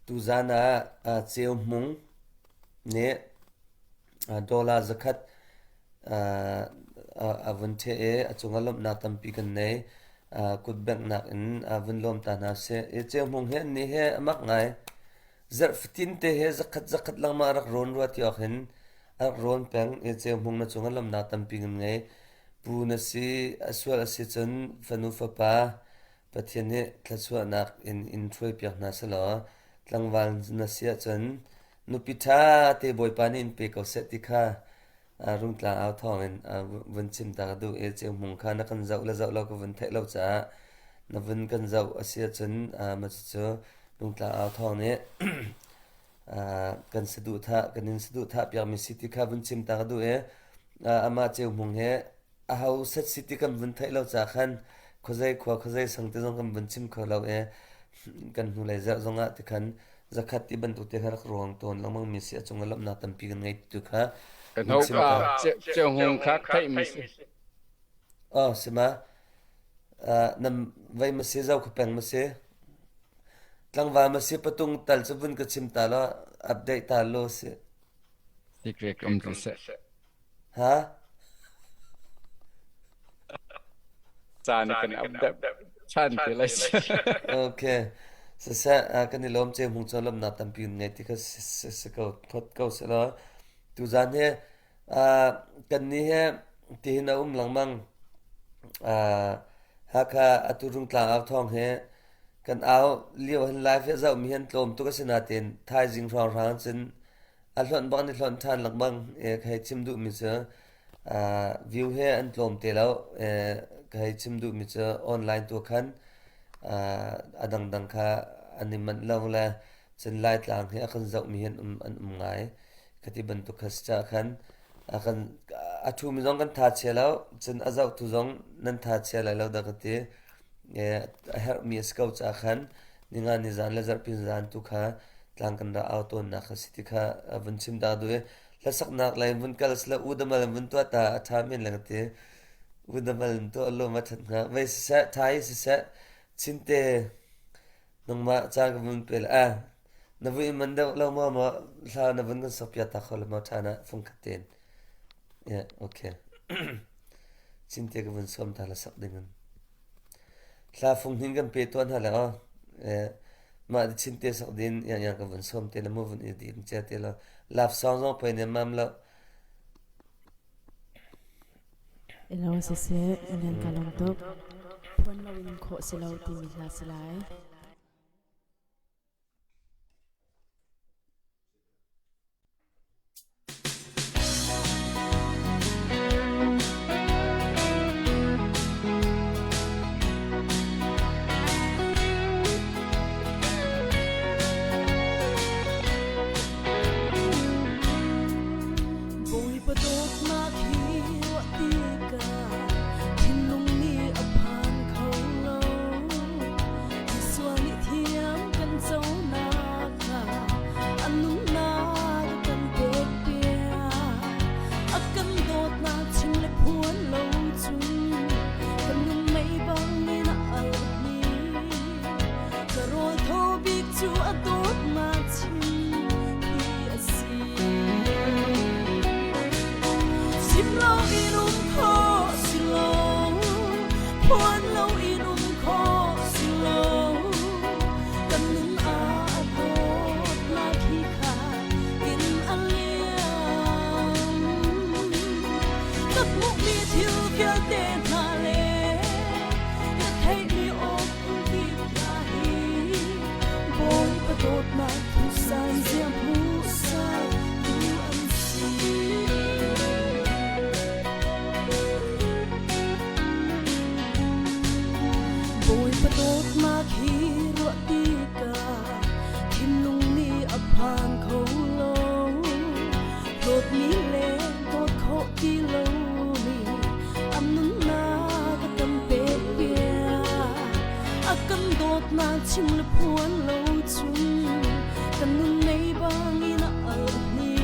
tuzan ah Ceu Hmung nih dollar zakhat a vun ṭheh i a cungah lawmhnak tampi kan nei. Kut benghnak in vun lawm ta hna sih. I Ceu Hmung hi annih hi a mak ngai. Zarh fatin te hi zakhat zakhat lengmang a rak rawn rua ti awk hin a rak rawn peng i Ceu Hmung na cungah lawmhnak tampi kan ngei. Pu na si, a sual a si cun fanu fapa Pathian nih thluachuahnak in in hruaipiak hna selaw tlangval na si ahcun nupi ṭha te Bawipa nih in pe ko seh ti kha Rungtlang au thawngin vun chim ta ka duh i Ceu Hmung kha na kan zoh le zoh lo ka vun theih lo caah na vun kan zoh a si ahcun mah cucu Rungtlang au thawng nih kan saduhthah kan in saduhthah piakmi si ti kha vun chim ta ka duh i amah Ceu Hmung hi aho set si ti kan vun theih lo ca khan khuazei khua khuazei sang ti zong kan vun chim kho lo i kan hnulei zarh zong ah tikhan zakhat ti bantuk te kha rak ruang tawn lengmang mi si a cung ah lawmhnak tampi kan ngei tu kha Kan ho ka Ceu Hmung kha theih mi si. Oh sima nam vei ma si zau kha peng ma si tlangval ma si patung tal cu vun ka chim ta lo update ta lo si. Secret um ti seh. Ha? Caan kan update chan te lai. Okay. Siseh, kan i lawm ce hmung cu lawmnak tampi in ngei ti kha si ko thot ko se law tuzan hi kan ni he tihin a um lengmang Hakha atu Rungtlang au thawng he kan au lio hin live he zoh mi han tlawm tuk a si nain thaizing hrawnghrang cun A hlonh bak an i hlonh ṭhan lengmang. Ka hei chim duhmi cu view he an tlawm te lo. Ka hei chim duhmi cu online tu khan a dangdang kha an i manh lo le cun Laitlang hi a kan zohmi hi an um, an um ngai. Khati bantuk kha si caah khan a kan a ṭhumi zong kan tha chia lo, cun a zohtu zong nan tha chia lai lo dah ka ti. A herhmi a si ko caah khan ninga ni zan le zarhpi zan tu kha tlang kan ra au tawnnak kha si ti kha vun chim ta duh i hlasaknak lei vun kal sila udamal in vun tuah ta a ṭha men le ka ti udamal in tuah lawm a ṭhat hnga vei siseh ṭha hi siseh chinte nangmah caan ka vun pe le a na vui man deuh lo maw maw hla na vun kan sak piak ta kho le maw ṭhan ah fungkhat tein yeah okay Cinte ka vun sawm ta la sak ding in. Thla fung hnin kan pe tuan hna le aw. Eh, mah di cinte sak din yang yang ka vun sawm te le mu vun i dim chia te lo. Love song zong poi ne mam lo. Elo siseh, Lian ka lawm tuk. Phuan loin khawh si lo timi hla si lai. Bawipa dawtnak hi ruah tikah thinlung nih a phan kho lo. dawtnak chim le phuan lo cun kan nun mei bangin a alh ni.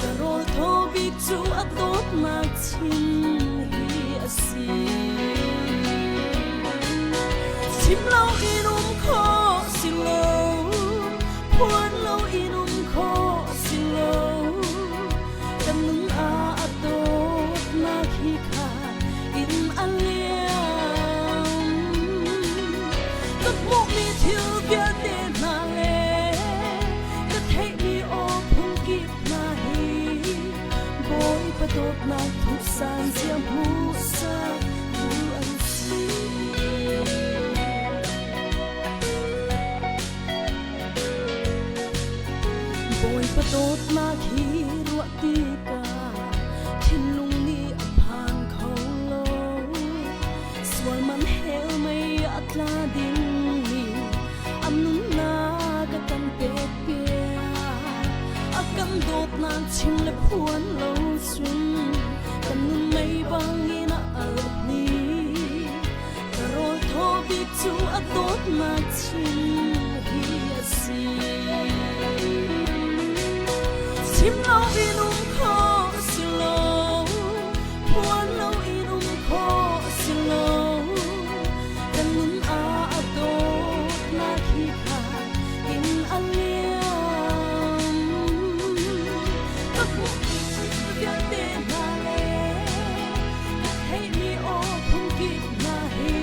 Ka rawl thaw bik cu a dawtnak chim hi a si. Chim lo in um khawh si lo, phuan lo in um khawh si lo. Kan nun ah a dawtnak hi kha in a liam. Ka hmuhmi thil vialte hna le ka theihmi aw phungkip hna hi Bawipa dawtnak thuhsan zia hmuhsak tu an si. Bawipa dawtnak hi ruah tikah thinlung nih a phan kho lo. Sual man hell mei a tla dingmi a nunnak a kan pek piak. A kan dawtnak chim le phuan lo cun kan nun mei bangin a alh ni. Ka rawl thaw bik cu a dawtnak chim hi a si. Chim lo in um khawh si lo, phuan lo in um khawh si lo. Kan nun ah a dawtnak hi kha in a liam. Ka hmuhmi thil vialte hna le ka theihmi aw phungkip hna hi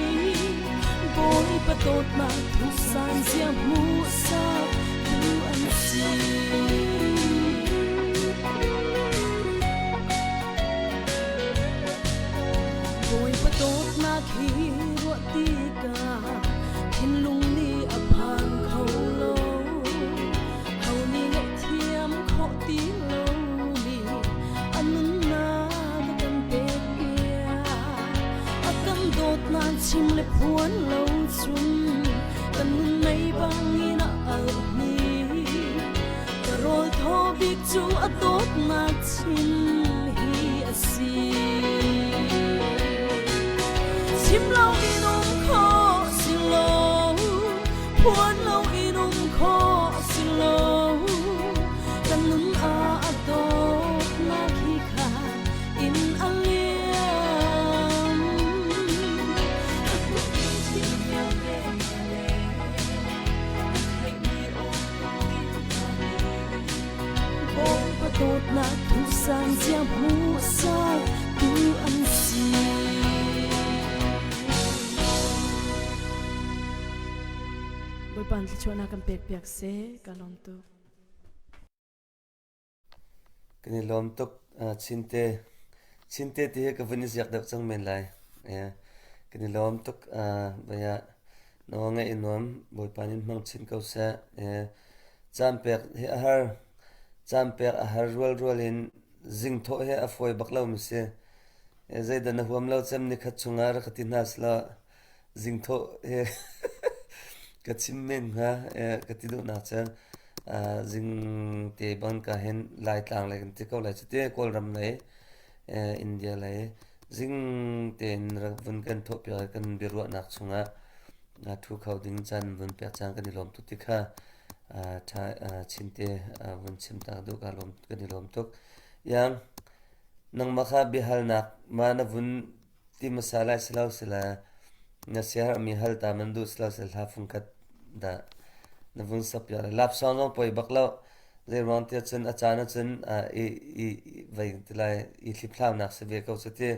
Bawipa dawtnak thusan zia hmuhsak tu an si. Bawipa dawtnak hi ruah tikah thinlung nih a phan kho lo. Ho nih ngaihthiam khawh ti lomi a nunnak a kan pek piak. A kan dawtnak chim le phuan lo cun kan nun mei bangin a alh ni. Ka rawl thaw bik cu a dawtnak chim hi a si. Chim lo in um khawh si lo, phuan lo in um khawh si lo. Kan nun ah a dawtnak hi kha in a liam. Ka hmuhmi thil vialte le ka theihmi aw Bawipa dawtnak thusan zia hmuhsak tu an si. Bawipa thluachuahnak kan pek piak seh. Ka lawm tuk. Kan i lawm tuk Chinte. Chinte ti hi ka vun i ziak deuh cang men lai. Kan i lawm tuk. Baya nawl ngaih i nuam. Bawipa nih hmang chin ko seh. Caan pek hi a har. Caan pek a har rualrual in zing thawh hi a fawi bak lo mi si. Zeidah na huam lo cem nikhat chungah rak ka ti hna selaw zingthawh he ka chim men hnga ka ti duhnak cu zing te bang ka hin Laitlang lei kan ti ko lai cu ti Kawlram lei India lei zing tein rak vun kan thawh piak kan biaruahnak chungah thu kho ding caan vun pek caan kan i lawm tuk ti kha tha chinte vun chim tak duh ka lawm kan i lawm tuk yang nangmah kha biahalnak ma na vun Ti hmasa lai si lo sila na siaherhmi hal ta man duh si lo sila hla fungkhat dah na vun sak piak lai. Lapsawng zong poi bak lo. Zeiruang tiah cun a caan ahcun i i vei ti lai i hliphlaunak si ve ko cu ti.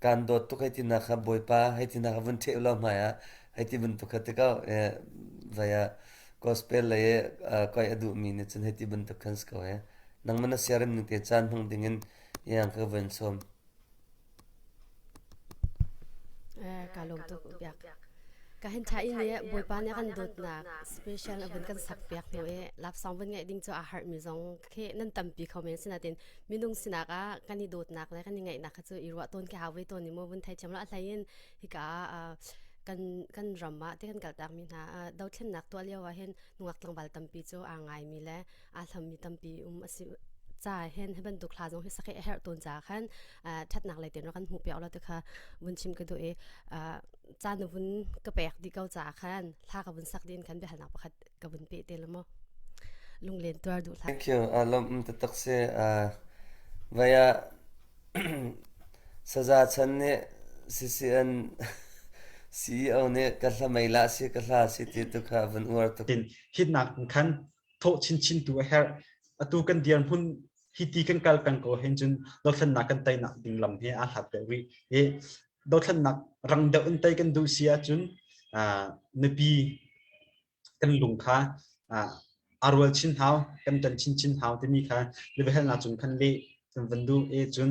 Kaan dawt tuk hei ti nak kha Bawipa hei ti nak kha vun ṭheh lo hmai ah hei ti bantuk kha ti ko. Vei ah gospel lei i koi a duhmi nih cun hei ti bantuk khan si ko he. Nangmah na siarem ning te caan hmang dingin Iang ka van sawm. Ka lawm tuk biak. Ka hin tha in nih Bawipa nih kan dawtnak special a vun kan sak piak hnu i lapsang vun ngaih ding cu a harh mi zong khi nan tampi kho men sinatin minung sinak ah kan i dawtnak le kan i ngaihnak kha cu i ruah tawn khi hau ve tawn ni mu vun thei thiam lo a hlei in hika ah kan kan ram ah ti kan kaltak mi hna dothlennak tuah lio ah hin nungak tlangval tampi cu aa ngai mi le aa hlam mi tampi um a si. ca hin hi bantuk hla zong hi sak hi a herh tawn ca khan ṭhatnak lei tein rak kan hmuh piak lo ti kha vun chim ka duh i caan na vun ka pek dih ko caah khan hla ka vun sak dih in khan biahalnak pakhat ka vun peh te la maw lunglen tuar duh hlah. Thank you. Uh, lawm taktak si. Uh, vaya saza chan nih CCN CEO nih ka hla mei la si ka hla si ti tu kha vun uar tuk. Hitnak khan thawh chinchin tu a herh. Atu kan dirhmun hi ti kan kal peng ko hin cun dothlennak kan teinak ding lam hi aa hlat deuh rih. I dothlennak rang deuh in tei kan duh si ahcun mipi kan lung kha aa rual chin hau, kan ṭan chinchin hau timi kha biahalnak cung khan leh kan van duh i cun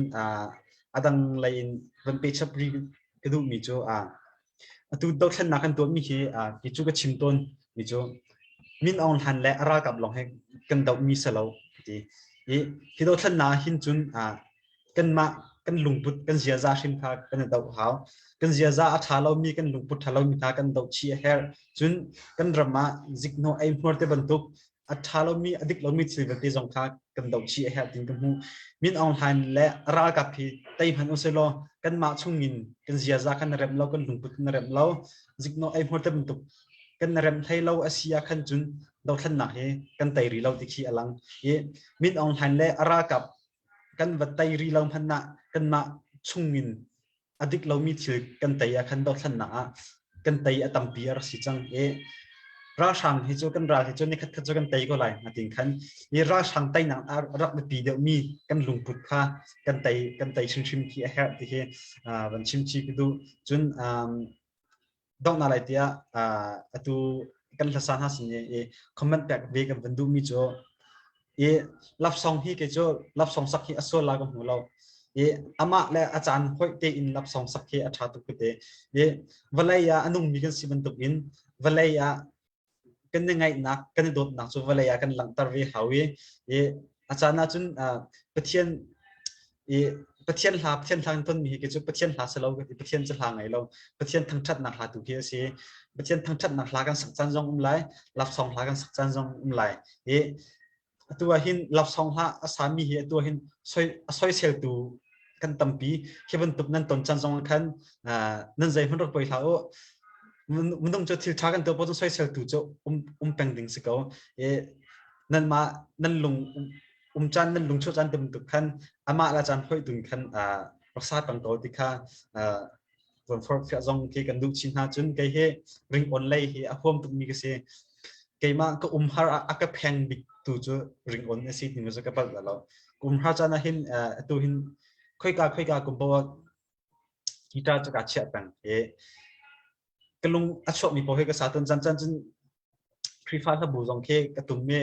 a dang lei in van pe chap rih ka duhmi cu Atu dothlennak kan tuahmi hi hi cu ka chim tawn mi cu Min Aung Hlaing le a ralkap lawng he kan dohmi si lo ti. I hi dothlennak ah hin cun kanmah kan lungput kan ziaza hrim kha kan i doh hau. Kan ziaza a ṭha lomi kan lungput ṭha lomi kha kan doh chih a herh. Cun kan ram ah ziknawh eihmuar te bantuk a ṭha lomi a dik lomi thil vialte zong kha kan doh chih a herh tiin ka hmuh. Min Aung Hlaing le a ralkap hi tei hmanh usih law kanmah chungin kan ziaza kan remh lo, kan lungput kan remh lo, ziknawh eihmuar te bantuk kan remh hlei lo a si ah khan cun dothlennak hi kan tei rih lo ti khi a lang. I Min Aung Hlaing le a ralkap kan va tei rih lo hmanh ah kanmah chungin a dik lomi thil kan tei ah khan dothlennak ah kan tei a tampi a rak si cang i ralhrang hi cu kan ral hi cu nikhat khat cu kan tei ko lai natin khan i ralhrang teinak a rak biapi deuhmi kan lungput kha kan tei kan tei hrimhrim khi a herh ti hi van chim chi ka duh cun donghnak lai tiah atu kan hlasa hna sin i comment pek ve kan van duhmi cu i love song hi kei cu love song sak hi a sual la ka hmu lo i amah le a caan hoih tein love song sak hi a ṭha tuk te i vawlei ah a nungmi kan si bantuk in vawlei ah kan i ngaihnak kan i dawtnak cu vawlei ah kan langhter ve hau i i a caan ahcun Pathian i Pathian hla Pathian hla kan tonmi hi cu Pathian hla si lo ka ti Pathian cu hla ngei lo Pathian thangṭhatnak hla tu khi a si Pathian thangṭhatnak hla kan sak caan zong um lai love song hla kan sak caan zong um lai i atu ah hin love song hla a sami hi atu ah hin soi a soiseltu kan tampi khi bantuk nan ton caan zong khan nan zei hmanh rak poi hlah u minung cu thil ṭha kan tuah poh soiseltu cu um um peng ding si ko i nanmah nan lung um caan nan lung chuah caan te bantuk khan amah la caan hoih dun khan rak sa peng ko ti kha forhfiah zong khi kan duh chin hna cun kei hi ringawn lei hi a huam tukmi ka si keimah ka umhar ah a ka pheng bik tu cu ringawn a si timi cu ka palh lo umhar caan ah hin atu hin khoika khoika kum poah guitar cu ka chiah peng i ka lung a chuakmi paoh hi ka sa tawn caan caan cun Khrihfa hlabu zong khi ka tum i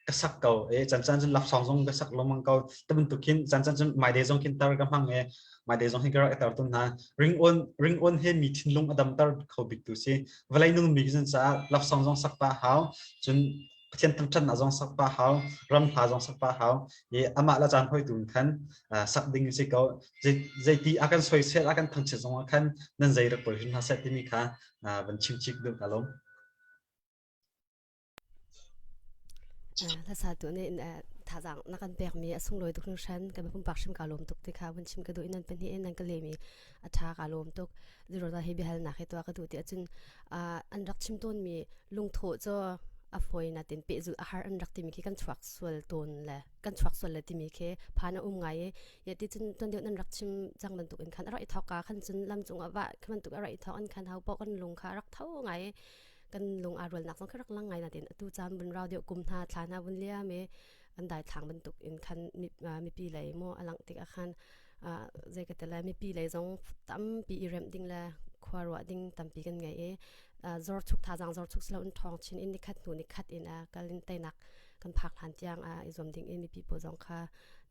ka sak ko i caan caan cun love song zong ka sak lengmang ko ti bantuk khin caan caan cun my day zong khin tar ka hmang i my day zong hin ka rak i tar tawn hna ringawn ringawn hi mi thinlung a damter kho bik tu si vawlei nung mi kan caah love song zong sak pah hau cun Pathian thangṭhatnak zong sak pah hau ram hla zong sak pah hau i amah la caan hoi tu khan sak ding si ko zeiti a kan soisel a kan thangchiat zong ah khan nan zei rak poi hrim hna seh timi kha van chim chik duh ka lawm. Hlasa tu nih thazaang na kan pekmi a sunglawi tuk hringhran kan pumpak hrim ka lawm tuk ti kha vun chim ka duh in nan pahnih in nan ka lemi a tha ka lawm tuk ziroza hi biahalnak hi tuah ka duh ti ahcun an rak chim tawnmi lungthawh cu a fawi natin pehzulh a har an rak timi khi kan chuak sual tawn le kan chuak sual le timi khi phan a um ngai i ya ti cun tuan deuh nan rak chim cang bantuk in khan a rak i thok ka khan cun lam cung ah vah khi bantuk a rak i thok an khan hau paoh kan lung kha a rak tho ngai i kan lung aa rualnak zong kha rak lang ngai natin atu caan vun rau deuh kum hna thla hna vun liam i an dai thlang bantuk in khan mipi lei mu a langh tik ah khan zei ka ti lai mipi lei zong tampi i remh ding le khua ruah ding tampi kan ngei i zor chuk thazaang zor chuk silo in ṭhawng chin in nikhat hnu nikhat in a kal in teinak kan phak hlan tiang a i zuam ding in mipi pawl zong kha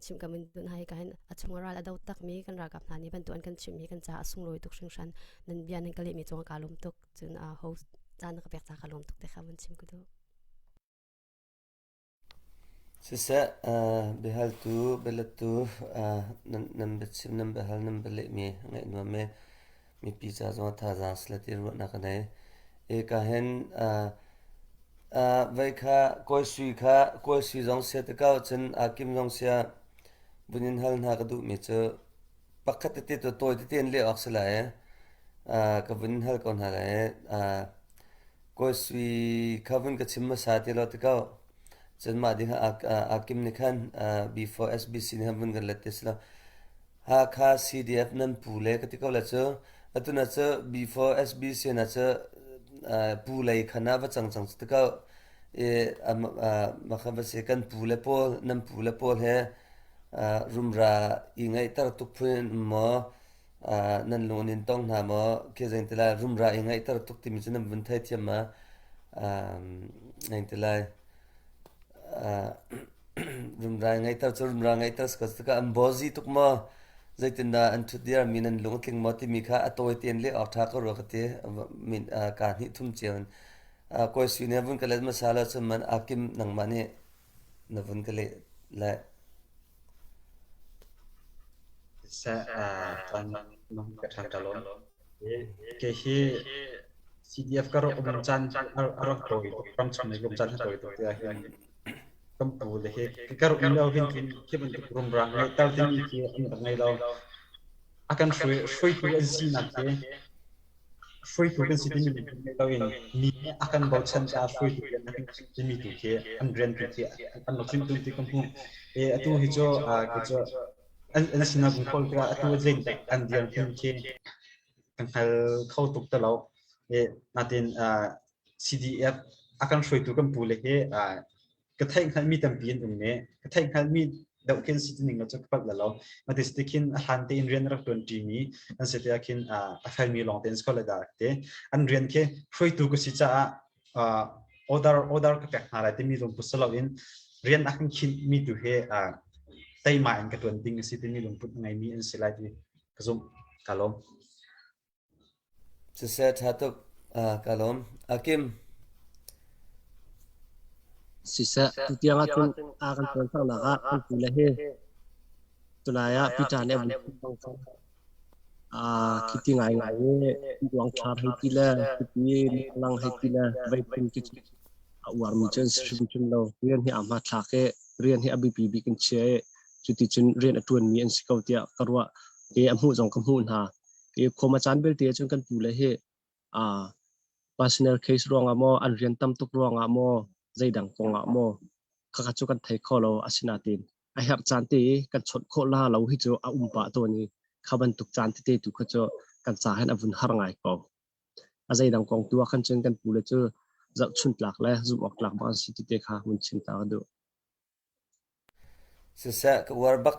chim ka min dun hai ka hin a chung ral a do tak mi kan ralkap hna nih bantu an kan chim hi kan ca a sunglawi tuk hringhran nan bia nan ka leh mi cung ka lawm tuk cun a host caan ka pek ca ka lawm tuk te kha vun chim ka duh Siseh, biahaltu, bialettu, nan biachim, nan biahal, nan bialehmi ngaih nuam i mipi ca zongah thazaang si le ti ruahnak ka nei. Eka hin. Vei kha Kawi Sui kha Kawi Sui zong sia ti ko cun Kim zong sia vun in hal hna ka duhmi cu pakhat tete tu tawi tete in leh awk si lai ka vun in hal ko hna lai. Kawi Sui kha vun ka chim hmasa ti law ti ko. Cun mah ding ah Kim nih khan before SBC nih khan vun kan let te si lo. Hakha CDF nan pu le ka ti ko le cu atu na cu before SBC na cu pu lei khan ah va cang cang ti ko i makha va si kan pu le pawl nan pu le pawl he rumra i ngaihter tuk phun in um maw nan lung in tong hna maw khi zein ti lai rumra i ngaihter tuk timi cu nan vun theithiam ma zein ti lai Rumra ngeihter cu rumra ngeihter si ko tikah an bawzi tuk maw zeitindah an ṭhut dir mi nan lung a tling maw timi kha a tawi tein leh awk ṭha ka rua ka ti min kaa hnih thum cio in kawi sui nih vun ka let hmasa lo cun man akim nangmah nih na vun ka leh lai. Seh caan ka ṭhan ka lawm. Kei hi CDF ka rak um caan a rak tawi tuk ram chung i um caan a tawi tuk tiah hin kan pu le hi ka rak um lio hin cun khi bantuk rumra ngeihter timi khi an rak ngei lo. A kan hruai hruaitu an sinak hi hruaitu kan si timi lungput ngei loin mi nih a kan bochan caah hruaitu rian a kan chimh timi tu khi an rian tu khi an rak tlinh tu ti ka hmuh. I atu hi cu kei cu an sinah kan kawl tikah atu zeitindah an dirhmun khi ka hngal kho tuk ti lo. I natin CDF a kan hruaitu kan pu le hi ka theih hngalhmi tampi an um i ka theih hngalhmi deuh khin si ning cu ka palh lo. Mati si khin a hlan tein rian rak ṭuan ṭimi an si tiah khin a felmi lawng tein si dah te. An rian khi hruaitu ka si caah order order ka pek hna lai timi lungput si loin rian a kan khinhmi tu hi teima in ka ṭuan ding a si timi lungput a ngeimi an si lai ti ka zumh. Ka lawm. Siseh ṭha tuk. Ka lawm. Akim. Siseh, tutiang ahcun a kan tuanfangnak ah kan pu le hi tunai ah Peter nih a vun chim bang khan khiti ngaingai i uangthlar hei ti le khiti lang hei ti le vei phun khi cu a uarmi cu an si hrimhrim lo. Rian hi aa hmathlak i rian hi a biapi bik in chia i cuticun rian a ṭuanmi an si ko tiah ka ruah. I a hmuh zong ka hmuh hna. I khuama caan belte ahcun kan pule hi personal case ruangah maw, an rian tam tuk ruangah maw, zeidang kongah maw, khakha cu kan thei kho lo. Asinain a herh caan te i kan chawnh khawh la lo hi cu a um pah tawn i kha bantuk caan tete tu kha cu kan ca hin a vun har ngai ko. A zeidang kong tu ah khan cun kan pule cu zohchun tlak le zumh awk tlak bak an si ti te kha hun chim ta ka duh. Siseh ka uar bak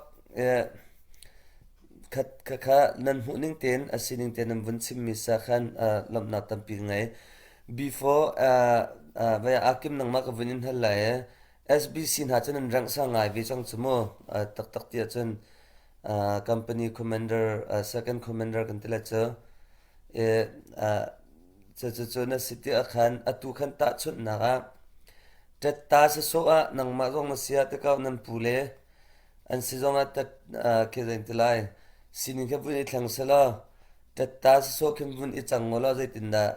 khat khakha nan hmuh ning tein a sining tein nan vun chimmi sa khan lawmhnak tampi ngei. Before vai akim nangmah ka vun in hal lai SBC hna cu nan rengh sang ngai ve cang cu mu. Taktak ti ahcun company commander second commander kan ti lai cu. Cucu na si ti ahkhan atu khan tahchunhnak ah ṭetta sawsawh ah nangmah zong na si ah ti ko nan pule an si zongah tat khi zei ti lai sining kha vun i thleng selaw ṭetta sawsawh khin vun i cang law zeitindah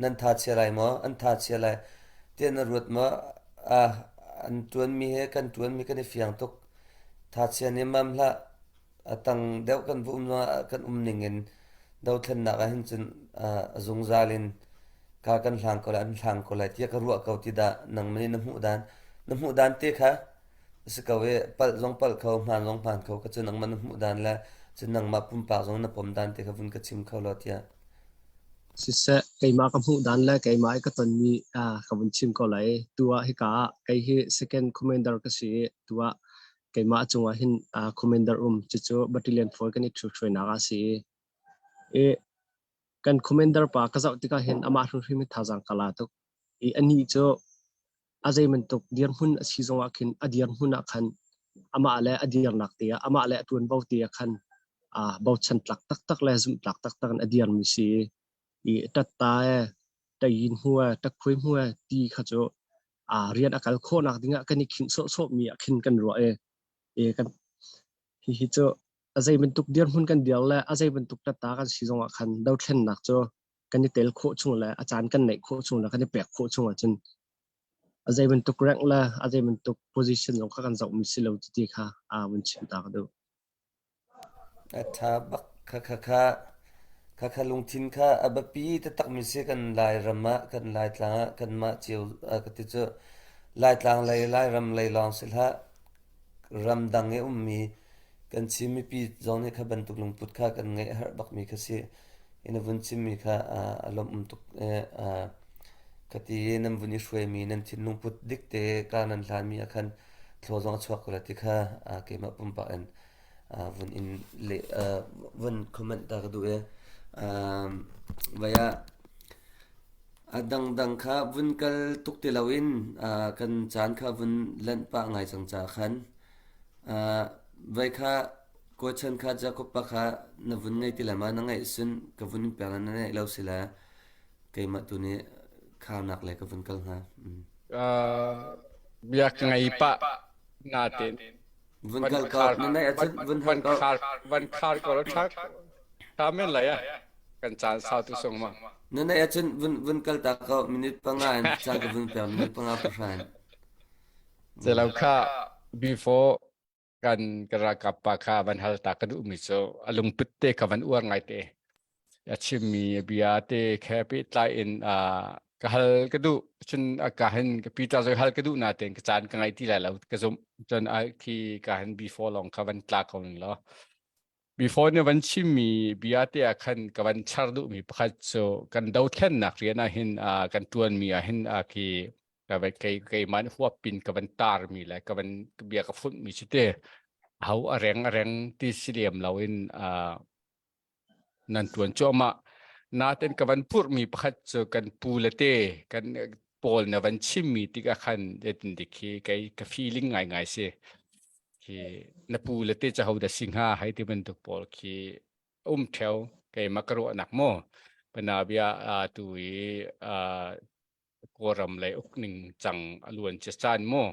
nan tha chia lai maw an tha chia lai tiah na ruat maw an ṭuanmi he kan ṭuanmi kan i fiang tuk tha chia nih mam hlah A tang deuh kan va um zongah kan um ning in dothlennak ah hin cun a zungzal in ka kan hlang ko lai an hlang ko lai tiah ka ruah ko ti dah nangmah nih na hmuh dan na hmuh dan te kha a si ko i palh zong palh kho hmaan zong hmaan kho ka cu nangmah na hmuh dan le cun nangmah pumpak zong na pom dan te kha vun ka chim kho law tiah. Siseh, keimah ka hmuh dan le keimah i ka tonmi ka vun chim ko lai. Tu ah hika ah kei hi second commander ka si i tu ah keimah cungah hin commander um cucu battalion 4 kan i ṭhithruainak ah si i kan commander pa ka zoh tikah hin amah hrimhrim hi thazaang ka la tuk i anih cu a zei bantuk dirhmun a si zongah khin a dirhmun ah khan amah le a dirnak te ah amah le a ṭuanvo te ah khan bochan tlak taktak le zumh tlak taktak in a dirmi si i ṭatta e ṭayin hmu e ṭakphui hmu e ti kha cu rian a kal khawhnak dingah kan i khinh sawhsawhmi ah khin kan ruah i kan hihi cu a zei bantuk dirhmun kan dir le a zei bantuk tata kan si zongah khan dothlennak cu kan i tel khawh chung le a caan kan neih khawh chung le kan i pek khawh chung ahcun A zei bantuk rank le a zei bantuk position zong kha kan zohmi si lo ti kha aa vun chim ta ka duh. A ṭha bak. Kha kha kha kha kha lungthin kha a biapi taktakmi si kan Lairam ah kan Laitlang ah kanmah cio ka ti cu Laitlang lei Lairam lei lawng si hlah ramdang i ummi kan Chin mipi zong nih kha bantuk lungput kha kan ngeih a herh bakmi kha si. I na vun chimmi kha a lawmh tuk i khati i nan vun i hruaimi nan thinlung put dik te ka nan hlanmi ah khan thlaw zong a chuak ko lai ti kha keimah pumpak in vun in le vun comment ta ka duh i vai ah a dangdang kha vun kal tuk ti loin kan caan kha vun lanh pah ngai cang caah khan vai kha Kawi chan kha Jakob pa kha na vun ngei ti lai ma? Na ngeih cun ka vun in pek lai, na ngeih lo si le keimah tu nih kharnak lei ka vun kal hnga. Mm. Uh, biak ngei pah natin Vun kal ko, na neih ahcun vun hal van ko. khar van khar ko ṭha ṭha men lai ah kan caan sau tu sung ma Na neih ahcun vun vun kal ta ko, minute panga in caan ka vun pek, minute panga pahra in. Celo kha before kan ka ralkap pa kha van hal ta ka duhmi cu a lungput te kha van uar ngai te a chimmi bia te khe pehtlai in ka hal ka duh cun a ka hin ka Peter zoi hal ka duh na ten ka caan ka ngai ti lai lo ka zumh cun a khi ka hin before long kha van tla ko ning law before ne van chimmi bia te ah khan ka van char duhmi pakhat cu kan dothlennak rian ah hin kan tuanmi ah hin khi ka va kei keimah nih huap pin ka van tarmi le ka van bia ka funhmi cu te ho a reng a reng ti si lem loin uh, nan tuan cuahmah naten ka van phurhmi pakhat cu kan pu le te kan pawl na van chimmi tikah khan zeitin dik hi kei ka feeling ngai ngai si khi na pu le te caho da singha hai ti bantuk pawl khi um theo keimah ka ruahnak mo panabia tu i Kawlram lei ukning cang a luan cia caan mu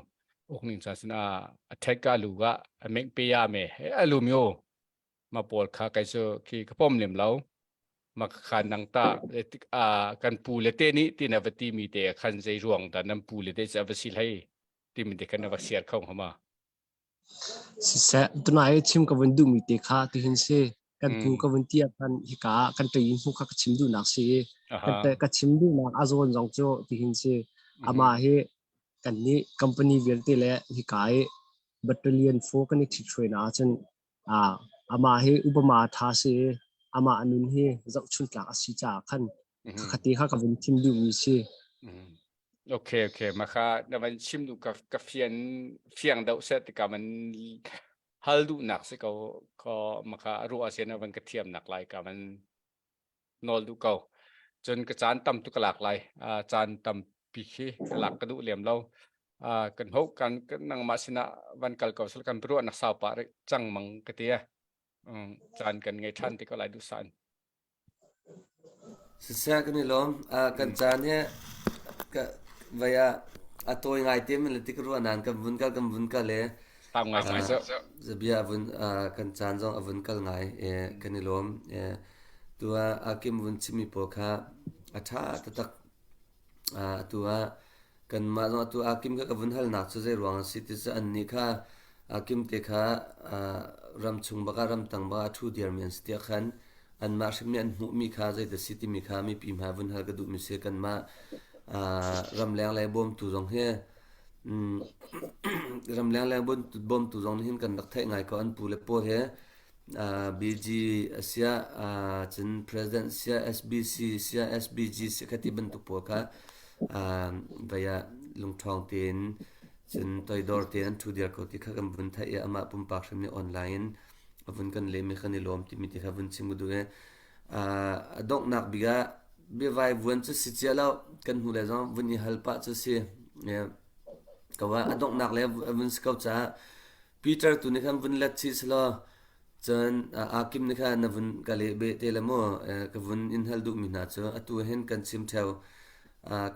ukning caan sin ah a thek ka lu ga a meng pe ya me he a lu myo ma pawl kha kai cu khi ka pom lem lo ma khan nang ta a kan pu le te nih ti na va ti mi te khan zei ruang da nan pu le te cha va si hlei ti mi te khan na va share kho hama Siseh, tunai i chim ka vun duhmi te kha tihin si. Kan pu ka vun ti ah khan hika ah kan ṭei hnu kha ka chim duhnak si i kan te ka chim duhnak a zawn zong cu tihin si. Amah hi kan nih company vialte le hika i battalion 4 kan i ṭhithruainak ahcun ah amah hi upama ṭha si i amah a nun hi zohchun tlak a si caah khan khati kha ka vun chim duhmi si. Okay, okay. Maka na van chim du ka ka fian fiang deuh set tika man hal duhnak si ko ko maka ruah se na van ka thiam nak lai ka van nawl duh ko. Cun ka caan tam tu ka lak lai. Uh, caan tam pi khi ka lak ka duh lem lo. Uh, kan ho kan nangmah sinah van kal ko sel kan ruah nak sau pa cang mang ka tia. Um, caan kan ngei than te ko lai duh san. Siseh kan i lawm. Kan caan hi vei ah a tawi ngai te men le ti ka ruah nain kan vun kal kan vun kal i Tam ngai ngai cu. Zabia a vun kan caan zong a vun kal ngai i kan i lawm. Tu ah Akim vun chimmi pawl kha a ṭha taktak. Atu ah Kanmah zong atu Akim kha ka vun halnak cu zei ruang a si ti cu annih kha Akim te kha ramchung bak ah ramtang bak ah a ṭhu diarmi an si tiah khan anmah hrim nih an hmuhmi kha zeidah si timi kha mipi hmai vun hal ka duhmi si. Kanmah ramleng lei bawmtu zong hi ramleng lei bawmtu zong nih hin kan rak theih ngai ko an pu le pawl he BG a siah cun President siah SBC siah SBG siah kha ti bantuk pawl kha vei ah lungṭhawng tein cun toidor tein an ṭhu dir ko ti kha kan vun theih i amah pumpak hrim nih online in a vun kan lehmi kan i lawm timi ti kha vun chim ka duh i a donghnak bik ah biavai vuan cu si cia lo kan hnu le zong vun i hal pah cu si ko ah a donghnak le vun si ko caah Peter tu nih khan vun let chih selaw cun Akim nih khan na vun ka leh beh te le mu ka vun in hal duhmi hna cu atu hin kan chim theo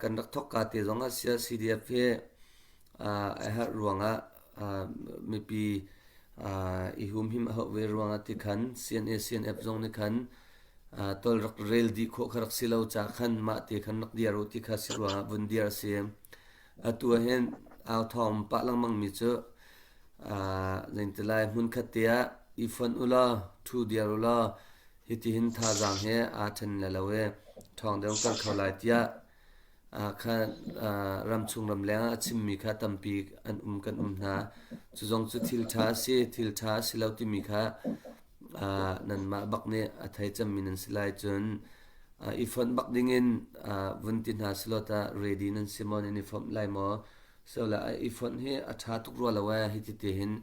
kan rak thawk ka te zong ah sia CDF hi a herh ruangah mipi i humhim a hauh ve ruangah ti khan CNA CNF zong nih khan tol rak rel dih khawh kha rak si lo ca khan mah te khan rak diar u ti kha si ruangah vun diar a si. Atu ah hin au thawng pah lengmang mi cu zeitilai hmunkhat te ah i fonh u law ṭhu diar u law hitihin thazaang he aa ṭhen le lo i ṭhawng deuh kal kho lai tiah khan ramchung ramleng ah a chimmi kha tampi an um kan um hna. Cu zong cu thil ṭha a si, thil ṭha a si lo timi kha nanmah bak nih a thei cemmi nan si lai. Cun i fonh bak dingin vun ti hna selaw tah ready nan si maw, nan i fomh lai maw? So le i fonh hi a ṭha tuk rua lo ee, hiti te hin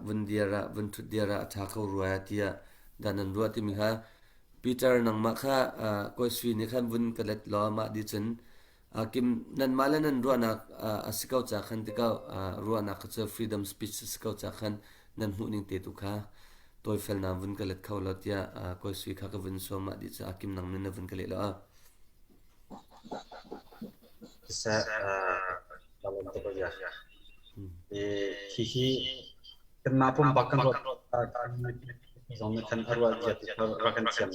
vun dir ah, vun ṭhut dir ah a ṭha kho rua tiah dah nan ruah timi kha Peter nangmah kha Kawi Sui nih khan vun ka let law mah di cun kim nanmah le nan ruahnak a si ko ca khan ti ko ruahnak kha cu freedom speech a si ko ca khan nan hmuh ning te tu kha tawifelnak vun ka let kho lo tiah Kawi Sui kha ka vun sawm mah di cu Kim nang nih na vun ka leh lo. Siseh, ka lawm tuk a Hihi kanmah pumpak kan ruat zong nih khan a ruah zia ti kha rak kan thiam.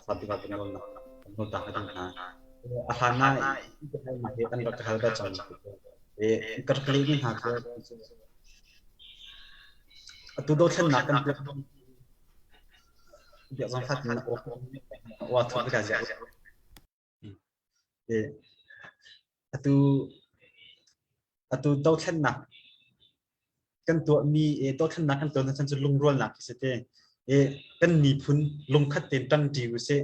Sati ka kan nawl nawl ta ka ding hna. A hlan ah hi an rak ka hal bal cang. Ka rak leh mi hna cu atu dothlennak kan piak biak zong fatin na aw thu ka zia. Atu atu dothlennak kan tuahmi dothlennak kan tuah chan cu lungrualnak khi si te. Kan miphun lungkhat tein ṭangṭi usih.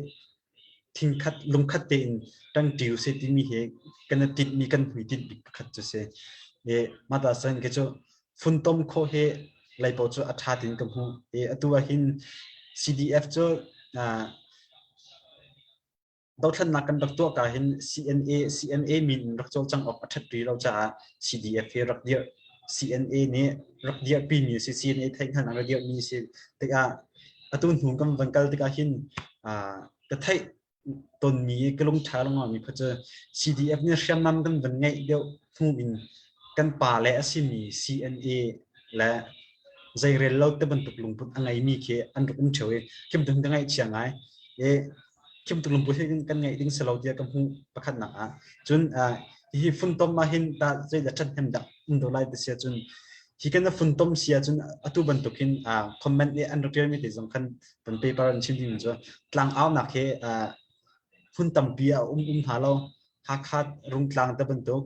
Thingkhat lungkhat tein ṭangṭi usih timi hi kan i tinhmi kan hmuitinh bik pakhat cu si. Mah ta cun kei cu funtom khawh hi leipo cu a ṭha tiin ka hmuh. Atu ah hin CDF cu Dothlennak kan rak tuah ka hin CNA CNA min in rak cawlcangh awk a ṭhat rih lo caah CDF hi rak dirh CNA nih rak dirhpi mi a si CNA theihhngalhnak rak dirhmi a si tikah atu hnu kan van kal tikah hin ka theih tonmi ka lungṭha lengmang mi kha cu CDF nih hriamnam kan van ngeih deuh hnu in kan pa le a simi CNA le zeirel lo te bantuk lungput a ngeimi khi an rak um ṭheo i khi bantuk ka ngaihchia ngai. I khi bantuk lungput hi kan ngeih ding si lo tiah ka hmuh pakhatnak ah. Cun hihi funtom ah hin tah zeidah ṭhathnem dah um deuh lai ti si ahcun hi kan funtom si ahcun atu bantuk hin comment i an rak ṭialmi te zong khan kan paper an chim ding cu tlangaunak hi hmun tampi a um um hna lo. Hakha Rungtlang te bantuk,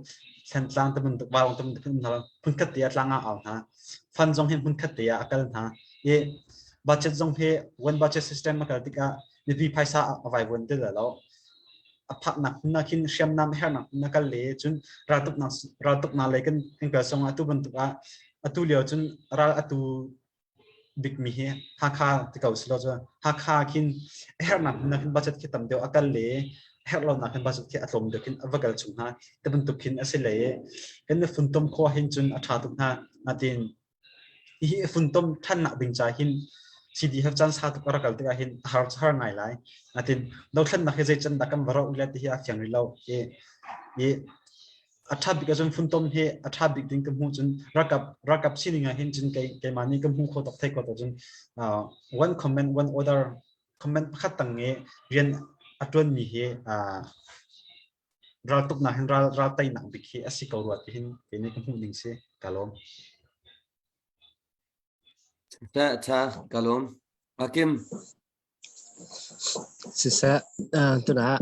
Thantlang te bantuk, Vaurawng te bantuk um hna lo. Hmunkhat te ah tlang ah au hna. Fund zong hi hmunkhat te ah a kal hna. I budget zong hi one budget system a kal tikah mipi phaisa a vaivuan ti lo. A phaknak hmun ah khin hriamnam hernak hmun a kal le cun raltuknak raltuknak lei kan kan kal zong ah atu bantuk ah atu lio cun ral atu bikmi hi Hakha ti ko selaw cu Hakha khin a herhnak hmun ah khin budget khi tam deuh a kal le a herh lonak khin budget khi a tlawm deuh khin a va kal chung hna ti bantuk khin a si le kan i funtom khawh hin cun a ṭha tuk hna natin hihi i funtom ṭhannak ding ca hin CDF caan sa tuk a rak kal tikah hin a har har ngai lai natin dothlennak hi zei can dah kan va roh le ti hi a fiang rih lo i i a ṭha bik ahcun funtom hi a ṭha bik ding ka hmuh cun ralkap ralkap sining ah hin cun kei keimah nih ka hmuh khawh tuk thei khawh tuk cun uh, one comment one order comment pakhat tang i rian a ṭuanmi hi uh, raltuknak hin ral ral teinak bik hi a si ko rua ti hin kei nih ka hmuh ning si ka lawm. Tha tha ka lawm. Akim Siseh, tunah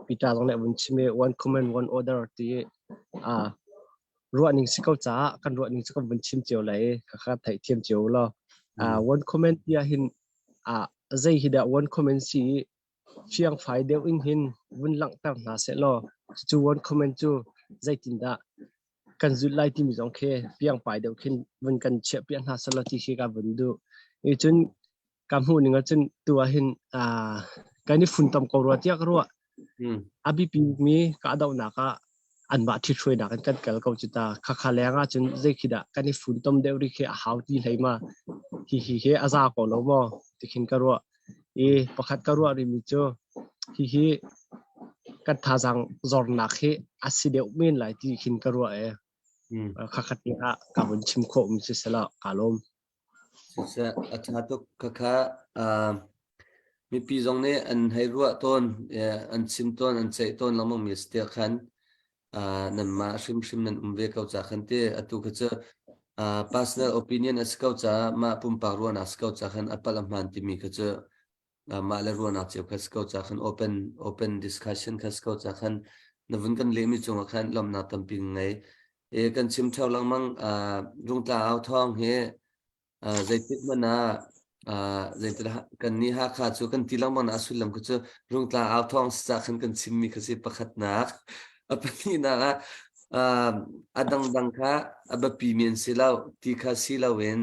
Peter zong nih a vun chim i one command one order ti i ruahning si ko caah kan ruahning cu kan vun chim cio lai i khakha theihthiam cio u law. One command ti ahhin zei hi dah one command si i fiangfai deuh in hin vun langhter hna sehlaw cucu one command cu zeitindah kan zulh lai timi zong khi piangpai deuh khin vun kan chiahpiak hna selaw ti khi ka vun duh. I cun ka hmuh ning ahcun tu ah hin kan i funtom ko rua tiah ka ruah. A biapi mi kahdohnak ah anmah ṭhithruainak in kan kal ko cu ta. Khakha leng ah cun zei khi dah kan i funtom deuh rih khi a hau ti hlei ma. Hi hi hi a za ko lo maw ti khin ka ruah. I pakhat ka ruah rihmi cu hihi kan thazaang zornak hi a si deuh men lai ti khin ka ruah e. Khakhat ni ah ka vun chim khawh mi si sela ka lawm. Siseh, a ṭha tuk khakha. Mipi zong nih an hei ruah tawn, an chim tawn, an ceih tawn lengmang mi a si tiah khan nanmah hrimhrim nan um ve ko ca khan ti atu kha cu personal opinion a si ko caah mah pumpak ruahnak a si ko ca khan a palh a hmaan timi kha cu mah le ruahnak cio kha si ko ca khan open open discussion kha si ko ca khan na vun kan lehmi cungah khan lawmhnak tampi ngei. E kan chim theo lengmang Rungtlang au thawng hi Zeitik hmanh ah zeitindah kannih Hakha cu kan ti lengmang na a sullam kha cu Rungtlang au thawng ca khan kan chimmi kha si pakhatnak. A pahnihnak ah a dangdang kha a biapimi an si lo ti kha si loin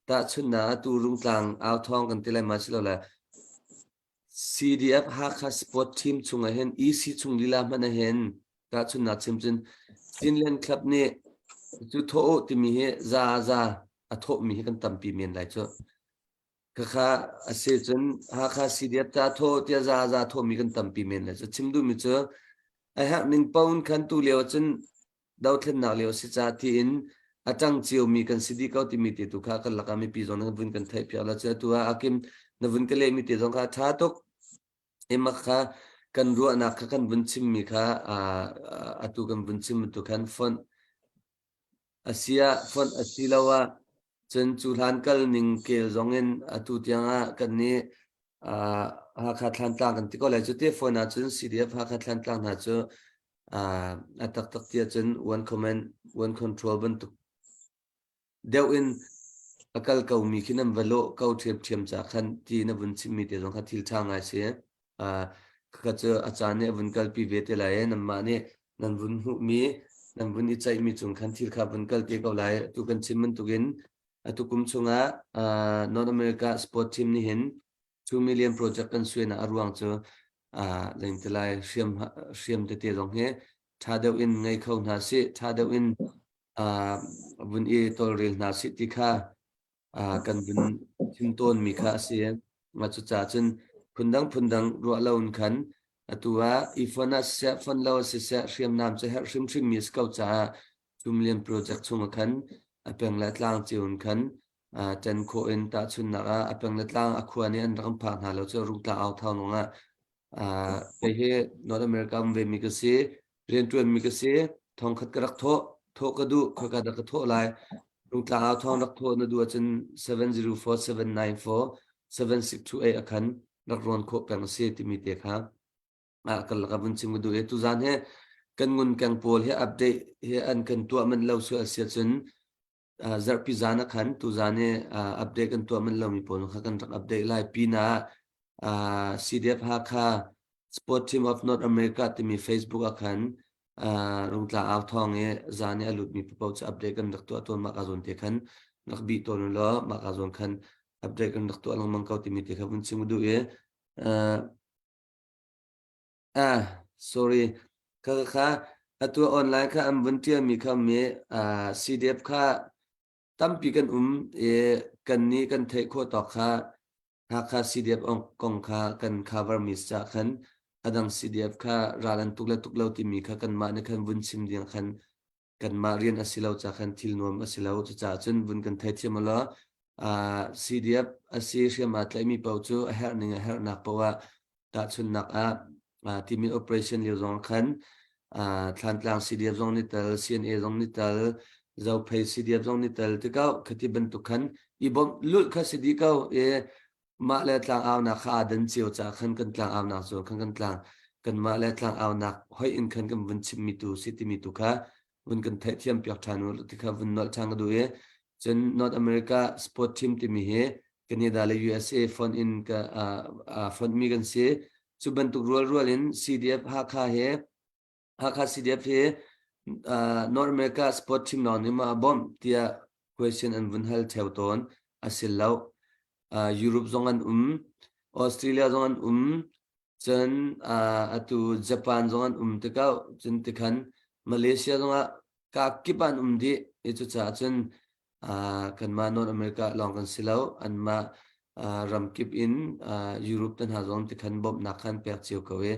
tahchunhnak atu Rungtlang au thawng kan ti lai ma si lo le CDF Hakha Sport Team chungah hin EC chung lila hmanh ah hin tahchunhnak chim cun Chinland Club nih cu thawh u timi hi za za a thawhmi hi kan tampi men lai cu. Khakha a si cun Hakha CDF ta thawh tiah za za thawhmi kan tampi men lai cu. Chim duhmi cu a herh ning paoh in khan tu lio cun dothlennak lio si ca tiin a ṭang ciomi kan si dih ko timi te tu kha kan lakah mipi zong nan vun kan theih piak la cu atu ah akim na vun ka lehmi te zong kha a ṭha tuk ima kha kan ruahnak kha kan vun chimmi kha atu kan vun chim tu khan fonh asia fonh asiloah cun cu hlan kal ning kel zong in atu tiang ah kan nih Hakha Thlantlang kan ti ko lai cu te phone ah cun CDF Hakha Thlantlang hna cu a taktak ti ahcun one command one control bantuk deuh in a kal ko mi khi nan va lawh ko ṭhiamṭhiam ca khan ti na vun chimmi te zong kha thil ṭha ngai si. Khakha cu a caan nih a vun kalpi ve te lai i nanmah nih nan vun hmuhmi nan vun i ceihmi cung khan thil kha vun kal te ko lai. Atu kan chim bantukin atu kum chungah North America sport team nih hin 2 million project kan suainak a ruang cu lengtelai hriam hriam tete zong hi ṭha deuh in ngei kho hna sih, ṭha deuh in vun i tawlrel hna sih ti kha kan vun chim tawnmi kha a si. Mah cucaah cun phundang phundang ruah lo in khan atu ah i fon ah siseh, fon lo ah siseh, hriamnam cu herh hrimhrimmi a si ko caah Cumlian project chungah khan a peng le a tlang cio in khan ṭen khawh in tahchunhnak ah a peng le tlang a khua nih an rak phak hna lo cu Rungtlang au thau lawng ah kei hi North America um vemi ka si, rianṭuanmi ka si, thongkhat ka rak thawh, thawh ka duh, khoika dah ka thawh lai, Rungtlang au thawng rak thawh na duh ahcun 704 794 7628 a khan rak rawn khawh peng a si timi te kha kan laka vun chim ka duh i tuzan hi kan ngun keng pawl hi update hi an kan tuah manh lo sual sia cun zarhpi zan ah khan tuzan hi update kan tuah manh lomi pawl kha kan rak update lai pinah CDF Hakha Sport Team of North America timi Facebook ah khan rungtla au thawng i zan i a lutmi paoh cu update kan rak tuah tawn mah ka zawn te khan rak bih tawn law mah ka zawn khan update kan rak tuah lengmang ko timi te kha vun chim duh i Ah, sorry. Kha kha atu online kha an vun ṭialmi kha mi ah CDF kha tampi kan um i kan nih kan theih khawh tawk kha Hakha CDF kong kha kan cover mi ca khan adang CDF kha ral an tuk le tuk lo timi kha kanmah nih khan vun chim ding khan kanmah rian a si lo ca khan thil nuam a si lo cucaah cun vun kan theithiam law CDF a si hriam aa tlaihmi paoh cu a herh ning a herhnak paoh ah tahchunhnak ah timi operation lio zong khan Thlantlang CDF zong nih tal CNA zong nih tal Zophei CDF zong nih tal tikau khati bantuk khan i bawmh lulh kha si dih ko i mah le tlang aunak kha aa dan cio caah khan kan tlang aunak zawn khan kan tlang kanmah le tlang aunak hoih in khan kan vun chimmi tu si timi tu kha vun kan theihthiam piak ṭhan u ti kha vun nolh ṭhan ka duh i cun North America sport team timi hi Canada le USA fonh in ka uh, fonh mi kan si cu bantuk rual rual in CDF Hakha he Hakha CDF hi uh, North America sport team lawng nih ma bawmh tiah question an vun hal theo tawn a si lo. Uh, Europe zong an um, Australia zong an um, cun uh, atu Japan zong an um tikau, cun tikhan Malaysia zong ah ka kip an um dih. I cucaah cun kanmah North America lawng kan si lo anmah ramkip in Europe te hna zong tikhan bawmhnak khan pek cio ko i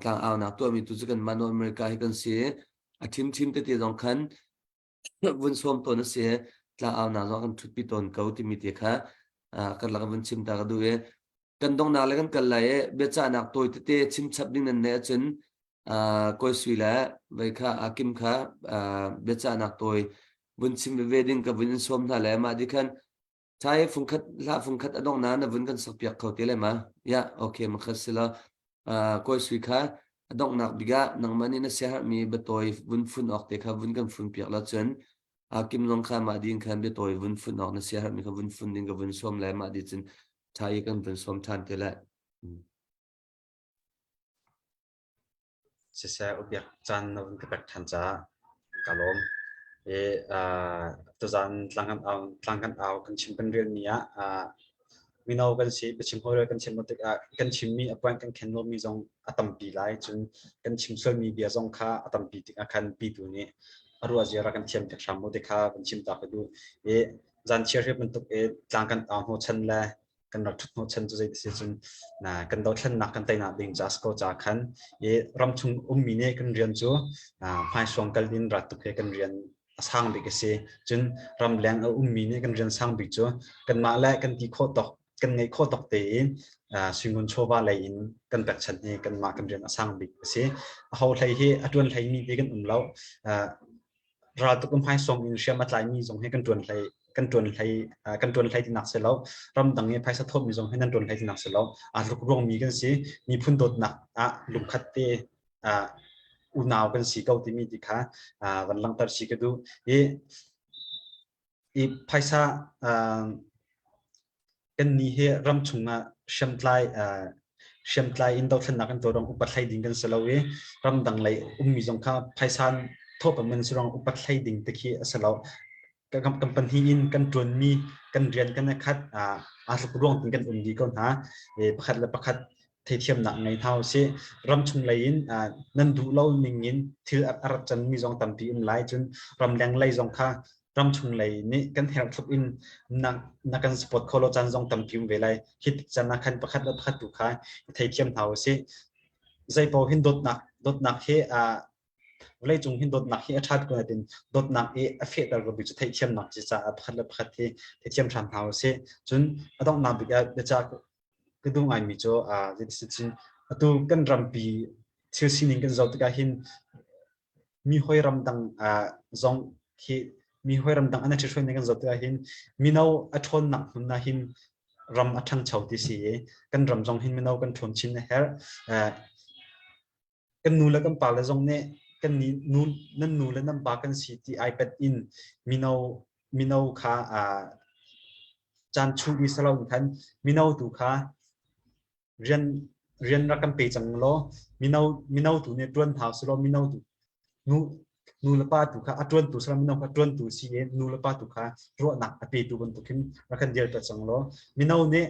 tlang aunak tuahmi tu cu kanmah North America hi kan si a ṭhimṭhim tete zong khan vun sawm tawn a si tlang aunak zong kan ṭhutpi tawn ko timi te kha kan lak vun chim ta ka duh i. Kan donghnak le kan kal lai i biacahnak tawi tete chim chap ding nan neih ahcun Kawi Sui le vei kha Kim kha biacahnak tawi vun chim veve ding ka vun in sawm hna le mah di khan Thai fungkhat hlah fungkhat a dongh na na vun kan sak piak kho te le ma? Ya, okay makhat sila. Kawi Sui kha a donghnak bik ah nangmah nih na siaherhmi biatawi vun fun awk te kha vun kan fun piak la cun Kim zong kha mah ding khan biatawi vun fun awk na siaherhmi kha vun fun ding ka vun sawm le mah di cun Thai kan vun sawm than te le. Siseh ubiak caan na vun ka pek ṭhan caah ka lawm. I tuzaan tlang kan au tlang kan au kan chim kan relmi ah mino kan si biachim hawi kan chim tikah kan chimmi a point kan khen lomi zong a tampi lai cun kan chim sualmi bia zong kha a tampi tikah khan pitu nih a ruah zia rak kan thiam piak hram mu ti kha kan chim ta ka duh. I zan chiar hi bantuk i tlang kan au hnawhchan le kan rak ṭhut hnawhchan cu zei ti si cun kan dothlennak kan teinak ding ca si ko ca khan i ramchung ummi nih kan rian cu hmaisuang kal in rat tuk he kan rian a sang bik a si. Cun ramleng a ummi nih kan rian sang bik cu kanmah le kan ti khawh tawk kan ngeih khawh tawk tein suingun chawva lei in kan pekchanh hi kanmah kan rian a sang bik a si. Aho hlei hi a ṭuan hleimi ti kan um lo. Raltuk um hmaisawm in hriam a tlaimi zong hi kan ṭuan hlei kan ṭuan hlei kan ṭuan hlei tinak si lo. Ramdang i phaisa thawhmi zong hi nan ṭuan hlei tinak si lo. Aa tluk ruangmi kan si. Miphun dawtnak ah lungkhat te unau kan si ko timi ti kha van langhter si ka duh. I i phaisa Kannih hi ramchung ah hriamtlai hriamtlai in dothlennak kan tuah ruang upat hlei ding kan si lo i ramdang lei ummi zong kha phaisa thawh kan si ruang upat hlei ding te khi a si lo. Kan pahnih in kan ṭuanmi kan rian kan i khat aa tluk ruang tin kan um dih ko hna. Pakhat le pakhat theithiamnak ngei hna usih. Ramchung lei in nan duh lo ning in thil a rat canmi zong tampi um lai. Cun ramleng lei zong kha ramchung lei nih kan herh tluk in na, na kan support kho lo caan zong tampi um ve lai. Hi caan ah khan pakhat le pakhat tu kha i theithiam hna usih. Zeipaoh hin dawtnak dawtnak hi vawleicung hin dawtnak hi a ṭhat ko nain dawtnak i a fehter ko bik cu theihthiamnak ci caah pakhat le pakhat hi theithiam hram hna usih. Cun a donghnak bik ah biacah ka duh ngaimi cu zeitisicun atu kan rampi thil sining kan zoh tikah hin mi hoi ramdang zong khi mi hoi ramdang an ṭhihruai ning kan zoh tikah hin mino a ṭhawnnak hmun ah hin ram a ṭhangcho ti si i kan ram zong hin mino kan ṭhawn chin a herh. Kan nu le kan pa le zong nih kan nih nu nan nu le nan pa kan si ti iPad in mino mino kha caan chuhmi si loin khan mino tu kha rian rian rak kan pe cang law mino mino tu nih ṭuan hau si law mino tu nu nu le pa tu kha a ṭuantu si mino kha ṭuantu si i nu le pa tu kha ruahnak a petu bantuk hin rak kan dirter cang law mino nih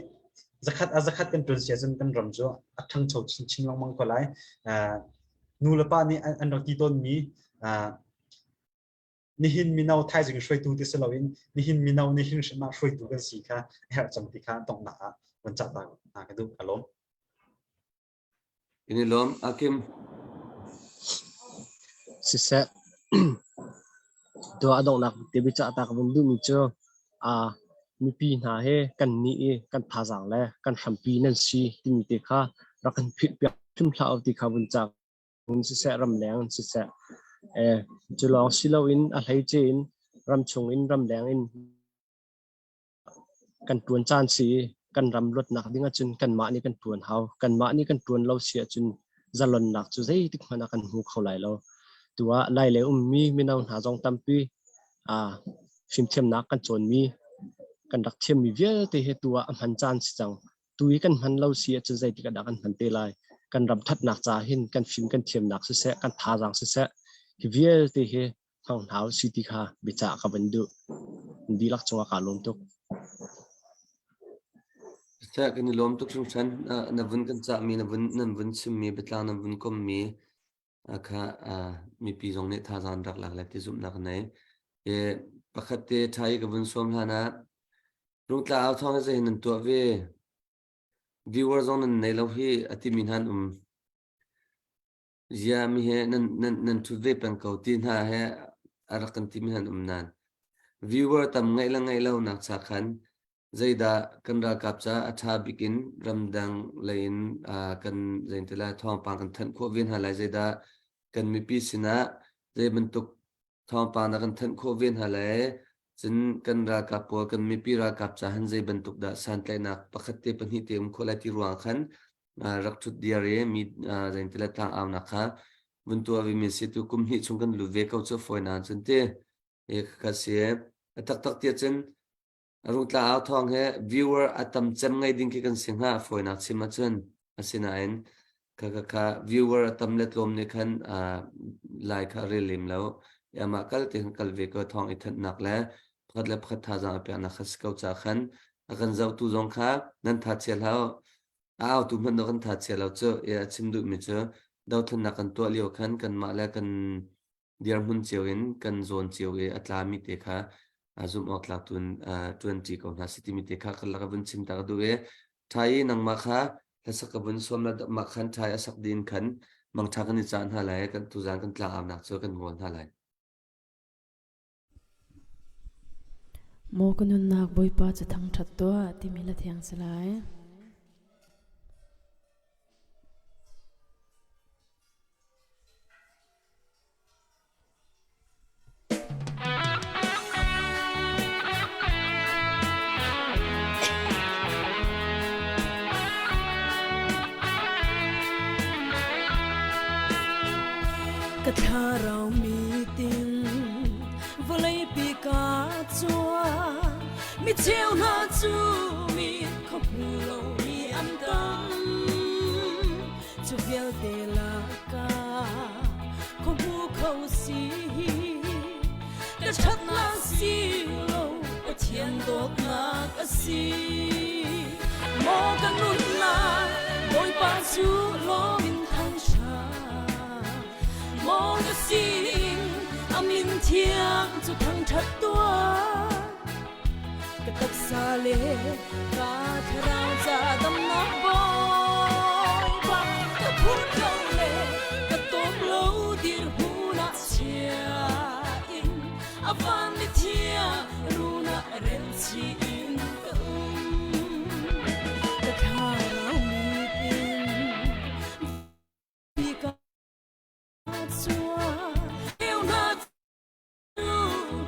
zakhat a zakhat kan ṭuan si ahcun kan ram cu a ṭhangcho chinchin lengmang ko lai. Nu le pa nih an rak ti tawnmi nihin mino thaizing hruaitu ti si loin nihin mino nihin hrim ah hruaitu kan si kha a herh cang ti kha donghnak ah van cah ta hna ka duh ka lawm. Kan i lawm. Akim. Siseh, tuah a donghnak te biacah ta ka vun duhmi cu aa mipi hna he kan nih i kan thazaang le kan hrampi nan si timi te kha rak kan philh piak hrim hlah u ti kha vun cak in siseh ramleng in siseh eh cu lawng si loin a hleice in ramchung in ramleng in Kan ṭuan caan si i kan ram luatnak ding ahcun kanmah nih kan ṭuan hau. Kanmah nih kan ṭuan lo si ahcun zalonnak cu zeitik hmanh ah kan hmu kho lai lo. Tu ah Lai lei ummi mino hna zong tampi aa fimthiamnak kan cawnmi, kan rak thiammi vialte hi tu ah a hman caan si cang. Tu i kan hman lo si ahcun zeitik ah dah kan hman te lai? Kan ram ṭhatnak caah hin kan fim kan thiamnak siseh, kan thazaang siseh, hi vialte hi hmang hna usih ti kha biacah ka van duh. Dihlak cungah kaa lawm tuk. Seh kan i lawm tuk hringhran. Na vun kan cahmi, na vun nan vun chimmi, biatlang nan vun kommi kha mipi zong nih thazaang rak lak le ti zumhnak nei. E, pakhat te ṭha i ka vun sawm hlan ah Rungtla au thawng hi zeihin nan tuah ve? Viewer zong nan nei lo hi a timi hna an um. Ziah mi he nan nan nan ṭhut ve peng ko ti hna he a rak kan timi han um nain viewer tam ngeih le ngeih lo nak cha khan. Zeidah kan ralkap caah a ṭha bik in ramdang lei in kan zeintila thawngpang kan thanh khawh ve hna lai, zeidah kan mipi sinah zei bantuk thawngpang dah kan thanh khawh ve hna lai, cun kan ralkap pawl kan mipi ralkap caah hin zei bantuk dah santlaihnak pakhat te pahnih te um khawh lai ti ruang khan rak ṭhut diar i mi zeintila tlangaunak kha vun tuah ve mi si tu kum hnih chung kan lut ve ko cu fawi nain cun ti ka si. A taktak tiah cun Rungtla au thawng he viewer a tam cem ngei ding khi kan si hnga fawinak chim ahcun. Asinain kha kha kha viewer a tam le tlawm nih khan lai kha a rel lem lo. Amah kal te khan kal ve ko thawng i thanhnak le pakhat le pakhat thazaang a peknak kha si ko ca khan a kan zohtu zong kha nan tha chia hlah u. A autu hmanh kan tha chia lo cu. A chim duhmi cu dothlennak kan tuah lio khan kanmah le kan dirhmun cio in kan zawn cio i a tlami te kha zumh awk tlak tun ṭuanṭi ko hna si timi te kha kan lak a vun chim ta ka duh i ṭhai i nangmah kha hlasak ka vun sawm la mah khan ṭhai a sak din khan mangṭha kan i cah hna lai, kan tuzan kan tlang-aunak cu kan ngol hna lai. Maw ka nunnak Bawipa cu thangṭhat tuah timi hla thiang si lai. Ka thlarau mitin vawleipi ka cuang mi cheu hna cu mi kho hmu lomi an tam cu vialte lakah kho hmu kho si ka ṭhatnak si lo Pathian dawtnak a si. Maw ka nunnak Bawipa cu lawm in thangṭhat, maw ka sining a min thiang cu thangṭhat tuah. Ka taksa le ka thlarau ca damnak Bawipa ka phut lo le ka tawp lo dirhmun ah chia in a van ni thiang run ah rel chih in ka um. Ka thlarau mit in ka chuah hna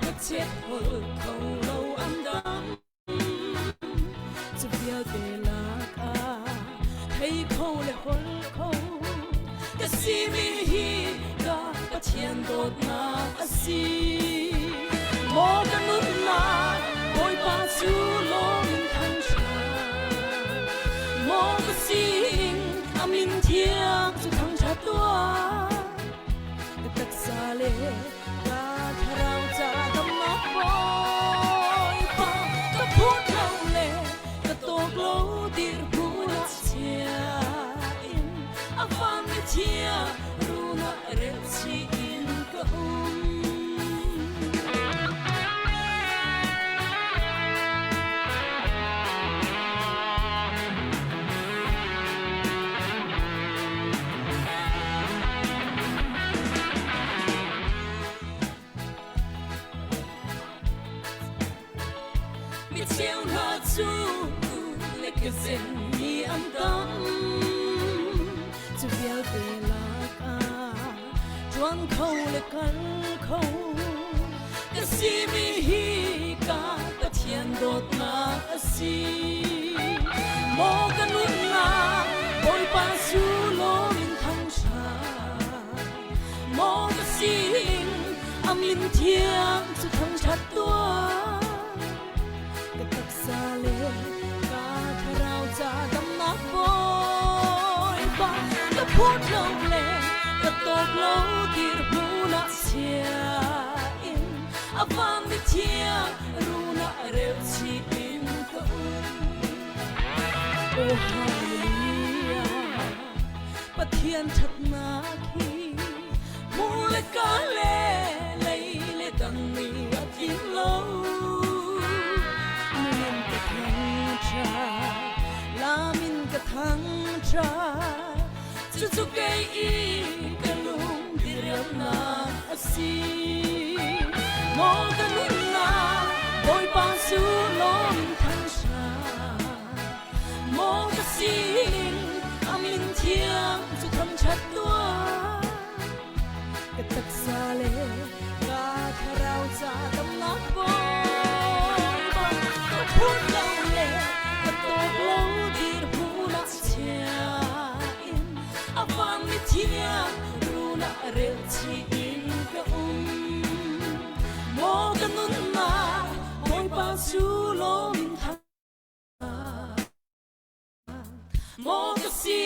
ka chiat holh kho lo an dam cu vialte lakah thei kho le holh kho ka simi hi ka Pathian dawtnak a si. Maw ka nunnak Bawipa cu lawm in thangṭhat, maw ka sining a min thiang cu thangṭhat tuah. Ka taksa le ka thlarau ca damnak Bawipa ka phut lo le ka tawk lo dirhmun ah chia in a van mi thia run ah rel chih in ka um. Mi cheu hna cu le ka zen mi an tam cu vialte lakah ṭuan kho le kal kho ka simi hi ka Pathian dawtnak a si. Maw ka nunnak Bawipa cu lawm in thangṭhat, maw ka sining a min thiang cu thangṭhat tuah. Ka taksa le ka thlarau ca damnak Bawipa ka phut lo le ka tawk lo dirhmun ah chia in a van mi thiang run ah rel chih in ka um. Oh hallelujah, Pathian ṭhatnak hi hmu le ka le lei le dang nih a tling lo. Nun ka thangṭhat, lam in ka thangṭhat, cucu kei i ka lung diriamnak a si. Maw ka nunnak Bawipa cu lawm in thangṭhat. Maw ka sining a min thiang cu thangṭhat tuah. Ka taksa le ka thlarau ca damnak Bawipa ka phut lo le ka tawk lo dirhmun ah chia in a vangmi thiang run ah rel chih in ka um. Maw ka nunnak Bawipa cu lawm in thang Maw ka si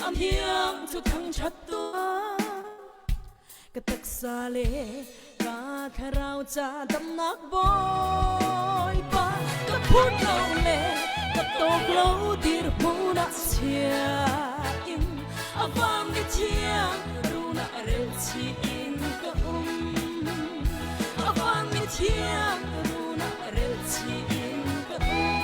a thiang cu thangṭhat tuah ka taksa le ka thlarau ca damnak Bawipa ka phut lo le ka tawk lo dirhmun ah chia in a vangmi thiang run ah rel chih in ka um a vangmi thiang run ah rel chih in ka um.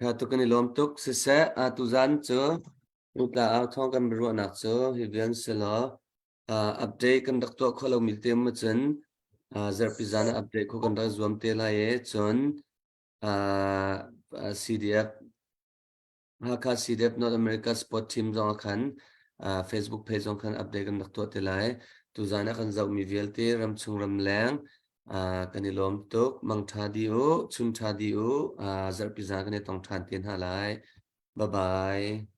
Ka tu kan i lawm tuk. Siseh, tuzan cu Rutla au thawng kan biaruahnak cu hi vian si law update kan rak tuah khawh lomi te um ahcun zarhpi zan ah update khawh kan rak zuam te lai i cun CDF Hakha CDF North America Sport Team zong ah khan Facebook page zong khan update kan rak tuah te lai. Tuzan ah kan zohmi vialte ramchung ramleng kan i lawm tuk. Mangṭha dih u, chun ṭha dih u, zarhpi zan kan i tong ṭhan te hna lai. Bye bye.